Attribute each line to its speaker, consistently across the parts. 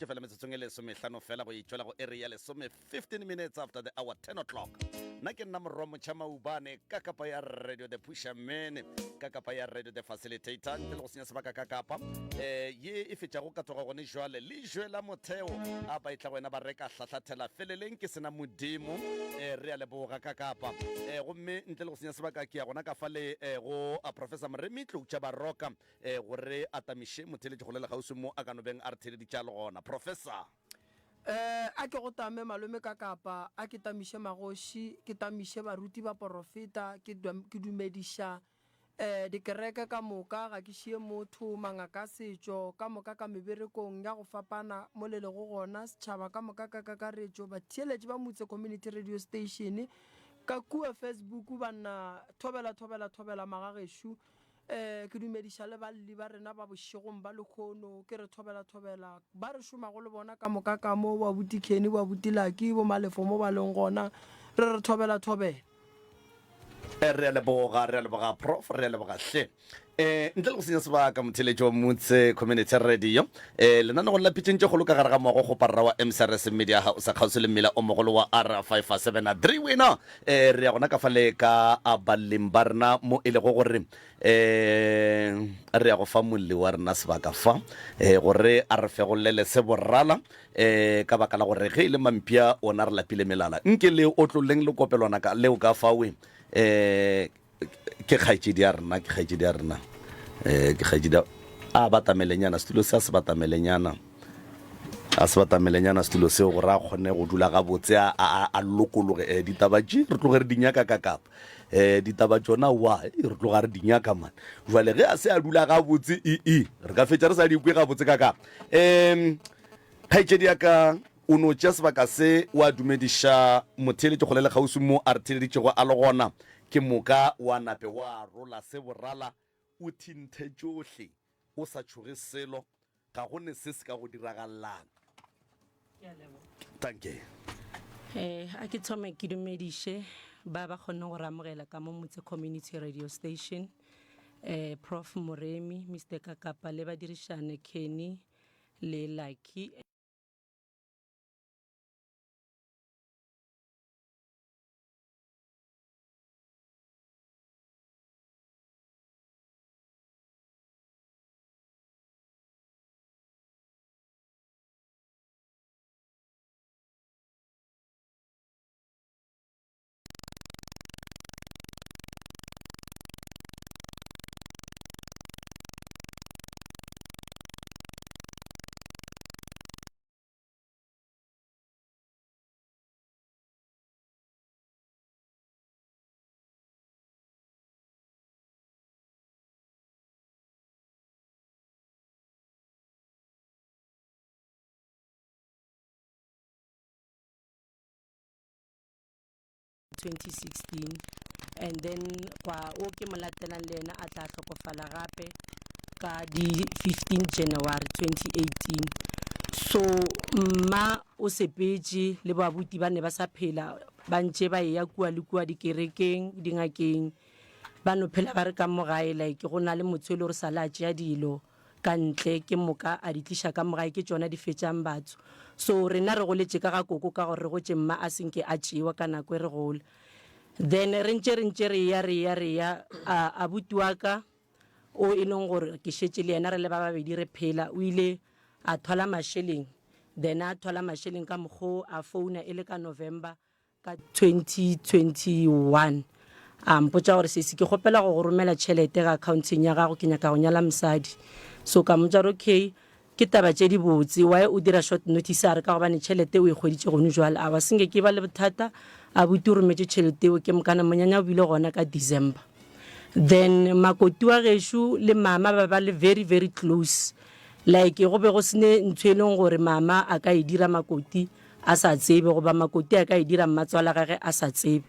Speaker 1: Ke fela metsotsong e lesomehlano fela go itšwela go iri ya lesome 15 minutes after the hour 10 o'clock. Nna ke nna morwa motšha maubane ka kapa ya Radio The Pusher Man ka kapa ya Radio The Facilitator ntle le go senya sebaka ka kapa eh, ye e fetšago ka tsoga gone jwale lejwe la motheo a ba etla go wena ba reka hlahlathela feleleng ke sena modimo eh, re a leboga ka kapa eh, gomme ntle le go senya sebaka ke ya gona ka fa le eh, go a Professor Moremi Tloutša Baroka eh, gore a tamiše motheeletši go lela kgauswi mo a ka no beng a re theeleditše a le gona. Professor.
Speaker 2: Eh, a ke go tame malome ka kapa, a ke tamiše magoši, ke tamiše baruti baporofeta, ke, ke dumediša eh, dikereke ka moka, ga ke šie motho, mangaka a setšo ka moka ka meberekong ya go fapana mo le lego gona, setšhaba ka moka ka kakaretšo, batheeletši ba Mutse Community Radio Station, ka kua Facebook banna, thobela thobela thobela magagešo, Ee, ke dumediša le balli ba rena ba bošegong ba lehono, ke re thobela thobela ba re šomago le bona ka moka ka mo, bo abuti Kenny, bo abuti Lucky, bo Malefo mo ba leng gona, re re thobela thobela.
Speaker 1: Re a leboga, re a leboga Prof, re a leboga hle. Eh, ntle le go senya sebaka motheletši wa Mutse Community Radio, eh, lenanegong la pitšeng tše kgolo ka gare ga moago kgoparara wa MCRS Media House kgauswi le mmila o mogolo wa R573 wena Eh, re ya gona ka fale ka a baleng ba rena mo e lego gore um re ya go fa molli wa rena sebaka fa um gore a re fegolele se borala um ka baka la gore ge e le mampia ona re lapile melala nke le otloleng le kopelwana ka leo ka fawe um Ke kgaetšedi ya rena, ke kgaetšedi ya rena. Eh, ke kgaetšedi a batamelenyana setulo se a se batamelenyana a se batamelenyana setulo seo gore a kgone go dula gabotse a, a, a lokologe eh, ditaba tše re tloge re di nyaka ka kapa eh, ditaba tšona wa eh, re tloga re di nyaka man jwale ge a se a dula gabotse ee re ka fetša re sa di kwe gabotse ka kapa um kgaetšedi ya ka O no tšea sebaka se wa dumediša motheeletši kgole le kgauswi mo a re theeleditšego a le gona, ke moka wa nape wa rola se borala o thinthe tšohle o sa tšhoge selo, ga go ne se se ka go diragalelang. Dankie.
Speaker 3: Eh, a ke thome ke dumediše ba ba kgonne go re amogela ka mo Motse Community Radio Station, eh, Prof Moremi, Mister Kakapa le badirišane Kenny le Lucky. 2016 and then gwa o ke mo latelang le yena a tla hlokofala gape ka di 15 January 2018 so mma o sepetše le babuti ba ne ba sa phela ba ntše ba eya kua le kua dikerekeng dingakeng ba no phela ba re ka mo gae like go na le motho e le gore sa le a tšea dilo ka ntle ke moka a di tliša ka mo gae ke tšona di fetšang batho so rena re goletše ka ga koko ka gore re gotše mma a senke a tšewa ka nako e re gola then re ntše re ntše re ya re ya re ya a abuti wa ka o e leng gore ke šetše le yena re le ba babedi re phela o ile a thola mašeleng then a thola mašeleng ka mokgo a founa e le ka November Ka 2021 a mpotša gore sesi ke kgopela go go romela tšhelete ga accounteng ya gago ke nyaka go nyala mosadi. So ka mmotša gore okay ke taba tše di botse why o dira short notice a re ka gobane tšhelete o e hweditše gone jwale. Awa senke ke ba le bothata abuti o rometše tšhelete eo ke mokana monyanya o bile gona ka December. Then makoti wa gešo le mama ba ba le very very close like go be go sene ntho e leng gore mama a ka e dira makoti a sa tsebe goba Makoti a ka e dira mmatswala gage a sa tsebe.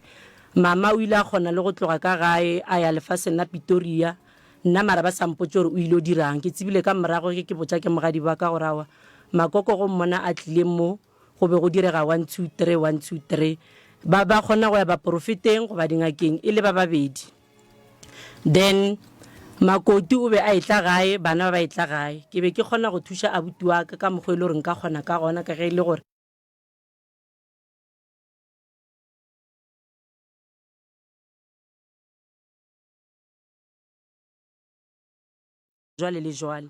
Speaker 3: Mama o ile a kgona le go tloga ka gae a ya lefaseng la Pitoria, nna mara ba sa mpotše gore o ile dirang. Ke tsebile ka morago ge ke botša ke mogadi wa ka gore aowa Makoko go mmona a tlile mo go be go direga one two three one two three. Ba ba kgona go ya baporofeteng goba dingakeng e le ba babedi. Then. Makoti o be a etla gae, bana ba ba etla gae. Ke be ke kgona go thuša abuti wa ka ka mokgwa e le gore nka kgona ka gona ka ge e le gore. Jwale le jwale.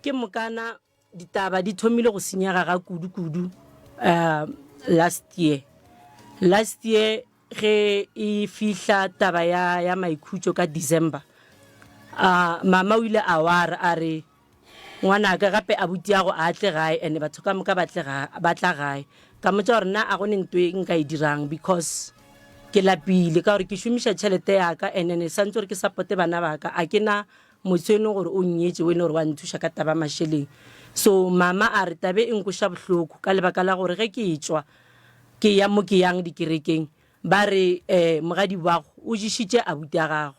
Speaker 3: Ke mokana ditaba di thomile go senyega ga kudu kudu uh, last year. Last year ge e fihla taba ya, ya maikhutšo ka December, uh, mama o ile a wara a re ngwanaka gape abutiago a tle gae and batho ka moka ba tle ba tla gae. Ka mmotša gore nna a go ne nto e nka e dirang because ke lapile ka gore ke šomiša tšhelete ya ka and then santse gore ke supporte bana ba ka a ke na motho e leng gore o nnyetše o e leng gore wa nthuša ka taba mašeleng. So mama a re tabe e nkoša bohloko ka lebaka la gore ge ke tšwa ke ya mo ke yang dikerekeng ba re um mogadi wago o ješitše abuti a gago.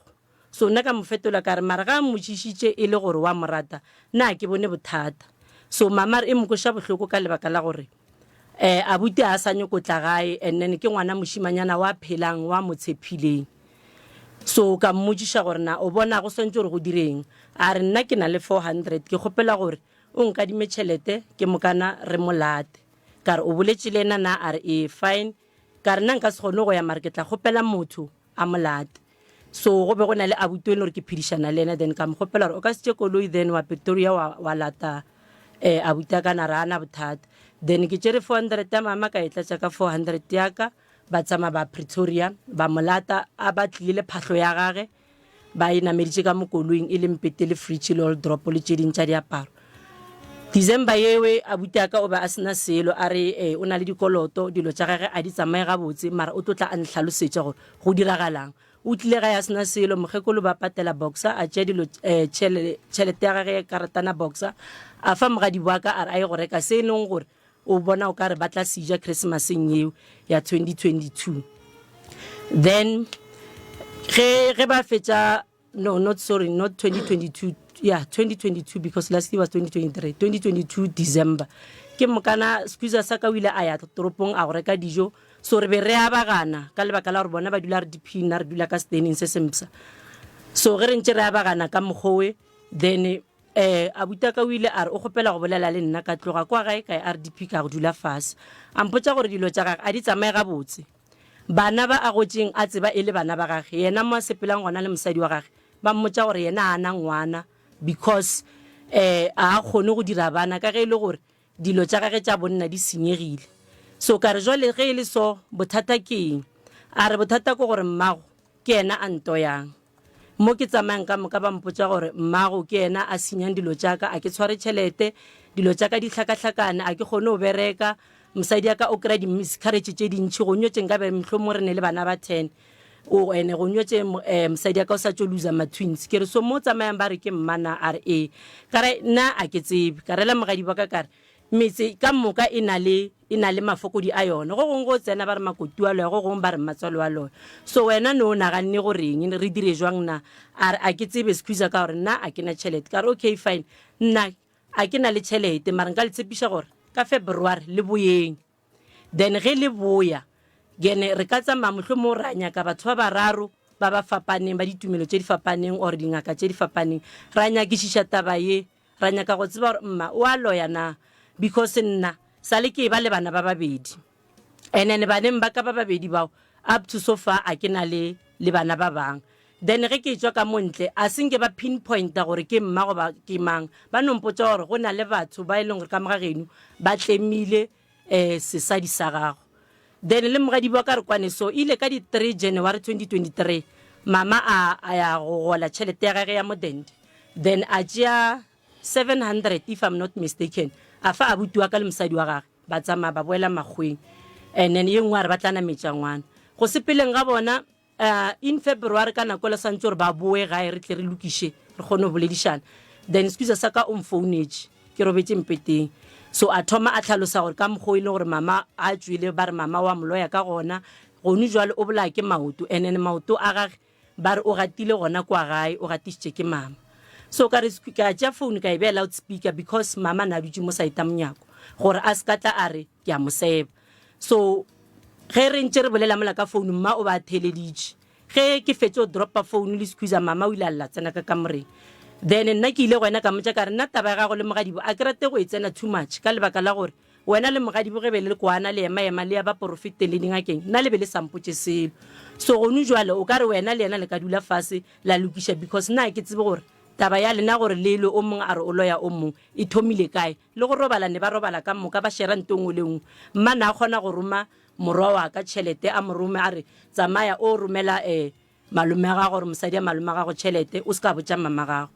Speaker 3: So nna ka mo fetola ka re mara ga a mmotšišitše e le gore wa mo rata na ke bone bothata. So mama a re e mo kweša bohloko ka lebaka la gore um abuti a sa nyoko tla gae and then ke ngwana mošimanyana wa phelang wa mo tshephileng. So ka mmotšiša gore na o bona go swantše gore go direng, a re nna ke na le 400 ke kgopela gore o nkadime tšhelete ke mokana re mo late. Ka re o boletše le yena na a re ee fine, ka re nna nka se kgone go ya mara ke tla kgopela motho a mo late. So go be go na le abuti o e le gore ke phedišana le yena then ka mo kgopela gore o ka se tše koloi then wa Pretoria wa, wa lata eh, abuti a ka na re ana bothata. Then ke tšere 400 ya mama ka e tlatša ka 400 ya ka ba tsamaya ba Pretoria ba mo lata a ba tlile le phahlo ya gage ba e nameditše ka mo koloing e le mpete le fridge le all drop le tše ding tša diaparo. December yewe abuti a ka o be a sena selo a re eh, o na le dikoloto dilo tša gage a di tsamaye gabotse mara o tlo tla a nhlalosetša gore go diragalang. O tlile gae a sena selo mokgekolo ba patela boxer a tšea dilo eh, tšhelete ya gage karatana boxer a fa mogadi wa ka a re a ye go reka se e leng gore o bona o ka re ba tla se ja Christmaseng yeo ya 2022. Then ge ge ba fetša No, not sorry, not 2022. Yeah, 2022 because last year was 2023. 2022 December. Ke mokana squeezer sa ka o ile a ya toropong a go reka dijo. So re be re abagana ka lebaka la gore bona ba dula RDP nna re dula ka staneng se sempsa. So ge re ntse re abagana ka mokgowe then eh abuta ka o ile a re o kgopela go bolela le nna ka tloga kwa gae ka ya RDP ka go dula fase. A mpotša gore dilo tša gage a di tsamaye gabotse. Bana ba a gotšeng a tseba e le bana ba gage, yena mo a sepelang gona le mosadi wa gage, ba mmotša gore yena a na ngwana because um a kgone go dira bana ka ge e le gore dilo tša gage tša bonna di senyegile. So ka re jwale ge e le so bothata ke eng? A re bothata ke gore mmago ke yena a ntoyang. Mo ke tsamayang ka moka ba mpotša gore mmago ke yena a senyang dilo tša ka, a ke tshware tšhelete, dilo tša ka di hlakahlakane, a ke kgone go bereka, mosadi ya ka o kry-a di-miscarriage tše dintši, go nyotše nkabe mohlomong re ne le bana ba ten, o ene go nyotše um mosadi ya ka o sa tšo loser ma-twins. Ke re so mo tsamayang ba re ke mma na? A re ee. Ka re nna a ke tsebe. Ka rela mogadi wa ka ka re metse ka moka e na le e na le mafokodi a yona. Go gongwe go tsena ba re makoti wa loya, go gongwe ba re mmatswale wa loya. So wena ne o naganne goreng, re dire jwang na? A re a ke tsebe squeezer ka gore nna a ke na tšhelete. Ka re okay fine, nna a ke na le tšhelete mara nka le tshepiša gore ka February le boyeng. Then ge le boya gene re ka tsamaya mohlomong ra nyaka batho ba bararo ba ba fapaneng ba ditumelo tše di fapaneng or dingaka tše di fapaneng ra nyakišiša taba ye. Ra nyaka go tseba gore mma o a loya na because nna sale ke eba le bana ba babedi and then baneng ba ka ba babedi bao up to so far a ke na le le bana ba bang. Then ge ke tšwa ka mo ntle a se nke ba pinpointa gore ke mma goba ke mang, ba no mpotša gore go na le batho ba e leng gore ka mo ga geno ba tlemile um sesadi sa gago. Then le mogadi wa ka re kwane so ile ka di 3 January 2023 mama a a ya go gola tšhelete ya gage ya modende then a tšea 700 if I'm not mistaken a fa abuti wa ka le mosadi wa gage ba tsamaya ba boela makgweng and then ye nngwe a re ba tla nametša ngwana go sepeleng ga bona Uh, in February ka nako le santse gore ba boe gae re tle re lokiše re kgone go boledišana. Then squeezer sa ka o mfounetše ke robetše mpeteng. So a thoma a tlhalosa gore ka mokgwa o e leng gore mama a tšwele ba re mama wa moloya ka gona gone jwale o bolaya ke maoto and then maoto a gage ba re o gatile gona kwa gae o gatišitše ke mama. So ka re ka tšea phone ka e beya loud speaker because mama na dutše mo saeta monyako gore a se ka tla a re ke a mo seba. So ge re ntše re bolela mola ka founu mma o ba a theeleditše. Ge ke fetše go dropa phone le squeezer mama o ile a lla tsena ka kamoreng. Then nna ke ile go yena ka mmotša ka re nna taba ya gago le mogadibo a ke rate go e tsena too much ka lebaka la gore wena le mogadibo ge be le kwana le ema ema le ya baporofeteng le dingakeng nna le be le sa mpotše selo. So gonu jwale o ka re wena le yena le ka dula fase la lokiša because nna ga ke tsebe gore taba ya lena gore le lwe o mongwe a re o loya o mongwe e thomile kae. Le go robala ne ba robala ka moka ba shera nto nngwe le nngwe. Mma na kgona go roma morwa wa ka tšhelete a mo rome a re tsamaya o romela um malome a gago gore mosadi ya malome a gago tšhelete o se ka botša mama gago.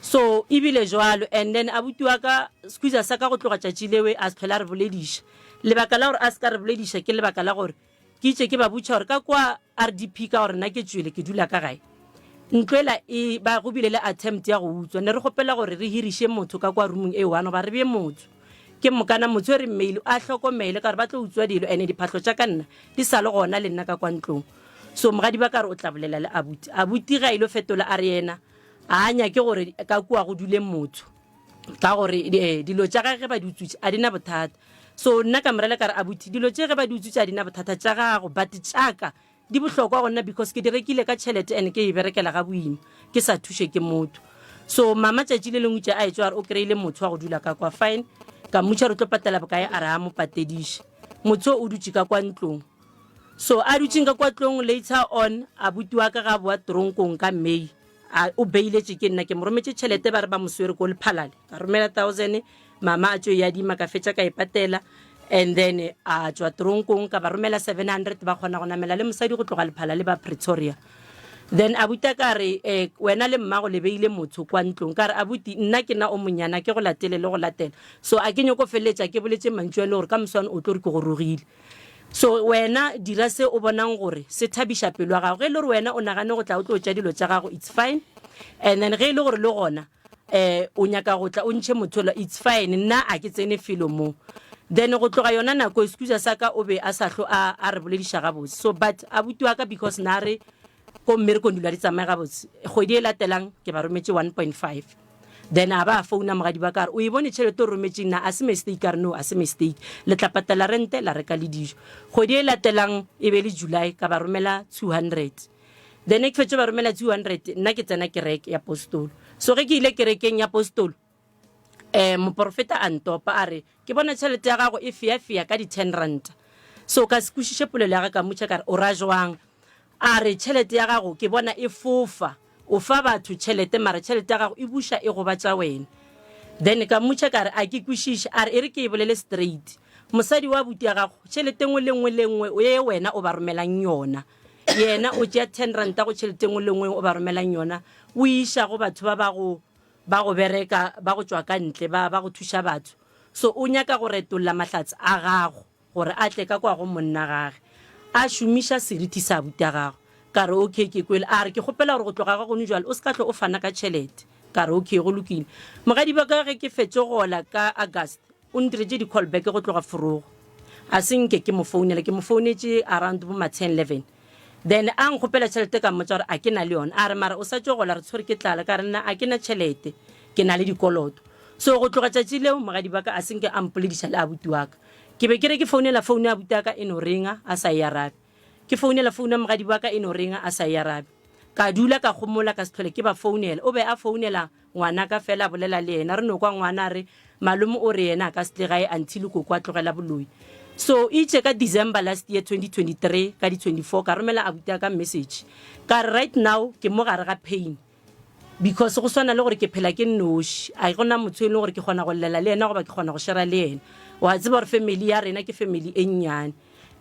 Speaker 3: So ebile jwalo and then abuti wa ka squeezer sa ka go tloga tšatši lewe a se tlhole a re bolediša. Lebaka la gore a se ka re bolediša ke lebaka la gore ke itše ke ba botša gore ka kwa RDP ka gore nna ke tšwele ke dula ka gae ntlo ela e ba go bile le attempt ya go utswa ne re kgopela gore re hiriše motho ka kwa roomong e one goba re bee motho ke mokana motho e re mmeile a hlokomele ka gore ba tlo utswa dilo ene diphahlo tša ka nna di sa le gona le nna ka kwa ntlong so mogadi ba ka re o tla bolela le abuti abuti ga ile fetola a re yena a nyake gore ka kua go dule motho ka gore eh, dilo tša gage ge ba di utswitše a di na bothata so nna ka morela ka re abuti dilo tše ge ba di utswitše a di na bothata tša gago but tšaka di bohlokwa go nna because ke di rekile ka tšhelete and ke e berekela ga boima ke sa thuše ke motho so mama tšatši le lengwe tše a etšwa a re o kry-ile motho wa go dula ka kwa fine ka mmotša re tlo patela bokae a re a mo patediše motho o dutše ka kwa ntlong so a dutšeng ka kwa tlong later on abuti wa ka ga boa tronkong ka may A o beiletše ke nna, ke mo rometše tšhelete ba re ba mo swere ko Lephalale. Ka romela thousand, mama a tšo e adima ka fetša ka e patela and then a tšwa tronkong ka ba romela 700 ba kgona go namela le mosadi go tloga Lephalale ba Pretoria. Then abuti a ka re eh, wena le mmago le beile motho kwa ntlong. Ka re abuti nna ke na o monyana ke go latele le go latela. So a ke nyoko feleletša ke boletše mantšu a le gore ka moswane o tlo re ke go rogile. So wena dira se o bonang gore se thabiša pelo ya gago. Ge e le gore wena o nagane go tla o tlo tša dilo tša gago, it's fine. And then ge e le gore le gona eh o nyaka go tla o ntšhe mothola, it's fine. Nna a ke tsene felo mo. Then go tloga yona nako excuse sa ka o be a sa hlo a a re bolediša gabotse. So but abuti wa ka because na re ko mmerekong dilo a di tsamaye gabotse, kgwedi e latelang ke ba rometše 1.5. Then a ba a founa mogadi ba ka re o e bone tšhelete o rometšeng na a se mistake ka re no a se mistake le tla patela rente la reka le dijo kgwedi e latelang e be le July ka ba romela 200 then ke fetše ba romela 200 nna ke tsena kereke ya postolo so ge ke ile kerekeng ya postolo eh moporofeta a ntopa a re ke bona tšhelete ya gago e feafea ka di 10 ranta so ka se kwešiše polelo ya ga ka mmotša ka re o ra jwang a re tšhelete ya gago ke bona e fofa O fa batho tšhelete mara tšhelete ya gago e buša e gobatša wena. Then ka mmotša ka re a ke kwešiše, a re e re ke e bolele straight. Mosadi wa abuti ya gago tšhelete nngwe le nngwe le nngwe ye wena o ba romelang yona, yena o tšea ten ranta go tšhelete nngwe le nngwe o ba romelang yona o e iša go batho ba ba go ba go bereka ba go tšwa ka ntle ba ba go thuša batho. So o nyaka go retolla mahlatse a gago. gore a tle ka kwa go monna gage a šomiša seriti sa abuti a gagwe. Ka re, Okay, ke kwele. A re, Ke kgopela gore go tloga ga gone jwale o se ka hlwe o fana ka tšhelete. Ka re, Okay, go lokile. Mogadi ba ka ge ke fetše go ola ka August, o ntiretše di-call back go tloga Forogo. A se nke ke mo founela, ke mo founetše around bo ma ten, eleven. Then a nkgopela tšhelete ka mmotša gore a ke na le yona. A re, Mara o sa tšo gola, re tshwere ke tlala. Ka re, Nna a ke na tšhelete, ke na le dikoloto. So go tloga tšatši leo mogadi ba ka a se nke a mpolediša le abuti wa ka. Ke be ke re ke founela founu ya abuti wa ka e no ringa a sa e arabe. Ke founela founu ya mogadi wa ka e no ringa a sa e arabe. Ka dula ka gomola ka se hlole ke ba founela. O be a founela ngwanaka fela a bolela le yena. Re no kwa ngwana a re malome o re yena a ka se tle gae until koko a tlogela boloi. So itše ka December last year 2023 ka di 24 ka romela abuti wa ka message ka re right now ke mo gare ga pain. Because go swana le gore ke phela ke nnoši, a go na motho e leng gore ke kgona go llela le yena goba ke kgona go shera le yena. Wa tseba gore family ya rena ke family e nnyane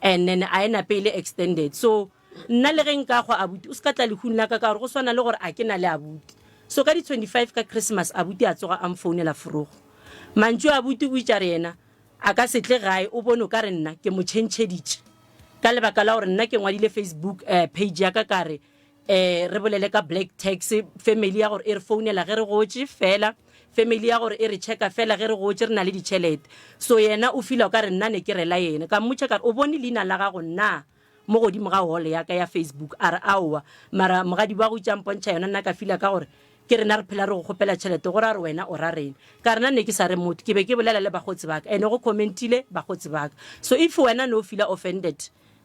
Speaker 3: and then a e nape e le extended. So nna le ge nka hwa abuti o se ka tla lehung la ka ka gore go swana le gore a ke na le abuti. So ka di 25 ka Christmas abuti a tsoga a mfounela forogo. Mantšu a abuti o itše a re yena a ka se tle gae o bone o ka re nna ke mo tšhentšheditše ka lebaka la gore nna ke ngwadile Facebook eh, page ya ka ka re eh re bolele ka black tax family ya gore e re founela ge re gotše fela family ya gore e re checka fela ge re gotše re na le ditšhelete so yena o fila o ka re nna ne ke rela yena ka mmotša ka re o bone leina la gago nna mo godimo ga hall ya ka ya facebook a re aowa mara mogadi wa go itša mpontšha yona nna ka fila ka gore ke rena re phela re go kgopela tšhelete gore a re wena o ra rena ka rena ne ke sa re motho ke be ke bolela le bagotsi baka ene go commentile bagotsi baka so if wena ne o fila offended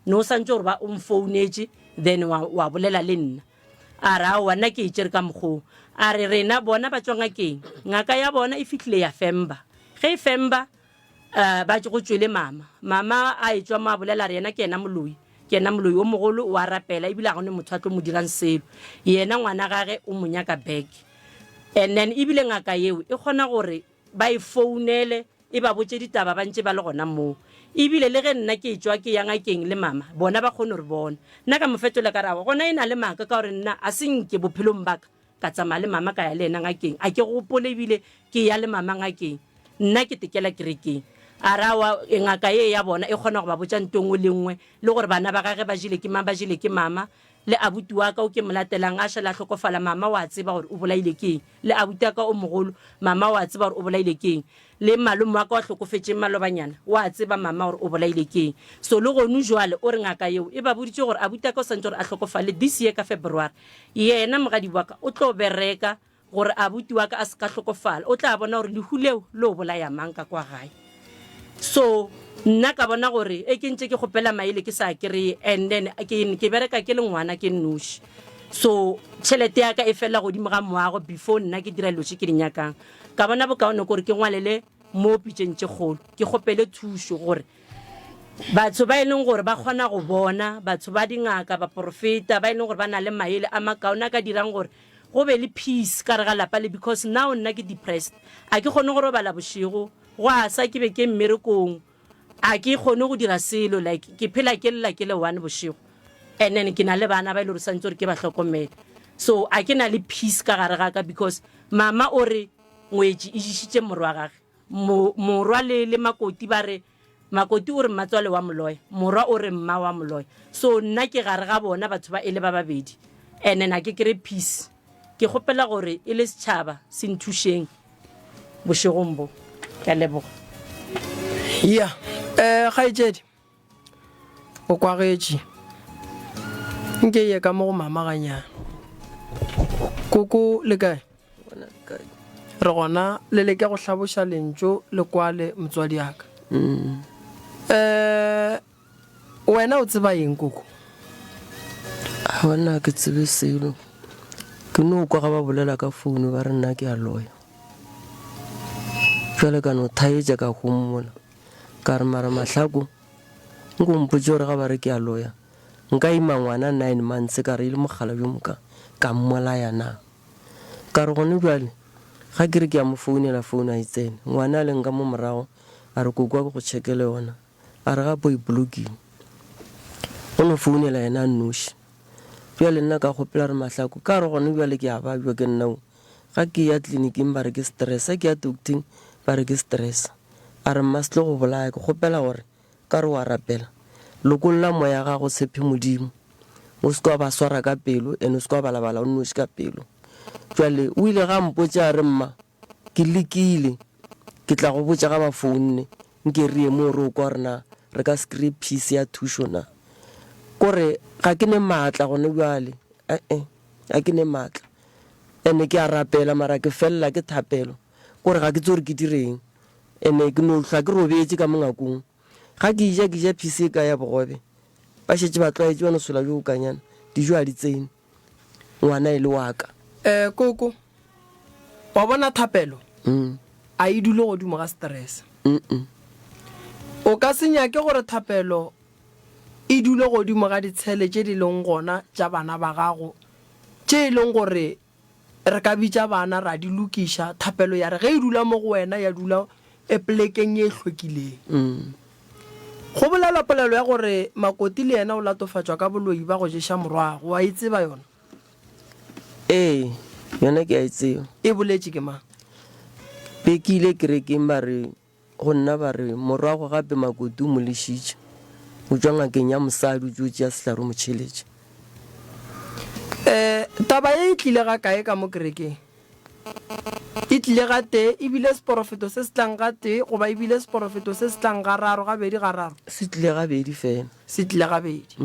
Speaker 3: Ne o santše gore ba o mfounetše Then wa, wa bolela le nna. A re, Aowa, nna ke e tšere ka mokgoo. A re, Rena, bona ba tšwa ngakeng. Ngaka ya bona e fihlile ya femba. Ge e femba, uh, ba go tšwele mama. Mama a etšwa mo a bolela a re yena ke yena moloi. Ke yena moloi o mogolo, o a rapela ebile ga go ne motho a tlo mo dirang selo. Yena ngwana gage o mo nyaka back. And then ebile ngaka yeo e kgona gore ba e founele e ba botše ditaba ba ntše ba le gona moo. Ebile le ge nna ke etšwa ke ya ngakeng le mama, bona ba kgone go re bona. Nna ka mo fetola ka re, Aowa, gona e na le maaka ka gore nna a se nke bophelong ba ka ka tsamaya le mama ka ya le yena ngakeng. A ke gopole ebile ke ya le mama ngakeng. Nna ke tekela kerekeng. A re, Aowa, ngaka ye ya bona e kgona go ba botša nto nngwe le nngwe, le gore bana ba gage ba jele ke mang, ba jele ke mama. Le abuti wa ka o ke mo latelang a šale a hlokofala, mama o a tseba gore o bolaile ke eng. Le abuti wa ka o mogolo, mama o a tseba gore o bolaile ke eng. Le malome wa ka wa hlokofetšeng malobanyana, o a tseba mama gore o bolaile ke eng. So le gonu jwale o re ngaka yeo e ba boditše gore abuti wa ka o santše gore a hlokofale this year ka February. Yena mogadi wa ka o tlo bereka Gore abuti wa ka a se ka hlokofala, o tla bona gore lehu leo le o bolaya mang ka kwa gae. So nna ka bona gore e ke ntše ke kgopela maele ke sa kreye and then ke, ke bereka ke le ngwana ke nnoši. So tšhelete ya ka e felela godimo ga moago before nna ke dira dilo tše ke di nyakang. Ka bona bokaone kore ke ngwalele mo pitšeng tše kgolo ke kgopele thušo gore batho ba e leng gore ba kgona go bona, batho ba dingaka, baporofeta ba e leng gore ba na le maele a makaone a ka dirang gore go be le peace ka re ga lapa le because now nna ke depressed a ke kgone go robala bošego go a sa ke be ke mmerekong a ke kgone go dira selo like ke phela ke lla ke le one bošego and then ke na le bana ba e le gore santse gore ke ba hlokomele so a ke na le peace ka gare ga ka because mama o re ngwetši e ješitše morwa gage morwa le le makoti ba re Makoti o re mmatswale wa moloya, morwa o re mma wa moloya. So nna ke gare ga bona batho ba e le ba babedi and na ke kry peace. Ke kgopela gore e le setšhaba se nthušeng bošegong bo. Ke a leboga.
Speaker 2: Ya, eh kgaetšedi, o kwagetše. Nke ye ka mo go mama ganyane. Koko le kae? Re gona le leke go hlaboša lentšu le kwale motswadi aka. Um wena o tseba eng koko?
Speaker 4: Aowa nna ga ke tsebe selo. Ke no kwa ga ba bolela ka founu ba re nna ke a loya. Bjale ka no thaetša ka homola. Ka re mara Mahlako nko mpotše gore ga ba re ke a loya nka ima ngwana nine months ka re e le mogala bjo moka ka mmolaya na? Ka re gone bjale ga ke re ke a mo founela phone a e tsene. Ngwana a leng ka mo morago a re koko a ke go checkele yona. A re gape o e blockile. O no founela yena a nnoši. Bjale nna ka gopela re Mahlako ka re gone bjale ke a babja ke nna wo. Ga ke ya cliniking ba re ke stress, ga ke ya docting ba re ke stress. A re mma se tlo go bolaya ke kgopela gore Ka re o a rapela. Lokolla moya gago tshepe Modimo. O se ke wa ba swara ka pelo and o se ke wa balabala o nnoši ka pelo. Bjale o ile ga mpotša a re mma ke lekile ke tla go botša ga ba founne nke re ye moo re o kwa gore na re ka se kry-e peace ya thušo na. Kore ga ke ne maatla gone bjale eh-eh ga ke ne maatla and ke a rapela mara ke felela ke thapelo kore ga ke tsebe gore ke direng. Ene ke no hlwa ke robetše ka mo ngakong. Ga ke ja, ke ja phisi e kae ya bogobe. Ba šetše ba tlwaetše ba no sola bjo bokanyana. Dijo ga di tsene. Ngwana e le wa ka.
Speaker 2: Eh, Koko, wa bona thapelo a e dule godimo ga stress. O ka se nyake gore thapelo e dule godimo ga ditshele tše di leng gona tša bana ba gago, tše e leng gore Re ka bitša bana ra di lokiša. Thapelo ya re ge e dula mo go wena ya dula e polekeng ye e hlwekileng. Go bolelwa polelo ya gore Makoti le yena o latofatšwa ka boloi ba go ješa morwagwe. Wa e tseba yona?
Speaker 4: Ee, yona ke a e tseba.
Speaker 2: E boletše ke mang?
Speaker 4: Be ke ile kerekeng ba re Go nna ba re, Morwago gape Makoti o mo lešitše. O tšwa ngakeng ya mosadi o tšo tšea sehlare o mo tšheletše.
Speaker 2: E, taba ye e tlile ga kae ka mo kerekeng? E tlile gatee, e bile seporofeto se se tlang gatee, goba e bile seporofeto se se tlang gararo, gabedi, gararo?
Speaker 4: Se tlile gabedi fela.
Speaker 2: Se tlile gabedi.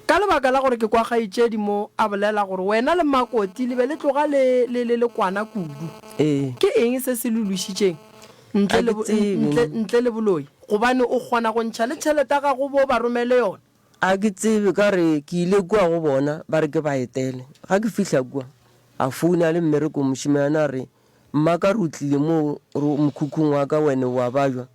Speaker 2: Ka lebaka la gore ke kwa kgaetšedi mo a bolela gore wena le Makoti le be le tloga le, le, le, le kwana kudu.
Speaker 4: Ee.
Speaker 2: Ke eng se se le lwešitšeng? Ntle
Speaker 4: Ga
Speaker 2: le,
Speaker 4: ke tsebe.
Speaker 2: ntle, ntle le boloi, gobane o kgona go ntšha le tšhelete ya gago bo ba romele yona.
Speaker 4: A ke tsebe, ka re ke ile kua go bona, ba re ke ba etele. Ga ke fihla kua, a founa le mmerekong, mošemane a re, Mma ka re o tlile mo mokhukhung wa ka, wene o a bajwa.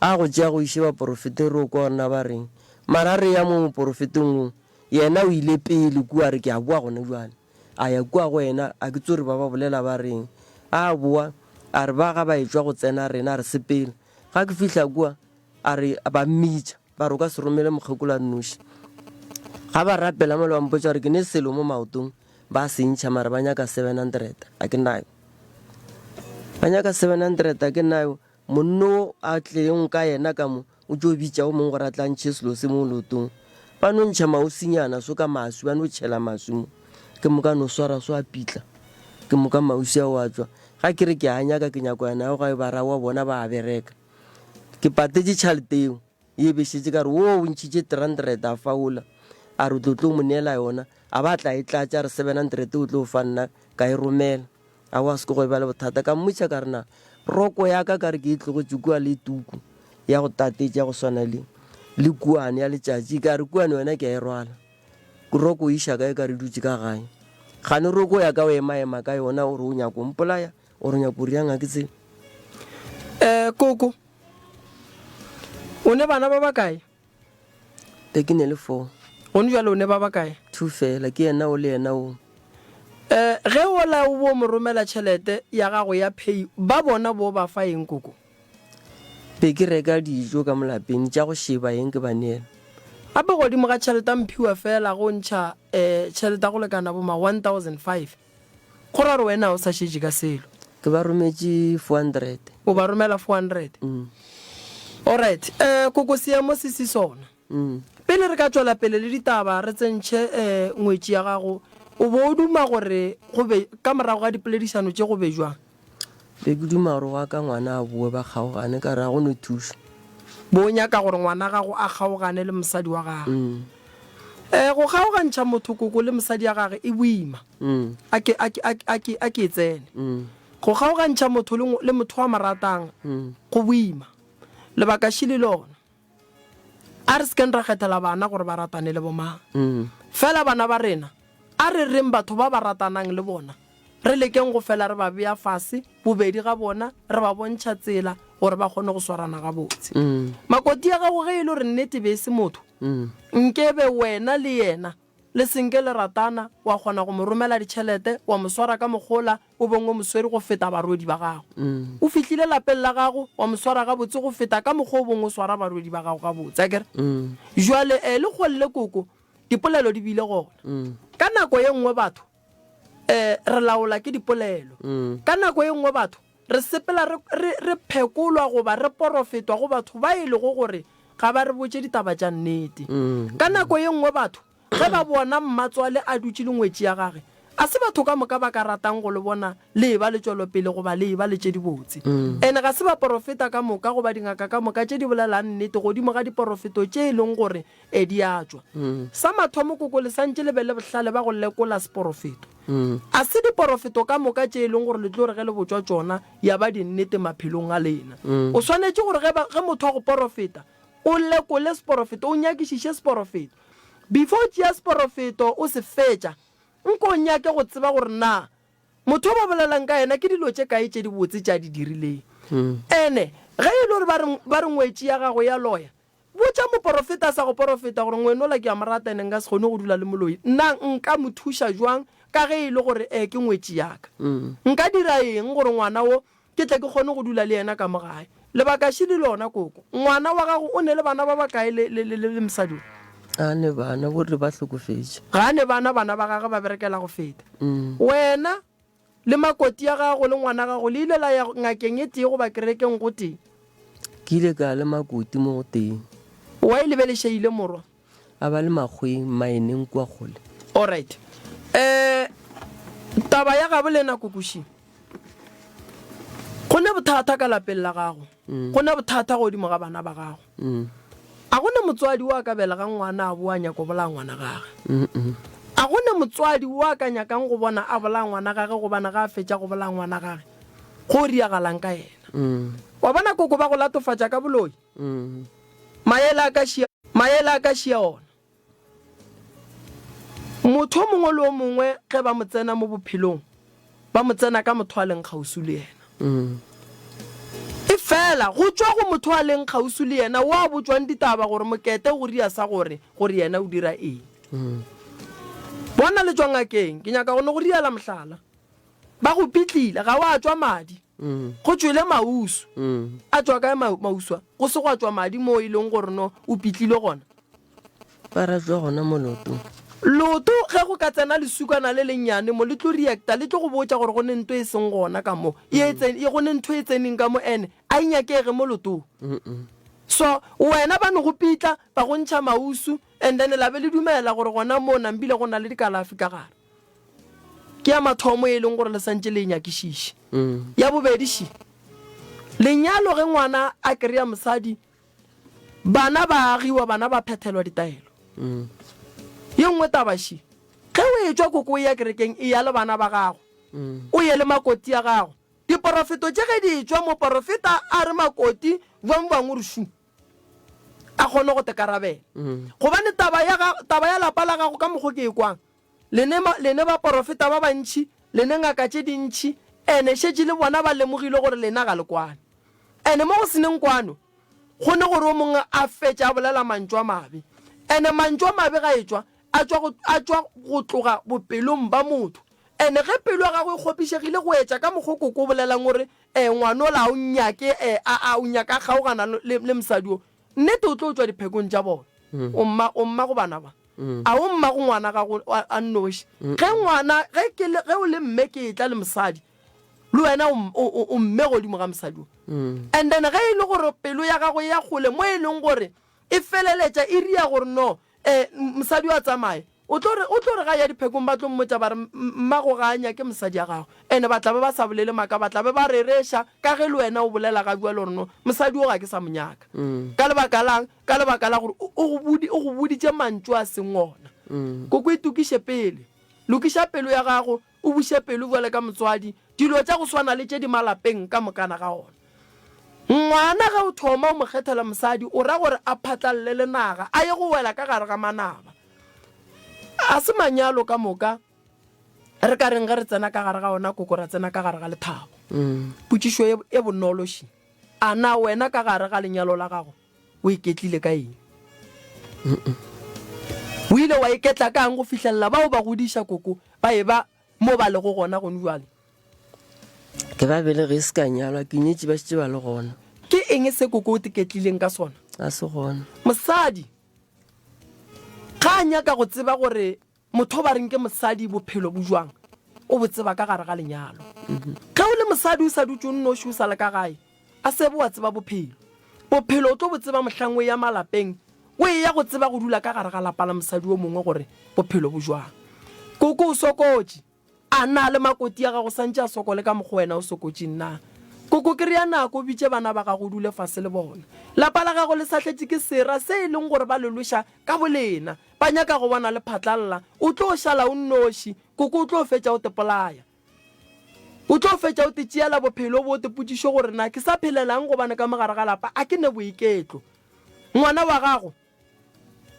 Speaker 4: A go tšea go iše baporofeteng re o kwa gore na ba reng. Mara re ya mo moporofeteng wo, yena o ile pele kua, a re ke a boa gona bjale. A ya kua go yena, a ke tsore ba ba bolela ba reng. A boa, a re ba ga ba etšwa go tsena rena, a re sepela. Ga ke fihla kua, a re ba mmitša, ba re o ka se romele mokgekolo a nnoši. Ga ba rapela mola ba mpotša gore ke ne selo mo maotong, ba se ntšha mara ba nyaka 700, a ke nayo. Ba nyaka 700, a ke nayo. Monno a tlileng ka yena ka mo, o tšo bitša o mongwe gore a tla ntšhe selo se mo leotong. Ba no ntšha mausinyana so ka maswi, ba no tšhela maswi mo. Ke moka no swara so a pitla. Ke moka mausi ao a tšwa. Ga ke re ke a nyaka ke nyako ya nayo gae ba ra wa bona ba a bereka. Ke patetše tšhalete eo, ye be šetše ka re wo o ntšhitše 300 a fa ola. A re o tlo tlo mo neela yona, a ba tla e tlatša a re 700 o tlo fa nna ka e romela. Aowa se ke go e ba le bothata. Ka mmotša ka re na roko ya ka ka re ke e tlogetše kua le tuku ya go tatetša ya go swana le le kuane ya letšatši. Ka re kuane yona ke a e rwala. Roko o iša kae ka re dutše ka gae. Gane roko ya ka o emaema ka yona o re o nyako mpolaya o re o nyako riang ga ke tsebe.
Speaker 2: Eh koko o ne bana ba bakae?
Speaker 4: Be ke ne le four.
Speaker 2: Gone jwale o ne ba bakae?
Speaker 4: Two fela, ke yena o le yena o.
Speaker 2: Eh ge ola o bo mo romela tšhelete ya gago ya pay ba bona bo ba fa eng koko?
Speaker 4: Be ke reka dijo ka mo lapeng tša go sheba eng ke ba neela.
Speaker 2: Gape godimo ga tšhelete a mphiwa fela go ntšha eh tšhelete ya go lekana bo ma 1005. Go ra gore wena ga o sa šetše ka selo.
Speaker 4: Ke ba rometše 400.
Speaker 2: O ba romela 400?
Speaker 4: Mm.
Speaker 2: Alright, eh koko seemo se se sona.
Speaker 4: Mm.
Speaker 2: Pele re ka tšwela pele le ditaba re tsentšhe eh ngwetši ya gago, o bo o duma gore go be ka morago ga dipoledišano tše go be jwang?
Speaker 4: Be ke duma gore wa ka ngwana a boe ba kgaogane ka re ga go no thušo.
Speaker 2: Bo o nyaka gore ngwana gago a kgaogane le mosadi wa gagwe. Eh go kgaogantšha motho koko le mosadi ya gage e boima. A ke a ke a ke a ke a ke e tsene. Go kgaogantšha motho le le motho wa mo ratang go boima. Lebaka šele lona. A re se keng ra kgethela bana gore ba ratane le bomang. Fela bana ba rena a re reng batho ba ba ratanang le bona Re lekeng go fela re ba bea fase, bobedi ga bona, re ba bontšha tsela gore ba kgone go swarana gabotse. Makoti ya gago ge e le gore nnete be e se motho, nkebe wena le yena le se nke le ratana, wa kgona go mo romela ditšhelete, wa mo swara ka mokgola o beng o mo swere go feta barwedi ba gago. O fihlile lapeng la gago, wa mo swara gabotse go feta ka mokgwa o beng o swara barwedi ba gago gabotse, akere? Jwale, le kgolle koko, dipolelo di bile gona. Ka nako ye nngwe batho eh, re laola ke dipolelo. Ka nako e nngwe batho re sepela re, re, re phekolwa goba re porofetwa go batho ba e lego gore ga ba re botše ditaba tša nnete. Ka nako e nngwe batho ge ba bona mmatswale a dutše le ngwetši ya gage, a se batho ka moka ba ka ratang go le bona le eba le tšwelopele goba le eba le tše dibotse. Ene ga se baporofeta ka moka goba dingaka ka moka tše di bolelang nnete godimo ga diporofeto tše e leng gore E di a tšwa. Sa mathomo koko le santše le be le bohlale ba go lekola seporofeto. A se diporofeto ka moka tše e leng gore le tlo re ge le botšwa tšona ya ba dinnete maphelong a lena. O swanetše gore ge ba, ge motho a go porofeta, o lekole seporofeto, o nyakišiše seporofeto. Before o tšea seporofeto o se fetša, nko o nyake go tseba gore na motho o ba bolelang ka yena ke dilo tše kae tše dibotse tše a di dirileng. Ene ge e le gore ba re, ba re ngwetši ya gago ya loya, Botša moporofeta a sa go porofeta gore ngwenola ke a mo rata ene nka se kgone go dula le moloi. Nna nka mo thuša jwang ka ge e le gore e ke ngwetši ya ka? Nka dira eng gore ngwana wo ke tle ke kgone go dula le yena ka mo gae? Lebaka šele lona koko. Ngwana wa gago o ne le bana ba bakae le, le, le, le mosadi wo?
Speaker 4: Ga a ne bana, bohle ba hlokofetše.
Speaker 2: Ga a ne bana, bana ba gagwe ba berekela go feta wena. Le makoti ya gago le ngwana gago le ile la ya ngakeng e tee goba kerekeng gotee?
Speaker 4: Ke ile ka ya le makoti mo gotee.
Speaker 2: Why le be le šeile morwa?
Speaker 4: A ba le makgweng mmaeneng kua kgole.
Speaker 2: Alright. Eh, taba ya gabo lena Kokoši. Go ne bothata ka lapeng la gago. Go ne bothata godimo ga bana ba gago. A go ne motswadi wo a ka belegang ngwana a bo a nyaka go bolaya ngwana gage? A go ne motswadi wo a ka nyakang go bona a bolaya ngwana gage gobane ga a fetša go bolaya ngwana gage go riagalang ka yena? Wa bona koko ba go latofatša ka boloi? Maele a ka šia, maele a ka šia ona. Motho o mongwe le o mongwe ge ba mo tsena mo bophelong, ba mo tsena ka motho a leng kgauswi le yena. Efela go tšwa go motho a leng kgauswi le yena wo a botšwang ditaba gore mokete o ria sa gore, gore yena o dira eng. Bona le tšwa ngakeng, ke nyaka go no go riela mohlala. Ba go pitlile, ga wa tšwa madi. Go tšwele mausu. A tšwa kae mausu a? Go se gwa tšwa madi moo e leng gore no o pitlilwe gona.
Speaker 4: Ba ra tšwa gona mo leotong.
Speaker 2: Leoto ge go ka tsena lesukana le lennyane mo le tlo reacta, le tlo go botša gore go ne nto e seng gona ka mo, e e go ne ntho e tseneng ka mo ene a e nyakege mo leotong. So wena ba no go pitla ba go ntšha mausu and then la be le dumela gore gona mo nambile go na le dikalafi ka gare. Ke ya mathomo e leng gore le santše le e nyakišiše. Ya bobedi še, lenyalo ge ngwana a kry-a mosadi Bana ba agiwa, bana ba phethelwa ditaelo. Ye nngwe taba še, ge o etšwa koko o eya kerekeng, eya le bana ba gago, o ye le makoti a gago. Diporofeto tše ge di etšwa, moporofeta a re makoti bjang bjang o re šu, a kgone go te karabela. Gobane taba ya, taba ya lapa la gago ka mokgo ke e kwang, Lene, lene baporofeta ba bantši, lene ngaka tše dintši, ene šetše le bona ba lemogile gore lena ga le kwane. Ene mo go seneng kwano, go ne gore o mongwe a fetše a bolela mantšu a mabe. Ene mantšu a mabe ga etšwa, a tšwa go, a tšwa go tloga bopelong ba motho. Ene ge pelo ya gago e kgopišegile go etša ka mokgo koko o bolelang o re, E, ngwanola a o nyake, e, a, a o nyaka a kgaogana le, le mosadi o, Nnete o tlo tšwa diphekong tša bona. O mma, o mma go bana ba. A o mma go ngwana gago a nnoši. Ge ngwana, ge ke le, ge o le mme ke etla le mosadi, le wena o, o, o mme godimo ga mosadi o. And then ge e le gore pelo ya gago e ya kgole mo e leng gore e feleletša e ria gore no, eh, mosadi o a tsamaye, O tlo re, o tlo re ga a ya diphekong ba tlo mmotša ba re, Mmago ga a nyake mosadi ya gago. Ene ba tla be ba sa bolele maaka, ba tla be ba rereša ka ge le wena o bolela ga bjalo gore no, mosadi wo ga ke sa mo nyaka. Ka lebaka lang? Ka lebaka la gore o, o go bodi, o go boditše mantšu a seng ona. Koko itokiše pele. Lokiša pelo ya gago, o buše pelo bjale ka motswadi, dilo tša go swana le tše di malapeng ka mokana ga ona. Ngwana ge o thoma o mo kgethela mosadi, o ra gore a phatlalle le naga, a ye go wela ka gare ga manaba. A se manyalo ka moka re ka reng ge re tsena ka gare ga ona koko ra tsena ka gare ga lethabo. Potšišo e, e bonolo še, a na wena ka gare ga lenyalo la gago o iketlile ka eng? O ile wa iketla ka'ng go fihlelela bao ba godiša koko ba eba mo ba lego gona gone bjale?
Speaker 4: Ke ba belege e se ka nyalwa, ke nyetše ba šetše ba le gona.
Speaker 2: Ke eng se koko o tiketlileng ka sona?
Speaker 4: A se gona.
Speaker 2: Mosadi ga a nyaka go tseba gore motho o ba reng ke mosadi bophelo bo jwang, o bo tseba ka gare ga lenyalo. Ge o le mosadi o sa dutše o nnoši o sa le ka gae, a se be wa tseba bophelo. Bophelo o tlo bo tseba mohlang o eya malapeng, o eya go tseba go dula ka gare ga lapa la mosadi o mongwe gore bophelo bo jwang. Koko o sokotše. A na le makoti a gago santše a sokole ka mokgwa wena o sokotšeng na? Koko ke rea nako o bitše bana ba gago o dule fase le bona. Lapa la gago le sahletše ke sera se e leng gore ba le lweša ka bolena. Ba nyaka go bona le phatlalla. O tlo šala o nnoši. Koko o tlo fetša o te polaya. O tlo fetša o te tšeela bophelo o bo o te potšišo gore na ke sa phelelang gobane ka mo gare ga lapa a ke ne boiketlo. Ngwana wa gago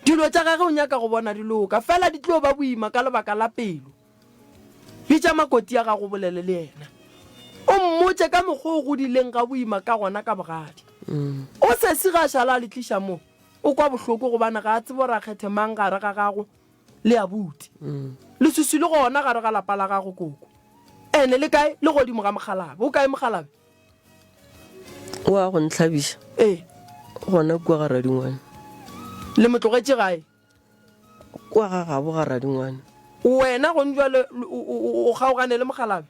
Speaker 2: Dilo tša gage o nyaka go bona di loka, fela di tlo ba boima ka lebaka la pelo. Bitša makoti ya gago o bolele le yena. O mmotše ka mokgwa o godileng ga boima ka gona ka bogadi. O sesi ga a šala a le tliša mo, o kwa bohloko gobane ga a tsebe gore a kgethe mang gare ga gago le abuti. Leswiswi le gona gare ga lapa la gago koko. Ene le kae? Le godimo ga mokgalabe. O kae mokgalabe?
Speaker 4: O a go ntlhabiša?
Speaker 2: Ee.
Speaker 4: Gona kua ga Radingwane.
Speaker 2: Le mo tlogetše gae?
Speaker 4: Kua ga gabo ga Radingwane.
Speaker 2: Wena gone bjale o kgaogane le mokgalabe?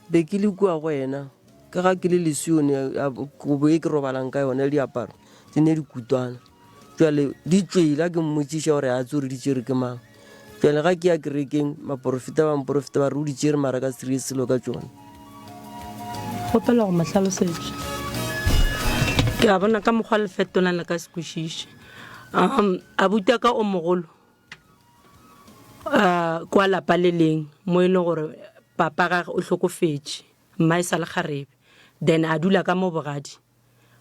Speaker 4: Be ke le kua go yena, ka ga ke le lesione, kobo e ke robalang ka yona le diaparo di ne dikutwana. Bjale di tšwele, a ke mmotšiša gore a tse gore di tšere ke mang. Bjale ga ke ya kerekeng, maporofeta ba mporofeta ba re o di tšere mara ka se dire selo ka tšona.
Speaker 3: Kgopela go mo hlalosetša. Ke a bona ka mokgwa le fetolang le ka se kwešiše. Um, abuti wa ka o mogolo uh, kwa lapa le leng mo e leng gore papa gage o hlokofetše, mma e sa le kgarebe, then a dula ka mo bogadi.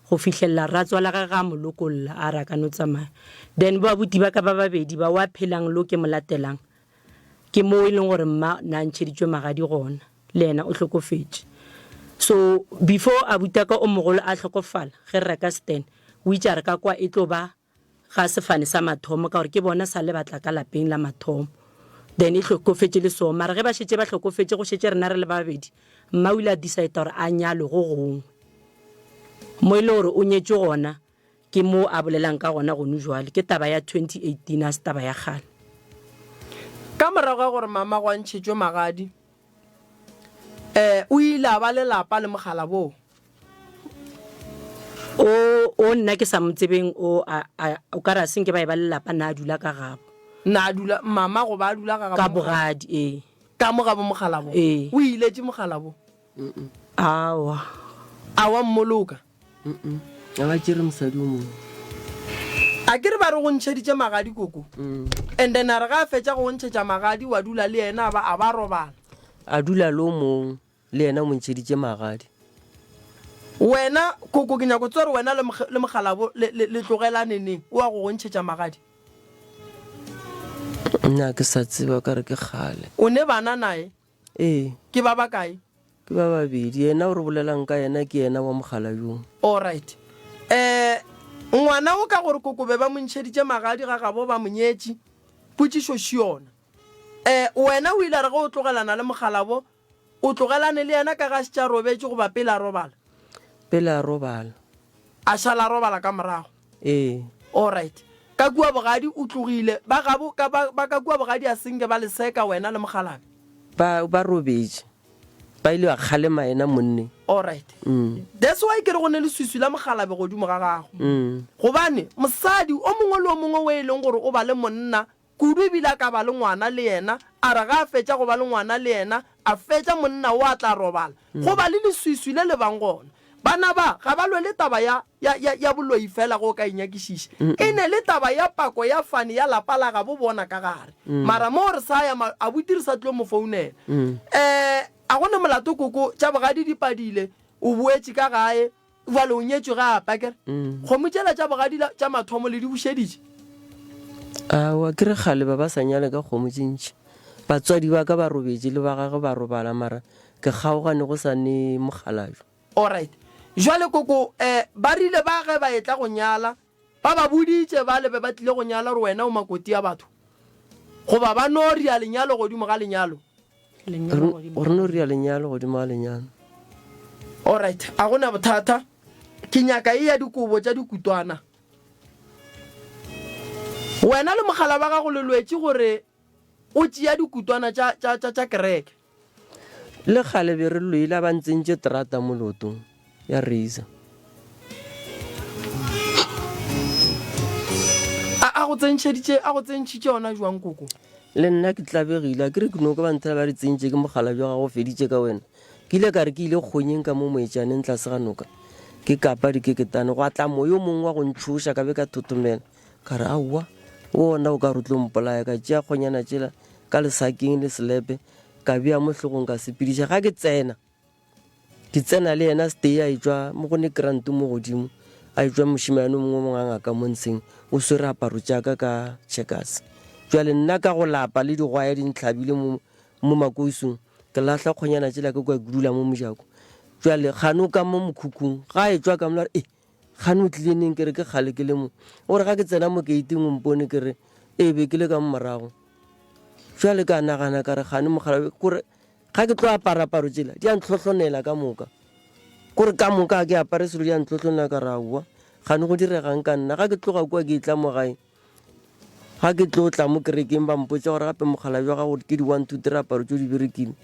Speaker 3: go fihlelela ratswala gage a mo lokolla a re a ka no tsamaya. Then bo abuti ba ka ba babedi ba wa phelang lo ke mo latelang. Ke moo e leng gore mma na ntšheditšwe magadi gona, le yena o hlokofetše. So before abutaka o mogolo a hlokofala, ge re reka stand, o itše a re ka kwa e tlo ba ga sefane sa mathomo ka gore ke bona sa le batla ka lapeng la mathomo. Then e hlokofetše le so. Mara ge ba šetše ba hlokofetše go šetše rena re le ba babedi, mma o ile a decide gore a nyalwe go gongwe. Mo e le gore o nyetšwe gona, Ke mo a bolelang ka gona gonu jwale. Ke taba ya 2018, a se taba ya kgale.
Speaker 2: Ka morago ga gore mamago a ntšhetšwe magadi, eh, o ile a ba le lapa le mogala boo.
Speaker 3: O, o nna ke sa mo tsebeng, o, a, a, o ka re a se nke ba e ba le lapa, na a dula ka gabo.
Speaker 2: Na a dula, mamago ba a dula ga gabo
Speaker 3: Ka bogadi, ee.
Speaker 2: Ka mo gabo mogala bo.
Speaker 3: Ee.
Speaker 2: O iletše mogala bo.
Speaker 3: Aowa.
Speaker 2: A wa mmoloka?
Speaker 4: A ba tšere mosadi o mongwe.
Speaker 2: A ke re ba re go ntšheditše magadi koko. And then a re ga a fetša go go ntšhetša magadi wa dula le yena a ba a ba robala.
Speaker 4: A dula le o mongwe le yena o mo ntšheditše magadi.
Speaker 2: Wena koko ke nyako tseba gore wena le le mokgalabo le le le tlogelane neng o wa go go ntšhetša magadi?
Speaker 4: Nna ke sa tseba ka re ke kgale.
Speaker 2: O ne bana naye?
Speaker 4: Ee.
Speaker 2: Ke ba bakae?
Speaker 4: Ke ba babedi. Yena o re bolelang ka yena ke yena wa mogala yo.
Speaker 2: Alright. Eh, ngwana o ka gore kokobe ba mo ntšheditše magadi ga gabo ba mo nyetše? Potšišo še yona. Eh, wena o ile a re ge o tlogelana le mogalabo, o tlogelane le yena ka ge a šetše a robetše goba pele a robala?
Speaker 4: Pele a robala.
Speaker 2: A šala a robala ka morago?
Speaker 4: Ee.
Speaker 2: Alright. Ka kua bogadi o tlogile. Ba gabo, ka, ba, ba ka kua bogadi a se nke ba le seka wena le mokgalabje?
Speaker 4: Ba, ba robetše. Ba ile ba kgalema yena monne.
Speaker 2: Alright.
Speaker 4: Mm.
Speaker 2: That's why ke re go ne leswiswi la mokgalabje godimo ga gago.
Speaker 4: Mm.
Speaker 2: Gobane mosadi o mongwe le o mongwe o e leng gore o ba le monna, Kudu ebile a ka ba le ngwana le yena, a re ga a fetša go ba le ngwana le yena, a fetša monna o a tla robala. Go ba le leswiswi le le bang gona. Bana ba ga ba lwele taba ya, ya, ya, ya boloi feela ge o ka e nyakišiša. E ne le taba ya pako ya fane ya lapa la gabo bona ka gare. Mara moo re sa ya, ma, abuti re sa tlo mo founela. Eh, a go ne molato koko, tša bogadi di padile, o boetše ka gae, Bjale o nyetšwe gape, akere? Kgomo tšela tša bogadi la, tša mathomo le di bušeditše?
Speaker 4: Aowa, ke re kgale ba ba sa nyale ka kgomo tše ntši. Batswadi ba ka ba robetše le ba gagwe ba robala mara ke kgaogane go sa ne mokgalabje.
Speaker 2: Alright. Bjale koko, eh, ba rile ba ge ba etla go nyala, Ba ba boditše bale be ba tlile go nyala gore wena o makoti ya batho? Goba ba no ria lenyalo godimo ga lenyalo?
Speaker 4: Re no ria lenyalo godimo ga lenyalo.
Speaker 2: Alright, a go na bothata. Ke nyaka e ya dikobo tša dikutwana. Wena le mogala wa gago le lwetše gore o tšea dikutwana tša, tša, tša, tša kereke.
Speaker 4: Le kgale be re lwele a ba ntsentše terata mo leotong ya razor.
Speaker 2: A, a go tsentšheditše, a go tsentšhitše yona jwang koko?
Speaker 4: Le nna ke tlabegile, a ke re ke no kwa ba nthela ba re tsentše ke mogala bja gago o feditše ka wena. Ke ile ka re ke ile kgonyeng ka mo moetšaneng tlase ga noka, ke kapa dikeketane, gwa tla moyo o mongwe wa go ntšhoša ka be ka thothomela. Ka re, Aowa, wona o ka re o tlo mpolaya. Ka tšea kgonyana tšela ka lesakeng le selepe, ka bea mo hlogong ka sepediša. Ga ke tsena, ke tsena le yena Stay a etšwa mo go ne krant mo godimo, a etšwa mošemane o mongwe mongangaka mo ntsheng, o swere aparo tša ka ka checkers. Jwale nna ka go lapa le digwaya di ntlhabile mo, mo makousung, ke lahla kgonyana tšela ke kwa ke dula mo mojako. Jwale kgane o ka mo mokhukhung, ga a etšwa ka mola a re, E, Kgane o tlile neng? Ke re, Ke kgale ke le mo. O re, Ga ke tsena mo keiting o mpone? Ke re, Ee, be ke le ka mo morago. Bjale ka nagana ka re, Kgane mokgalabje, kore ga ke tlo apara aparo tšela, di a ntlhohlonela ka moka. Kore ka moka ga ke apare selo di a ntlhohlonela. Ka re, Aowa, kgane go diregang ka nna? Ga ke tloga kua ke etla mo gae, ga ke tlo tla mo kerekeng ba mpotša gore gape mokgalabje wa gago ke di one two three aparo tšeo di berekile.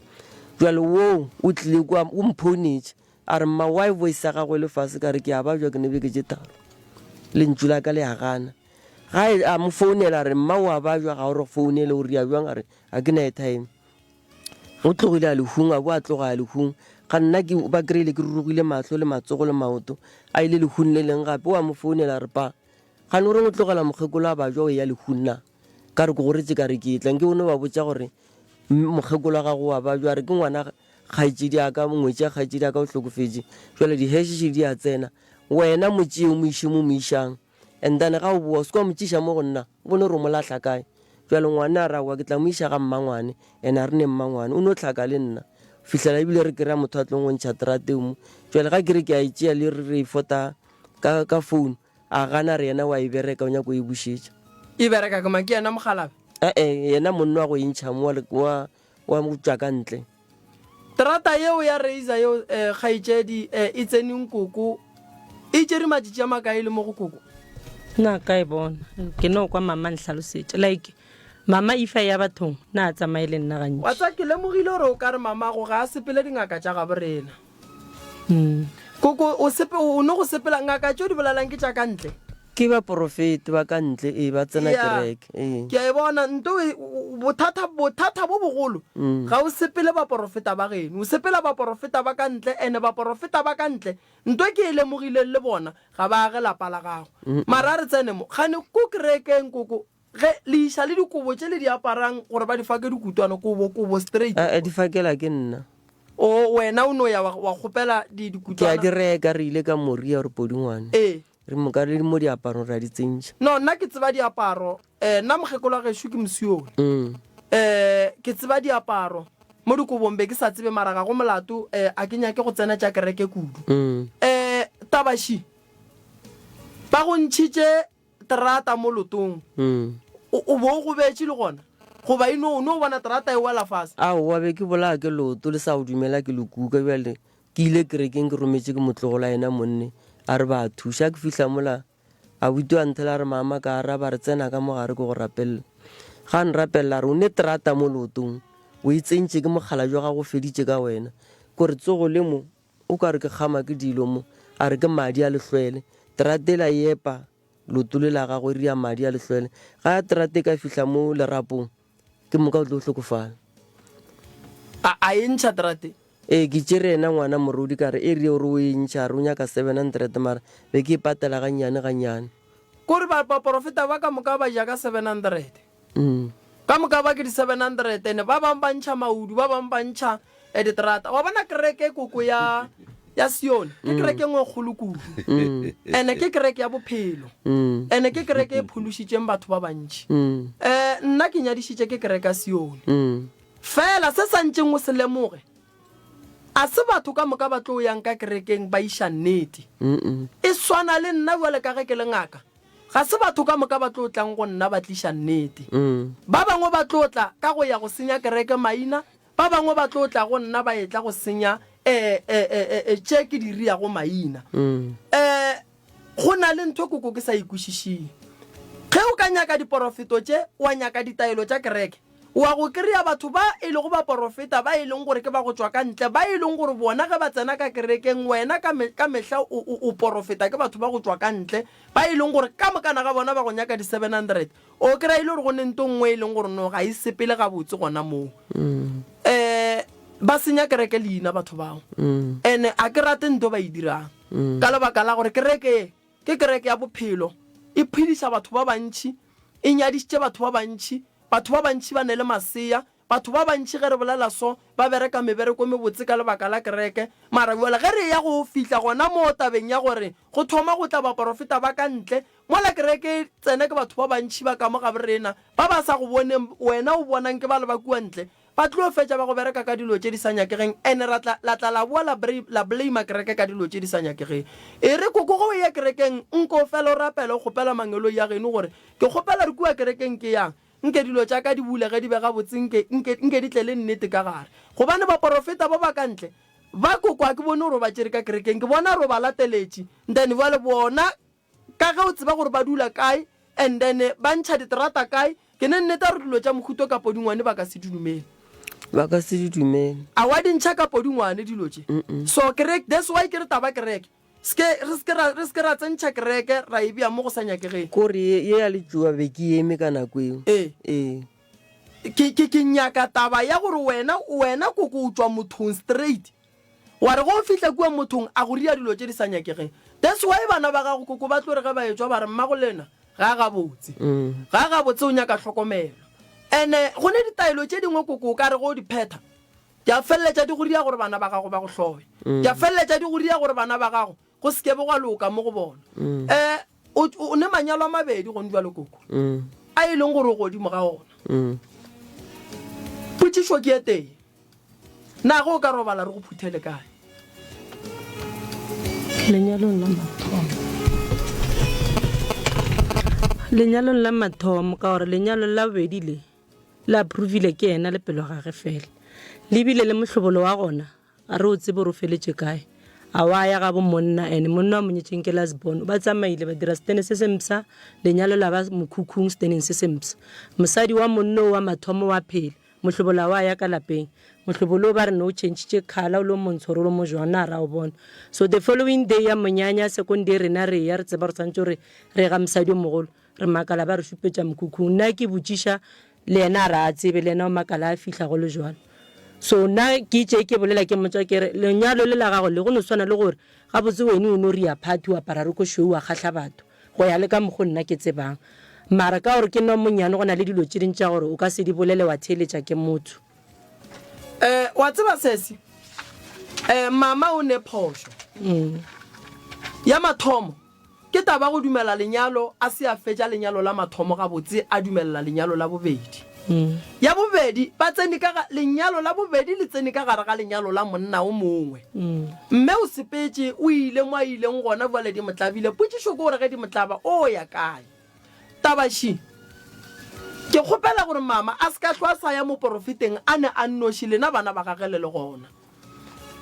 Speaker 4: Bjale woo o tlile kua o mphounetše. A re, Mma, why voice ya gago e le fase? Ka re, Ke a babja, ke ne beke tše tharo. Lentšu la ka le a gana. Ga e, a mo founela, a re, Mma, o a babja, ga o re founele, o ria bjang? A re, Ga ke na airtime. O tlogile a lehung, a bo a tloga a lehung. Ga nna ke, ba kry-ile ke rurugile mahlo le matsogo le maoto. A ile lehung le leng gape, o a mo founela, a re, Pa, gane o reng o tlogela mokgekolo a babja o eya lehung na? Ka re, Ke go retše ka re ke etla. Nke o no ba botša gore mokgekolo wa gago o a babja. A re, Ke ngwana Kgaetšedi ya ka, ngwetši ya kgaetšedi ya ka o hlokofetše. Bjale diheše di a tsena. Wena mo tšee o mo iše mo mo išang. And then ga o boa, o se ke wa mo tšiša mo go nna, o bone gore o mo lahla kae. Bjale ngwane a re, Aowa, ke tla mo iša ga mmangwane. Ene a re ne mmangwane. O no hlaka le nna. Go fihlela ebile re kry-a motho a tlong go ntšha terata eo mo. Bjale ga ke re ke a e tšea le re re e fota ka, ka phone, a gana a re yena o a e bereka, o nyaka go e bušetša.
Speaker 2: E bereka ke mang? Ke yena mokgalabje?
Speaker 4: E-e, yena monna wa go e ntšha mo wa, wa, wa go tšwa ka ntle.
Speaker 2: Terata yeo ya Razer yeo eh, kgaetšedi eh, e tsene nkoko e tšere matšatši a makae le mo go koko?
Speaker 3: Na ka e bona ke no kwa mama nhlalosetša like mama ifa ya bathong na a tsamaye le nna gantši.
Speaker 2: Wa tseba ke lemogile gore o ka re mamago ga a sepele dingaka tša gabo rena.
Speaker 3: Mm.
Speaker 2: Koko o sepe o no go sepela ngaka tšeo di bolelang ke tša ka ntle.
Speaker 4: Ke baporofeti ba ka ntle, ee, ba tsena
Speaker 2: Ya,
Speaker 4: kereke, ee.
Speaker 2: ke a e bona nto e, o- o- bothata bothata bo bogolo
Speaker 4: Mm.
Speaker 2: ga o sepele baporofeta ba geno o sepela baporofeta ba ka ntle ene baporofeta ba ka ntle nto ke e lemogileng le bona ga ba age lapa la gago mara a re tsene mo kgane ko kerekeng koko Ge le iša le dikobo tše le di aparang gore ba di fake dikutwana, kobo, kobo straight.
Speaker 4: A, di fakela ke nna.
Speaker 2: O, wena o no ya wa, wa kgopela di,
Speaker 4: Ke a
Speaker 2: dikutwana.
Speaker 4: di reka, re ile ka Moria or Podingwane.
Speaker 2: Ee.
Speaker 4: Re moka le mo diaparong re a di tsentšha.
Speaker 2: No, nna ke tseba diaparo. Eh, nna mokgekolo wa gešo ke Mosione.
Speaker 4: Mm.
Speaker 2: Eh, ke tseba diaparo. Mo dikobong be ke sa tsebe mara ga go molato, eh, a ke nyake go tsena tša kereke kudu.
Speaker 4: Mm.
Speaker 2: Eh, taba še, ba go ntšhitše terata mo lotong, o, o bo o gobetše le gona? Goba e no, o no bona terata e wela fase?
Speaker 4: Aowa, be ke bolaya ke leoto le sa go dumela ke le kuka. Bjale ke ile kerekeng ke rometše ke motlogolo a yena monne, a re ba a thuša. Ke fihla mola, abuti wa nthela a re, Mama, ka araba, a re, Tsena ka mo gare ke go rapelele. Ga a nrapelela a re, O ne terata mo leotong, o e tsentše ke mokgalabje wa gago o feditše ka wena. Ko re, Tsogo le mo, O ka re ke kgama ke dilo mo, a re ke madi a lehlwele. Terata ela e epa leoto le la gagwe e ria madi a lehlwele. Ga terata e ka fihla mo lerapong, ke moka o tlo hlokofala.
Speaker 2: A, a e ntšha terate?
Speaker 4: Ee, ke tšere yena ngwana morodi ka re e rie o re o e ntšha, a re o nyaka 700 mara be ke e patela gannyane gannyane.
Speaker 2: Kore ba, baporofeta ba ka moka ba ja ka 700. Ka moka ba ke di 700 ene ba bang ba ntšha maudu ba bang ba ntšha eh, diterata wa bona kereke koko ya ya Sione ke kereke nngwe e kgolo kudu ene ke kereke ya bophelo ene ke kereke e phološitšeng batho ba bantši um nna ke nyadišitše ke kereke ya Sione fela se sa ntšeng o se lemoge a se batho ka moka ba tlo yang ka kerekeng ba iša nnete e swana le nna bjale ka ge ke le ngaka Ga se batho ka moka ba tlo tlang go nna ba tliša nnete. Ba bangwe ba tlo tla ka go ya go senya kereke maina, ba bangwe ba tlo tla go nna ba etla go senya e, e, e, e, e, tše ke di riago maina. E, go na le ntho koko ke sa e kwešišeng. Ge o ka nyaka diporofeto tše, wa nyaka ditaelo tša kereke, wa go kry-a batho ba e lego baporofeta ba e leng gore ke ba go tšwa ka ntle, ba e leng gore bona ge ba tsena ka kerekeng, wena ka, me, ka mehla o, o, o porofeta ke batho ba go tšwa ka ntle, Ba e leng gore ka mokana ga bona ba go nyaka di 700, o kry-a e le gore go ne nto nngwe e leng gore no ga e sepele gabotse gona moo. Um ba senya kereke leina batho bao. And a ke rate nto ba e dirang ka lebaka la gore kereke ye ke kereke ya bophelo, e phediša batho ba bantši, e nyadišitše batho ba bantši, batho ba bantši ba ne le masea, Batho ba bantši ge re bolela so, ba bereka mebereko e mebotse ka lebaka la kereke. Mara bjale ge re eya go fihla gona moo tabeng ya gore go thoma go tla baporofeta ba ka ntle, mola kereke e tsena ke batho ba bantši ba ka mo gabo rena, ba ba sa go boneng wena o bonang ke bale ba kua ntle, ba tlo fetša ba go bereka ka dilo tše di sa nyakegeng and ra tla, la tla la boa la, la blame kereke ka dilo tše di sa nyakegeng. E re koko ge o eya kerekeng nko fela o rapele o kgopela mangeloi a geno gore ke kgopela re kua kerekeng ke yang, Nke dilo tša ka di bulege di be gabotse, nke, nke, nke di tle le nnete ka gare. Gobane baporofeta ba ba ka ntle, ba koko a ke bone gore o ba tšere ka kerekeng, ke bona gore o ba lateletše. Then bjale bona, ka ge o tseba gore ba dula kae, and then ba ntšha diterata kae, ke ne nnete ya gore dilo tša mohuto ka podingwane ba ka se di dumele.
Speaker 4: Ba ka se di dumele.
Speaker 2: A wa di ntšha ka podingwane dilo tše. So kereke, that's why ke re taba kereke. Se ke, re se ke ra, re se ke ra tsentšha kereke ra e bea mo go sa nyakegeng.
Speaker 4: Kore ye, ye ya letšoba be ke eme ka nako eo.
Speaker 2: Ee.
Speaker 4: Ee.
Speaker 2: Ke, ke, ke nyaka taba ya gore wena, wena koko o tšwa mothong straight. Wa re ge o fihla kua mothong a go ria dilo tše di sa nyakegeng. That's why bana ba gago koko ba tlo re ge ba etšwa ba re mmagolena ga a gabotse. Ga a gabotse o nyaka hlokomelo. And-e go ne ditaelo tše dingwe koko o ka re ge o di phetha Ke a feleletša di go ria gore bana ba gago ba go hloye. Ke a feleletša di go ria gore bana ba gago go se ke be gwa loka mo go bona. Um o, o ne manyalo a mabedi gone bjalo koko, a e leng gore o godimo ga ona.
Speaker 4: Mm.
Speaker 2: Potšišo ke e tee. Na ge o ka robala re go phuthele kae?
Speaker 3: Lenyalong la mathomo. Lenyalong la mathomo ka gore lenyalo la bobedi le le approvile ke yena le pelo gage fela. Le bile le mohlobolo wa gona ga re o tsebe gore o feletše kae. A wa ya gabo monna ene monna wa mo nyetšeng ke last born ba tsamaile ba dira setene se se mpsha lenyalo la ba mokhukhung seteneng se se mpsha. Mosadi wa monna o wa mathomo wa phela. Mohlobola wa ya ka lapeng. Mohlobolo o ba re no o tšhentšhitše colour o le o montsho or o le o mojwang na ra o bona. So the following day ya monyanya second day rena re ya re tseba gore tshwanetse gore re ye ga mosadi o mogolo. Re makala ba re šupetša mokhukhung. Nna ke botšiša le yena a re a tsebe le yena o makala a fihla go le jwalo. So nna ke itše ke bolela ke mmotša ke re lenyalo le la gago le go no swana le gore gabotse wene o no ria party wa apara roko šweu wa kgahla batho. Go ya le ka mokgo nna ke tsebang. Mara ka gore ke nna o monnyane go na le dilo tše ding tša gore o ka se di bolele wa theeletša ke motho.
Speaker 2: Eh, wa tseba sesi, eh, mama o ne phošo. Ya mathomo, ke taba go dumela lenyalo a se a fetša lenyalo la mathomo gabotse a dumelela lenyalo la bobedi. Ya bobedi, ba tsene ka ga, lenyalo la bobedi le tsene ka gare ga lenyalo la monna o mongwe. Mme o sepetše, o ile mo a ileng gona, bjale di mo tlabile. Potšišo ke gore ge di mo tlaba, o ya kae? Taba še, Ke kgopela gore mama a se ka hlwa a sa ya moporofeteng a ne a nnoši, lena bana ba gage le le gona.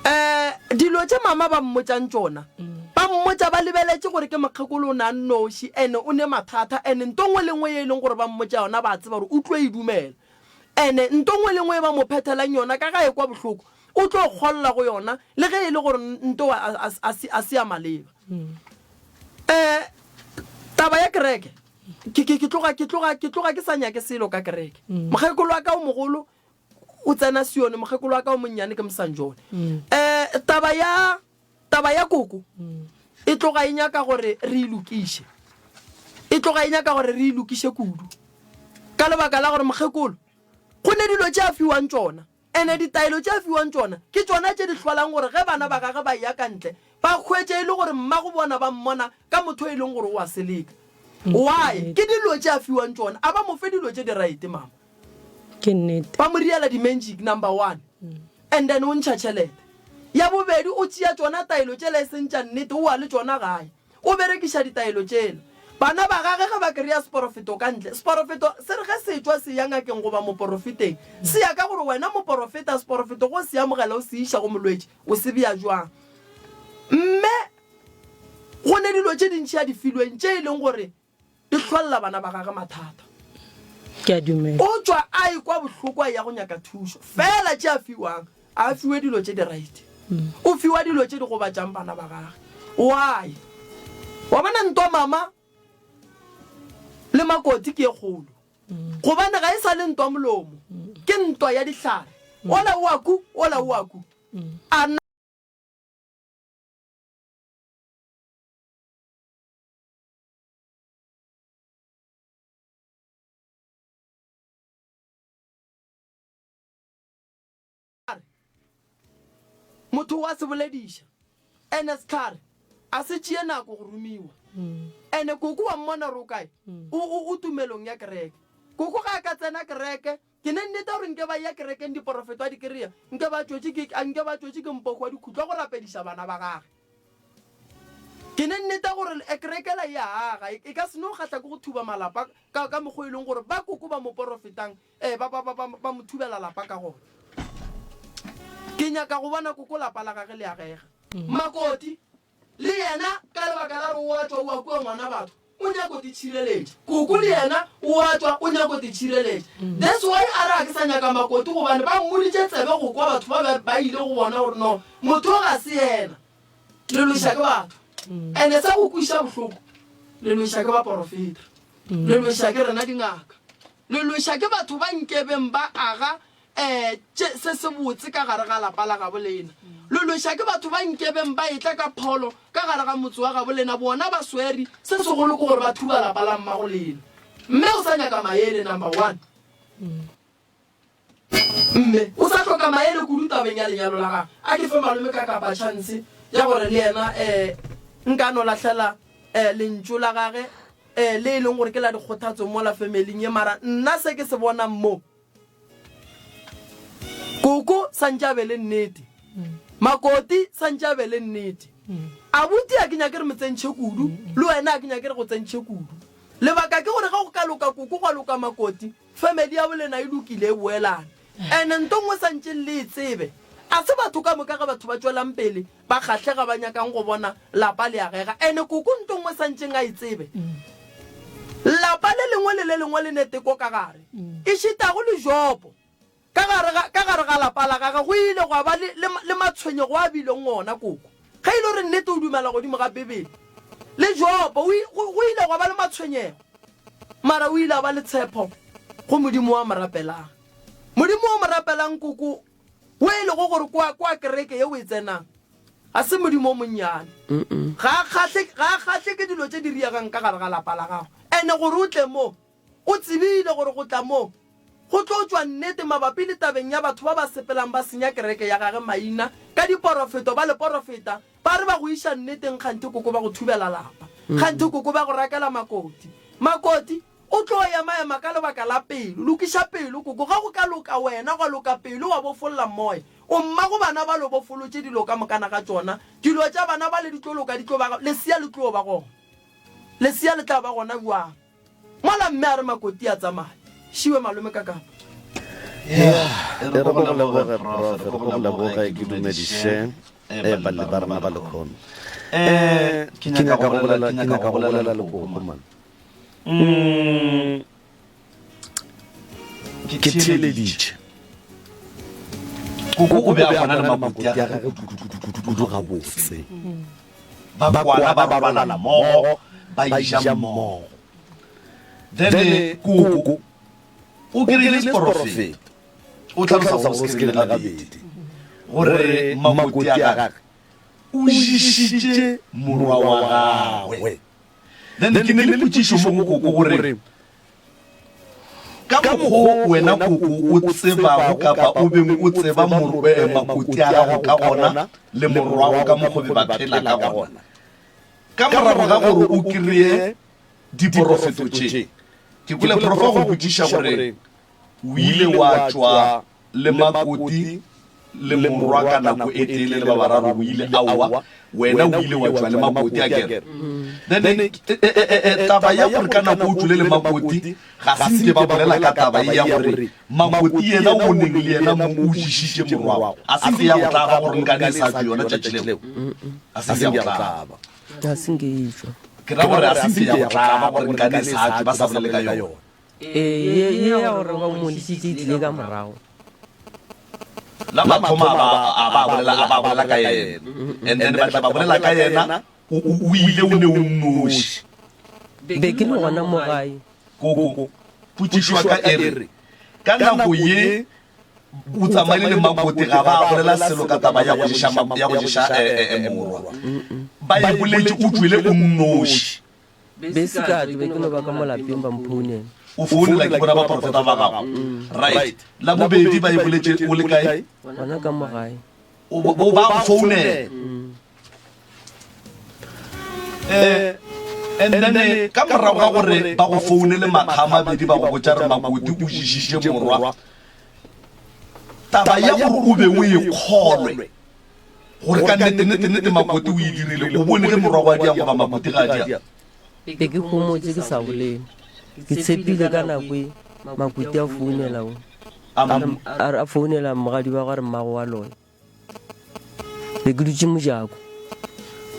Speaker 2: Um dilo tše mama ba mmotšang tšona, ba mmotša ba lebeletše gore ke mokgekolo o ne a nnoši and o ne mathata and nto nngwe le nngwe ye e leng gore ba mmotša yona ba tseba gore o tlo e dumela and nto nngwe le nngwe e ba mo phethelang yona ka ga e kwa bohloko o tlo kgolla go yona le ge e le gore nto a se ya maleba. Um taba ya kereke ke, ke, ke tloga, ke tloga, ke tloga ke sa nyake selo ka kereke. Mokgekolo wa ka o mogolo o tsena Sione, mokgekolo wa ka o monnyane ke Mosanjone. Um taba ya, taba ya koko e tloga e nyaka gore re e lokiše. E tloga e nyaka gore re e lokiše kudu. Ka lebaka la gore mokgekolo, go ne dilo tše a fiwang tšona, ene ditaelo tše a fiwang tšona ke tšona tše di hlolang gore ge bana ba gage ba eya ka ntle, ba hwetše e le gore mmago bona ba mmona ka motho e leng gore o a seleka. Why? Ke dilo tše a fiwang tšona. A ba mo fe dilo tše di right, mama.
Speaker 3: Ke nnete.
Speaker 2: Ba mo riela di magic number one and then o ntšha tšhelete. Ya bobedi o tšea tšona taelo tšela e seng tša nnete o wa le tšona gae. O berekiša ditaelo tšela. Bana ba gage ge ba kry-a seporofeto ka ntle, seporofeto se re ge se tšwa se ya ngakeng goba moporofeteng, se ya ka gore wena moporofeta seporofeto ge o se amogela o se iša go molwetši o se bea jwang. Mme go ne dilo tše dintši a di filweng tše e leng gore Di hlolla bana ba gagwe mathata.
Speaker 3: Ke a dumela.
Speaker 2: O tšwa a ekwa bohloko a eya go nyaka thušo. Fela tše a fiwang, a a fiwe dilo tše di right. O fiwa dilo tše di gobatšang bana ba gagwe. Why? Wa bona ntwa mama le makoti ke e kgolo. Gobane ga e sa le ntwa molomo, ke ntwa ya dihlare. Ola o a ku, ola o a ku. A na. A re, Motho o a se bolediša, ene sehlare a se tšee nako go romiwa. Ene koko wa mmona gore o kae? O, o, o tumelong ya kereke. Koko ge a ka tsena kereke, ke ne nnete gore nke ba eya kerekeng diporofeto a di kry-a, nke ba tšwetše ke, nke ba tšwetše ke mpoku wa dikhutlo go rapediša bana ba gage. Ke ne nnete gore kerekela e a aga, e ka se no kgahla ke go thuba malapa ka, ka mokgwa e leng gore ba koko ba mo porofetang, eh, ba, ba, ba, ba, ba mo thubela lapa ka gona. Ke nyaka go bona koko lapa la gage le agega. Makoti, le yena, ka lebaka la gore o a tšwa o a kua ngwana batho, o nyako te tšhireletša. Koko le yena o a tšwa o nyako te tšhireletša. That's why a re ga ke sa nyaka makoti gobane ba mmoditše tsebe go kwa batho ba ba, ba ile go bona gore no, motho o ga se yena. Le lweša ke batho. Ene sa go kwiša bohloko, le lweša ke baporofeta, le lweša ke rena dingaka, le lweša ke batho ba nkebeng ba aga um tše se se botse ka gare ga lapa la gabo lena, le lweša ke batho ba nkebeng ba etla ka pholo ka gare ga motse wa gabo lena, bona ba swere se segolo ke gore ba thuba lapa la mmago lena. Mme o sa nyaka maele number one. Mme o sa hloka maele kudu tabeng ya lenyalo la gagwe. A ke fe malome ka kapa tšhanse ya gore le yena um nka no lahlela um lentšu la gage. um le e leng gore ke la dikgothatso mola familing ye mara nna se ke se bonang mo koko santše a be le nnete makoti santše a be le nnete abuti a ke nyake re mo tsentšhe kudu le wena a ke nyake re go tsentšhe kudu lebaka ke gore ge go ka loka koko gwa loka makoti family ya bolena e lokile e boelane ene nto nngwe santšeng le e tsebe a se batho ka moka ge batho ba tšwelang pele ba kgahlega ba nyakang go bona lapa le agega. Ene koko nto nngwe santšeng a e tsebe, lapa le lengwe le le lengwe le ne teko ka gare, ešitago le Jobo. Ka gare ga, ka gare ga lapa la gage go ile gwa ba le, le, le matshwenyego a bileng ona, koko. Ge e le gore nnete o dumela godimo ga Bibele, le Jobo, o, go, go ile gwa ba le matshwenyego, mara o ile a ba le tshepo go Modimo wa mo rapelang. Modimo o mo rapelang, koko, Wo e lego gore kwa, kwa kereke ye o e tsenang, ga se Modimo o monnyane. Ga a kgahle, ga a kgahle ke dilo tše di riegang ka gare ga lapa la gago. Ene gore o tle mo, o tsebile gore go tla mo go tlo tšwa nnete mabapi le tabeng ya batho ba ba sepelang ba senya kereke ya gage maina ka diporofeto, ba le porofeta, ba re ba go iša nneteng kganthe koko ba go thubela lapa, kganthe koko ba go rakela makoti. Makoti, O tlo ema-ema ka lebaka la pelo. Lokiša pelo, koko. Ge go ka loka wena, gwa loka pelo, wa bofolla moya. O mmago bana ba lo bofolotše dilo ka mokana ga tšona. Dilo tša bana bale di tlo loka, di tlo ba, lesea le tlo ba gona. Lesea le tla ba gona bjang? Mola mme a re Makoti a tsamaye. Šiwe malome ka kapa.
Speaker 1: E re go leboge, Prof. Re go leboge, ke dumediše eh, balli ba rena ba lekhono. Eh, ke nyaka go bolela, ke nyaka go bolela le koko man. Mm, ke theeleditše
Speaker 5: koko o be a kwana le makoti a
Speaker 1: gagwe kudu gabotse
Speaker 5: ba kwana ba robala mmogo ba ija mmogo then koko o kry-ile seporofeto o tlhalosa gore o se kry-ile gabedi gore makoti a gagwe o ješitše morwa wa gagwe Then ke ne le potšišo mo go koko gore ka mokgo wena koko o tsebago kapa o beng o tseba eh, makoti a gago ka gona le morwago ka mokgo be ba phela ka gona ka morago ga gore o kry-e diporofeto tše ke kwele profa go botšiša gore o ile wa tšwa le makoti le morwa ka nako e tee le le ba bararo o ile aowa wena o ile wa tšwa le makoti a kere then eh, eh, eh, taba ya gore ka nako o tšwile le makoti ga se nke ba bolela ka taba e ya gore makoti yena o neng le yena mo o ješitše morwago a se nke ya go tlaba gore nkane e sa tšwe yona tšatši leo a se nke ya go tlaba
Speaker 4: ga se nke e tšwa
Speaker 5: ke ra gore a se nke ya go tlaba gore nkane e sa tšwe ba sa bolele ka yona
Speaker 4: Ee, ye ye ya gore ba mo lisitše e tlile ka morago.
Speaker 5: La mathomo a ba a ba bolela a ba bolela ka yena and then ba tla ba bolela ka yena o o ile o ne o nnoši.
Speaker 4: Be ke le gona mo gae.
Speaker 5: Koko, potšišo ya ka e re, ka nako ye o tsamaile le Makoti ga ba bolela selo ka taba ya go ješa ya go ješa morwa. Ba e boletše o tšwele o nnoši.
Speaker 4: Be se ka tšwe, be ke no ba ka mo lapeng ba mphounela.
Speaker 5: O founela ke bona baprofeta ba gago. Right. La bobedi ba e boletše o le kae?
Speaker 4: Gona ka mo gae.
Speaker 5: O ba go founela. Eh, and then eh, ka morago ga gore ba go founele makga a mabedi ba go botša re makoti o ješitše morwa taba ya gore o be o e kgolwe Gore ka nnete, nnete, nnete Makoti o e dirile. O bone ge morwa wa diang goba Makoti ga a diang?
Speaker 4: Be ke homotše ke sa bolele. Ke tshepile ka nako e Makoti a founela o. A re a founela mogadi wa gagwe a re mmago wa loya. Be ke dutše mojako.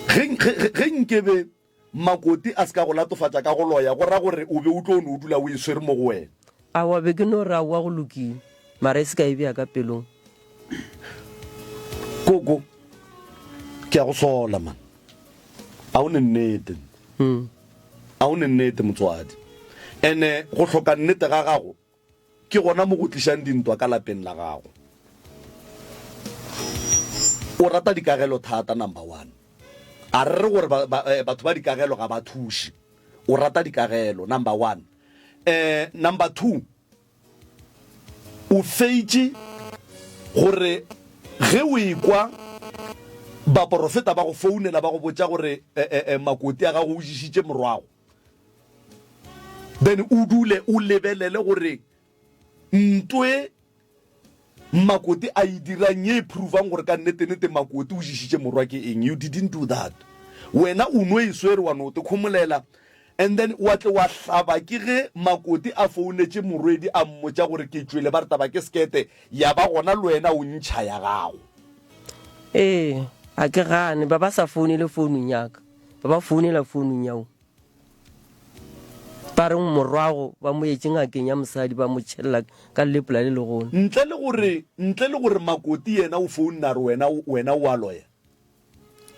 Speaker 1: Ge, ge, ge nkebe Makoti a se ka go latofatša ka go loya, go ra gore o be o tlo no dula o e swere mo go wena.
Speaker 4: Aowa, be ke no re aowa go lokile, mara e se ka e bea ka pelong.
Speaker 1: Koko, ke a go sola man. A o ne nnete. A o ne nnete motswadi. Ene go hloka nnete ga gago Ke gona mo go tlišang dintwa ka lapeng la gago. O rata dikagelo thata, number one. A re re gore ba, ba, eh, batho ba dikagelo ga ba thuše. O rata dikagelo, number one. Eh, number two, o feitše gore ge o ekwa baporofeta ba go founela ba go botša gore eh, eh, eh, makoti a gago o ješitše morwago.
Speaker 5: Then o dule o lebelele gore ntwe Makoti a e dirang ye e provang gore ka nnete-nnete Makoti o ješitše morwa ke eng. You didn't do that. Wena o no e swere wa no te khomolela and then wa tle wa hlaba ke ge Makoti a founetše morwedi a mmotša gore ke tšwele ba re taba ke sekete ya ba gona le wena o ntšha ya gago.
Speaker 4: Ee, a ke gane ba ba sa founele founung ya ka, ba ba founela founung ya o. Ba re morwago ba mo etše ngakeng ya mosadi ba mo tšhelela ka lepola le legolo.
Speaker 5: Ntle le gore, ntle le gore Makoti yena o founne a re wena, wena o a loya.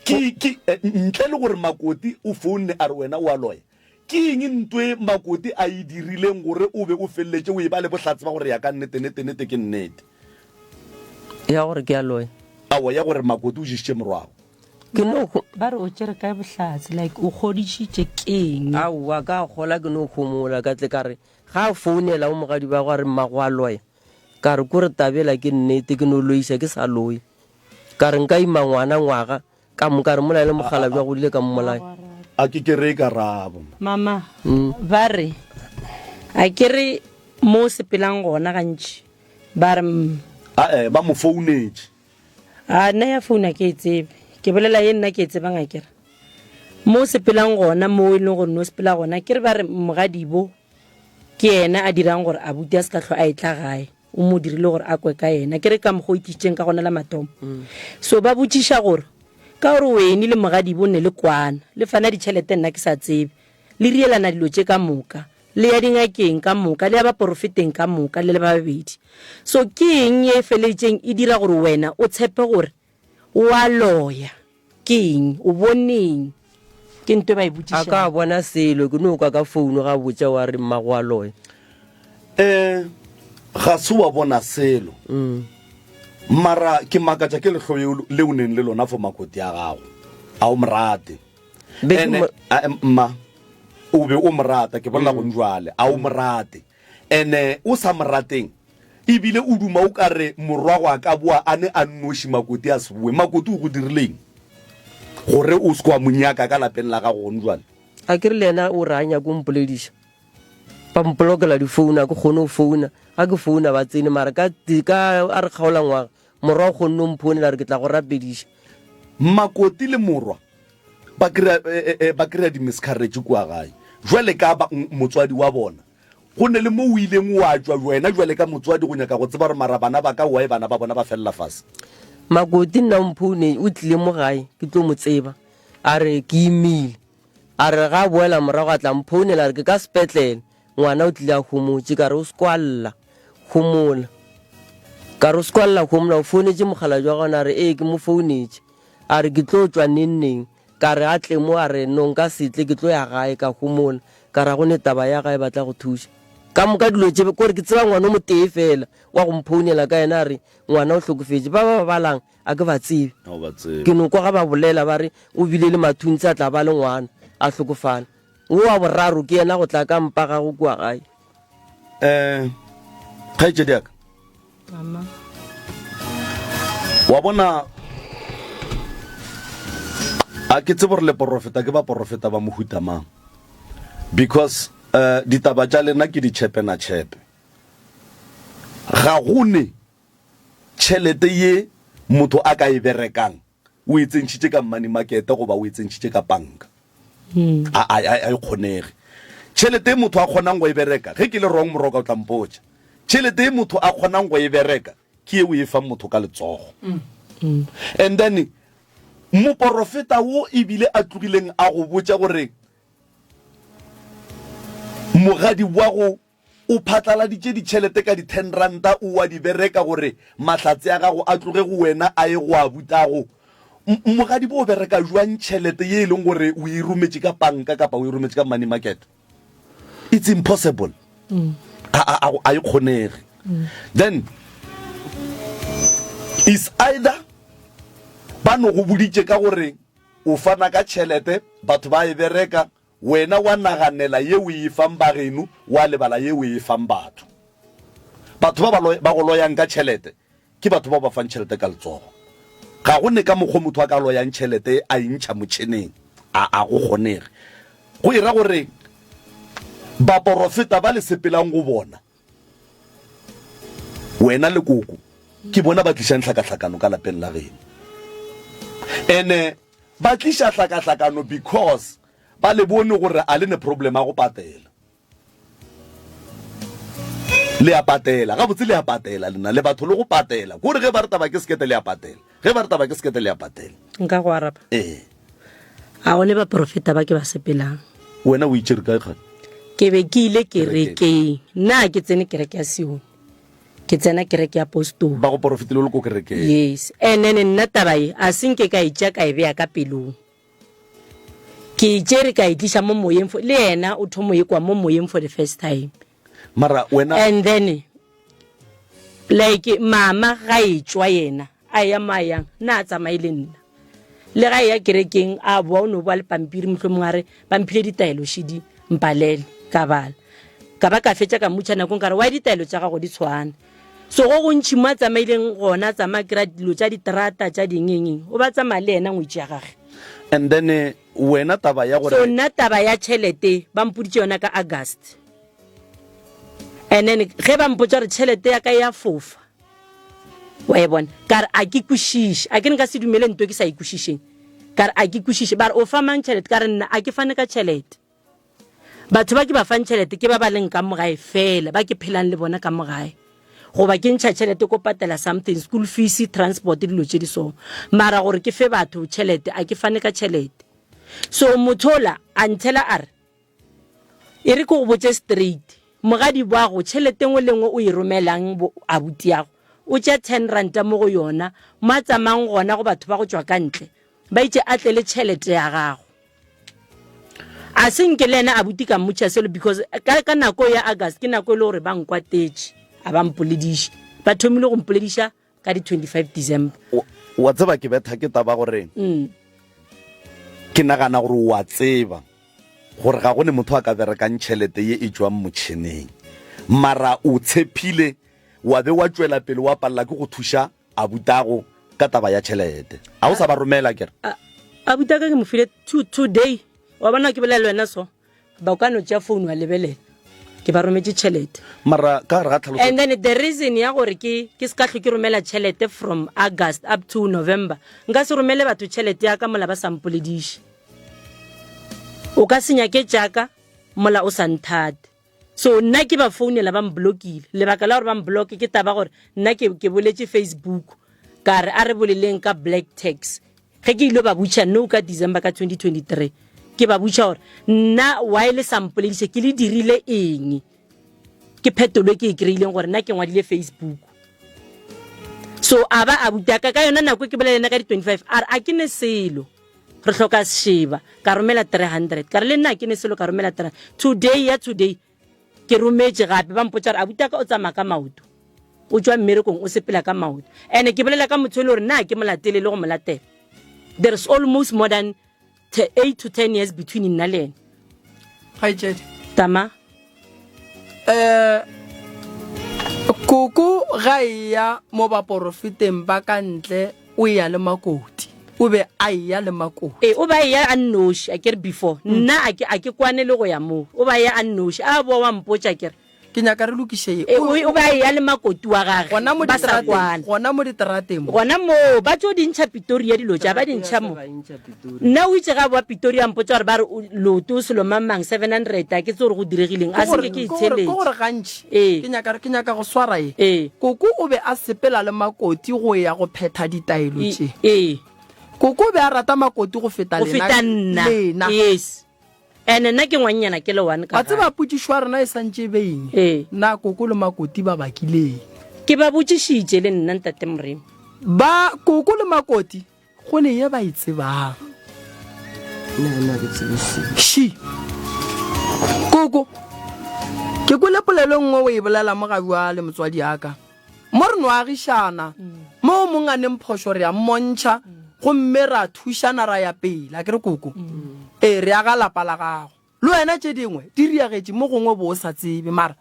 Speaker 5: Ke, ke, ntle le gore Makoti o founne a re wena o a loya. Ke eng ntwe Makoti a e dirileng gore o be o feleletše o eba le bohlatse ba gore ya ka nnete, nnete, nnete ke nnete?
Speaker 4: Ya gore ke a loya.
Speaker 5: Aowa, ya gore Makoti o ješitše morwago.
Speaker 4: Ke no ho.
Speaker 3: Ba re o tšere kae bohlatse, like o kgodišitše keng?
Speaker 4: Aowa, ka kgola ke no homola, ka tle ka re ga a founela o mogadi ba go a re mmago a loya, ka re kore tabela ke nnete ke no loiša ke sa loye. Ka re nka ima ngwana ngwaga ka moka re mola le mokgalabje a godile ka mmolaya.
Speaker 5: A ke kereye karabo.
Speaker 3: Mama, ba re a ke re mo o sepelang gona gantši ba re.
Speaker 5: Ae, ba mo founetše.
Speaker 3: A nna ya phone a ke e tsebe. Ke bolela ye nna ke e tsebang a kere. Mo o sepelang gona mo e leng gore no sepela gona ke re ba re mogadibo ke yena a dirang gore abuti a se ka hlwa a etla gae. O mo dirile gore a kwe ka yena. Ke re ka mokgwa o itlišitšeng ka gona la mathomo. So ba botšiša gore ka gore wene le mogadibo ne le kwana le fana ditšhelete nna ke sa tsebe le rielana dilo tše ka moka. Le ya dingakeng ka moka, le ya baporofeteng ka moka, le le ba babedi. So ke eng ye e feleletšeng e dira gore wena o tshepe gore o a loya? Ke eng? O boneng? Ke nto e ba e
Speaker 4: A ka
Speaker 3: botšišago.
Speaker 4: bona selo, ke no kwa ka founu ga botša wa re mmago a loya.
Speaker 5: Eh, ga se wa bona selo. Mara ke makatša ke lehloyo le o neng le lona for makoti a gago. A o mo rate.
Speaker 4: Be ke
Speaker 5: Ene,
Speaker 4: mo-
Speaker 5: a, em, mma, o be o mo rata, ke bolela gong jwale, a o mo rate. Ene o sa mo rateng, ebile o duma o ka re morwago a ka boa a ne a nnoši Makoti a se boe. Makoti o go dirileng gore o se ke wa mo nyaka ka lapeng la gago gong jwale?
Speaker 4: A ke re le yena o re a nyake o mpolediša. Ba mpolokela difounu, a ke kgone go founa. Ga ke founa ba tsene, mara ka, ka a re kgaola ngwaga, morwa o kgonne go mphounela a re ke tla go rapediša.
Speaker 5: Makoti le morwa ba kry-a eh, eh, ba kry-a di-miscarriage kua gae jwale ka ba, motswadi wa bona go ne le mo o ileng wa tšwa wena jwale ka motswadi go nyaka go tseba gore mara bana ba ka why bana ba bona ba felela fase.
Speaker 4: Makoti nna o mphoune o tlile mo gae ke tlo mo tseba a re ke imile a re ga a boela morago a tla mphounela a re ke ka sepetlele ngwana o tlile a homotše ka re o se kwa lla homola ka re o se kwa lla homola o founetše mokgalabje wa gona a re ee ke mo founetše A re, Ke tlo tšwa neng neng. Ka re, A tle mo. A re, No, nka se tle, ke tlo ya gae, ka homola. Ka re, Ga go ne taba ya gae, ba tla go thuša. Ka moka dilo tše, kore ke tseba ngwana o motee feela wa go mphounela ka yena, a re, Ngwana o hlokofetše. Ba ba ba balang, a ke ba tsebe. Ke no kwa ga ba bolela, ba re, O bile le mathuntsi, a tla ba le ngwana, a hlokofala. Wo wa boraro ke yena go tla ka mpa gago kua gae.
Speaker 5: Um, kgaetšedi ya ka.
Speaker 3: Mama.
Speaker 5: Wa bona, a ke tsebe gore le porofeta ke baporofeta ba mohuta mang, because uh, ditaba tša lena ke ditšhepe na tšhepe. Ga go ne tšhelete ye motho a ka e berekang o e tsentšhitše ka money market goba o e tsentšhitše ka panka. A, a, a, a e kgonege. Tšhelete e motho a kgonang go e bereka, ge ke le wrong Moroka o tla mpotša. Tšhelete e motho a kgonang go e bereka ke ye o e fang motho ka letsogo. And then moporofeta wo ebile a tlogileng a go botša gore mogadi wa go O phatlaladitše ditšhelete ka di-ten ranta o a di bereka gore mahlatse a gago a tloge go wena a ye go a butago. M, mogadibo o bereka bjang tšhelete ye e leng gore o e rometše ka panka kapa o e rometše ka money market? It's impossible. A, a, a, a e kgonege. Then is either ba no go boditše ka gore o fana ka tšhelete, batho ba e bereka, Wena wa naganela ye o e fang ba geno, wa lebala ye o e fang batho. Batho ba ba go loyang ka tšhelete ke batho bao ba fang tšhelete ka letsogo. Ga go ne ka mokgo motho a ka loyang tšhelete a e ntšha motšheneng. A, a go kgonege. Go e ra gore.
Speaker 1: Baporofeta ba le sepelang go bona, wena le koko, ke bona ba tlišang hlakahlakano ka lapeng la geno. Ene ba tliša hlakahlakano because ba le bone gore a le ne problem ya go patela. Le a patela, gabotse le a patela lena, le batho le go patela. Kore ge ba re taba ke sekete le a patela, ge ba re taba ke sekete le a patela.
Speaker 3: Nka go araba?
Speaker 1: Ee.
Speaker 3: A go ne baprofeta ba ke ba sepelang.
Speaker 1: Wena o itšere kae kgane?
Speaker 3: Ke be ke ile kerekeng. Nna ke tsene kereke ya Sione. Ke tsena kereke ya Apostoli.
Speaker 1: Ba go porofetile o le ko kerekeng?
Speaker 3: Yes. And then nna taba ye a se nke ka e tšea ka e bea ka pelong. Ke e tšere ka e tliša mo moyeng for, le yena o thomo e kwa mo moyeng for the first time.
Speaker 1: Mara wena.
Speaker 3: And then like mama ga e tšwa yena a eya mo a yang nna a tsamaye le nna le ga eya kerekeng a boa o no boa le pampiri mohlomongwe a re ba mphile ditaelo šidi mpalele ka bala ka ba ka fetša ka mmutšha nakong ka re why ditaelo tša gago di tshwana so go gontšhi mo a tsamaileng gona a tsamaya kry-a dilo tša diterata tša dingengeng o ba tsamaya le yena ngwetši ya gage
Speaker 1: And then eh, wena taba ya
Speaker 3: so
Speaker 1: gore
Speaker 3: nna taba ya tšhelete ba mpoditše yona ka august And then ge ba mpotša gore tšhelete ya ka ya fofa, wa e bona, ka re a ke kwešiše. A ke nka se dumele nto ke sa e kwešišeng. Ka re a ke kwešiše. Ba re o fa mang tšhelete? Ka re nna a ke fane ka tšhelete. Batho ba ke ba fang tšhelete ke ba ba leng ka mo gae fela, ba ke phelang le bona ka mo gae. Goba ke ntšha tšhelete ko patela something, school fees, transport, dilo tše di so. Mara gore ke fe batho tšhelete, a ke fane ka tšhelete. So motho ola a nthela a re, E re ke go botše straight, mogadi wago tšhelete ngwe le ngwe o e romelang bo abuti yago, o tšea ten ranta mo go yona, mo a tsamayang gona go batho ba go tšwa ka ntle, ba itše a tle le tšhelete ya gago. A se nke le yena abuti ka mmotša selo because ka, ka nako ya August ke nako e le gore ba nkwatetše, a ba mpolediše. Ba thomile go mpolediša ka di 25 December.
Speaker 1: Wa tseba ke betha ke taba gore mm. ke nagana gore wa tseba gore ga go ne motho a ka berekang tšhelete ye e tšwang motšheneng mara o tshephile wa be wa tšwela pele wa palela ke go thuša abutago ka taba ya tšhelete a o sa ba romela kere
Speaker 3: abutaka ke mo file today wa bona ke bolela le wena so Ba ka no tšea phone wa lebelela. Ke ba rometše tšhelete.
Speaker 1: Mara ka gare ga tlhaloso.
Speaker 3: And then the reason ya gore ke ke se ka hlwe ke romela tšhelete from August up to November, nka se romele batho tšhelete ya ka mola ba sa mpolediše. O ka se nyake tša ka mola o sa nthate. So nna ke ba founela ba mblokile. Lebaka la gore ba mbloke ke taba gore nna ke ke boletše Facebook ka re a re boleleng ka black tax. Ge ke ile ba butša no ka December ka 2023, ke ba butša gore nna why le sa mpolediše ke le dirile eng? Ke phetolo e ke e kry-ileng gore nna ke ngwadile Facebook. So a ba a butaka ka yona nako e ke bolela le ena ka di 25 a re a ke ne selo re hloka sešeba ka romela 300 ka re le nna a ke ne selo ka romela 300 today ya today Ke rometše gape, ba mpotša gore abuti ka o tsamaya ka maoto, o tšwa mmerekong o sepela ka maoto. Ene ke bolela ka motho e le gore nna ke mo latele le go mo latela. There is almost more than 8 to 10 years between nna le ene.
Speaker 2: Kgaetšedi.
Speaker 3: Tama.
Speaker 2: Eh koko ga e ya mo baporofeteng ba ka ntle o ya le makoti o be a eya le makoti
Speaker 3: ee o ba eya a nnoši a kere before mm. nna a ke a ke kwane le go ya moo o ba eya a nnoši a boa wa mpotša kere
Speaker 2: ke nyaka re lokiše ye
Speaker 3: e, o ba eya le makoti wa gage
Speaker 2: gona mo
Speaker 3: ba sa kwana
Speaker 2: gona mo diterateng
Speaker 3: mo gona moo ba tso di ntšha Pretoria dilo tša ba di ntšha mo nna o itse ga boa Pretoria mpotša gore ba re loto selo mang mang 700 a ke tse gore go diregileng a se ke ke
Speaker 2: itsheletse gore gantši Ee. Ke nyaka, ke nyaka go swara ye.
Speaker 3: Ee.
Speaker 2: Koko o be a sepela le Makoti go ya go phetha ditaelo tše.
Speaker 3: Ee.
Speaker 2: Koko o be a rata Makoti go feta
Speaker 3: Go
Speaker 2: lena.
Speaker 3: feta nna.
Speaker 2: Lena.
Speaker 3: Yes. Ene nna ke ngwannyana ke le one ka
Speaker 2: Wa tseba
Speaker 3: gae.
Speaker 2: potšišo ya rena e santše e be eng?
Speaker 3: Ee.
Speaker 2: Na Koko le Makoti ba bakile eng?
Speaker 3: Ke ba botšišitše le nna Ntate Moremi.
Speaker 2: Ba, Koko le Makoti Go ne ye ba e tsebang.
Speaker 4: Nna nna ke tsebe selo.
Speaker 2: Shi. Koko. Ke kwele polelo e nngwe o e bolela mo ga bjale motswadi ya ka. Mo re no agišana, mo o mong a neng phošo re a mmontšha gomme ra thušana ra ya pele. A ke re koko? Ee, re aga lapa la gago. Le wena tše dingwe di riagetše mo gongwe bo o sa tsebe mara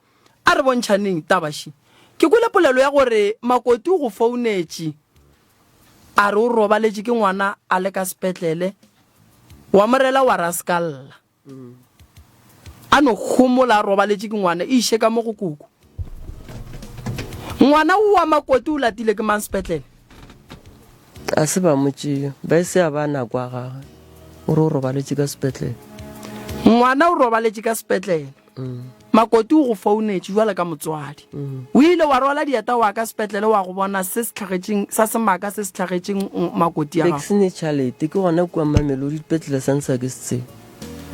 Speaker 2: a re bontšhaneng taba še. Ke kwele polelo ya gore Makoti o go founetše a re o robaletše ke ngwana a le ka sepetlele wa mo rela wa re a se ka lla. A no homola a robaletše ke ngwana, e iše ka mo go koko. Ngwana o wa makoti o latile ke mang sepetlele?
Speaker 4: A se ba mo tšea, ba e se a ba nako a gagwe. O re o robaletše ka sepetlele.
Speaker 2: Ngwana o robaletše ka sepetlele. Makoti o go founetše jwale ka motswadi. O ile wa rwala dieta wa ka sepetlele wa go bona se se hlagetšeng sa semaka se se hlagetšeng makoti a
Speaker 4: Be ke
Speaker 2: gago.
Speaker 4: se ne tšhalete, ke gona kua Mamelodi dipetlele sa ntsha ke se tsebe.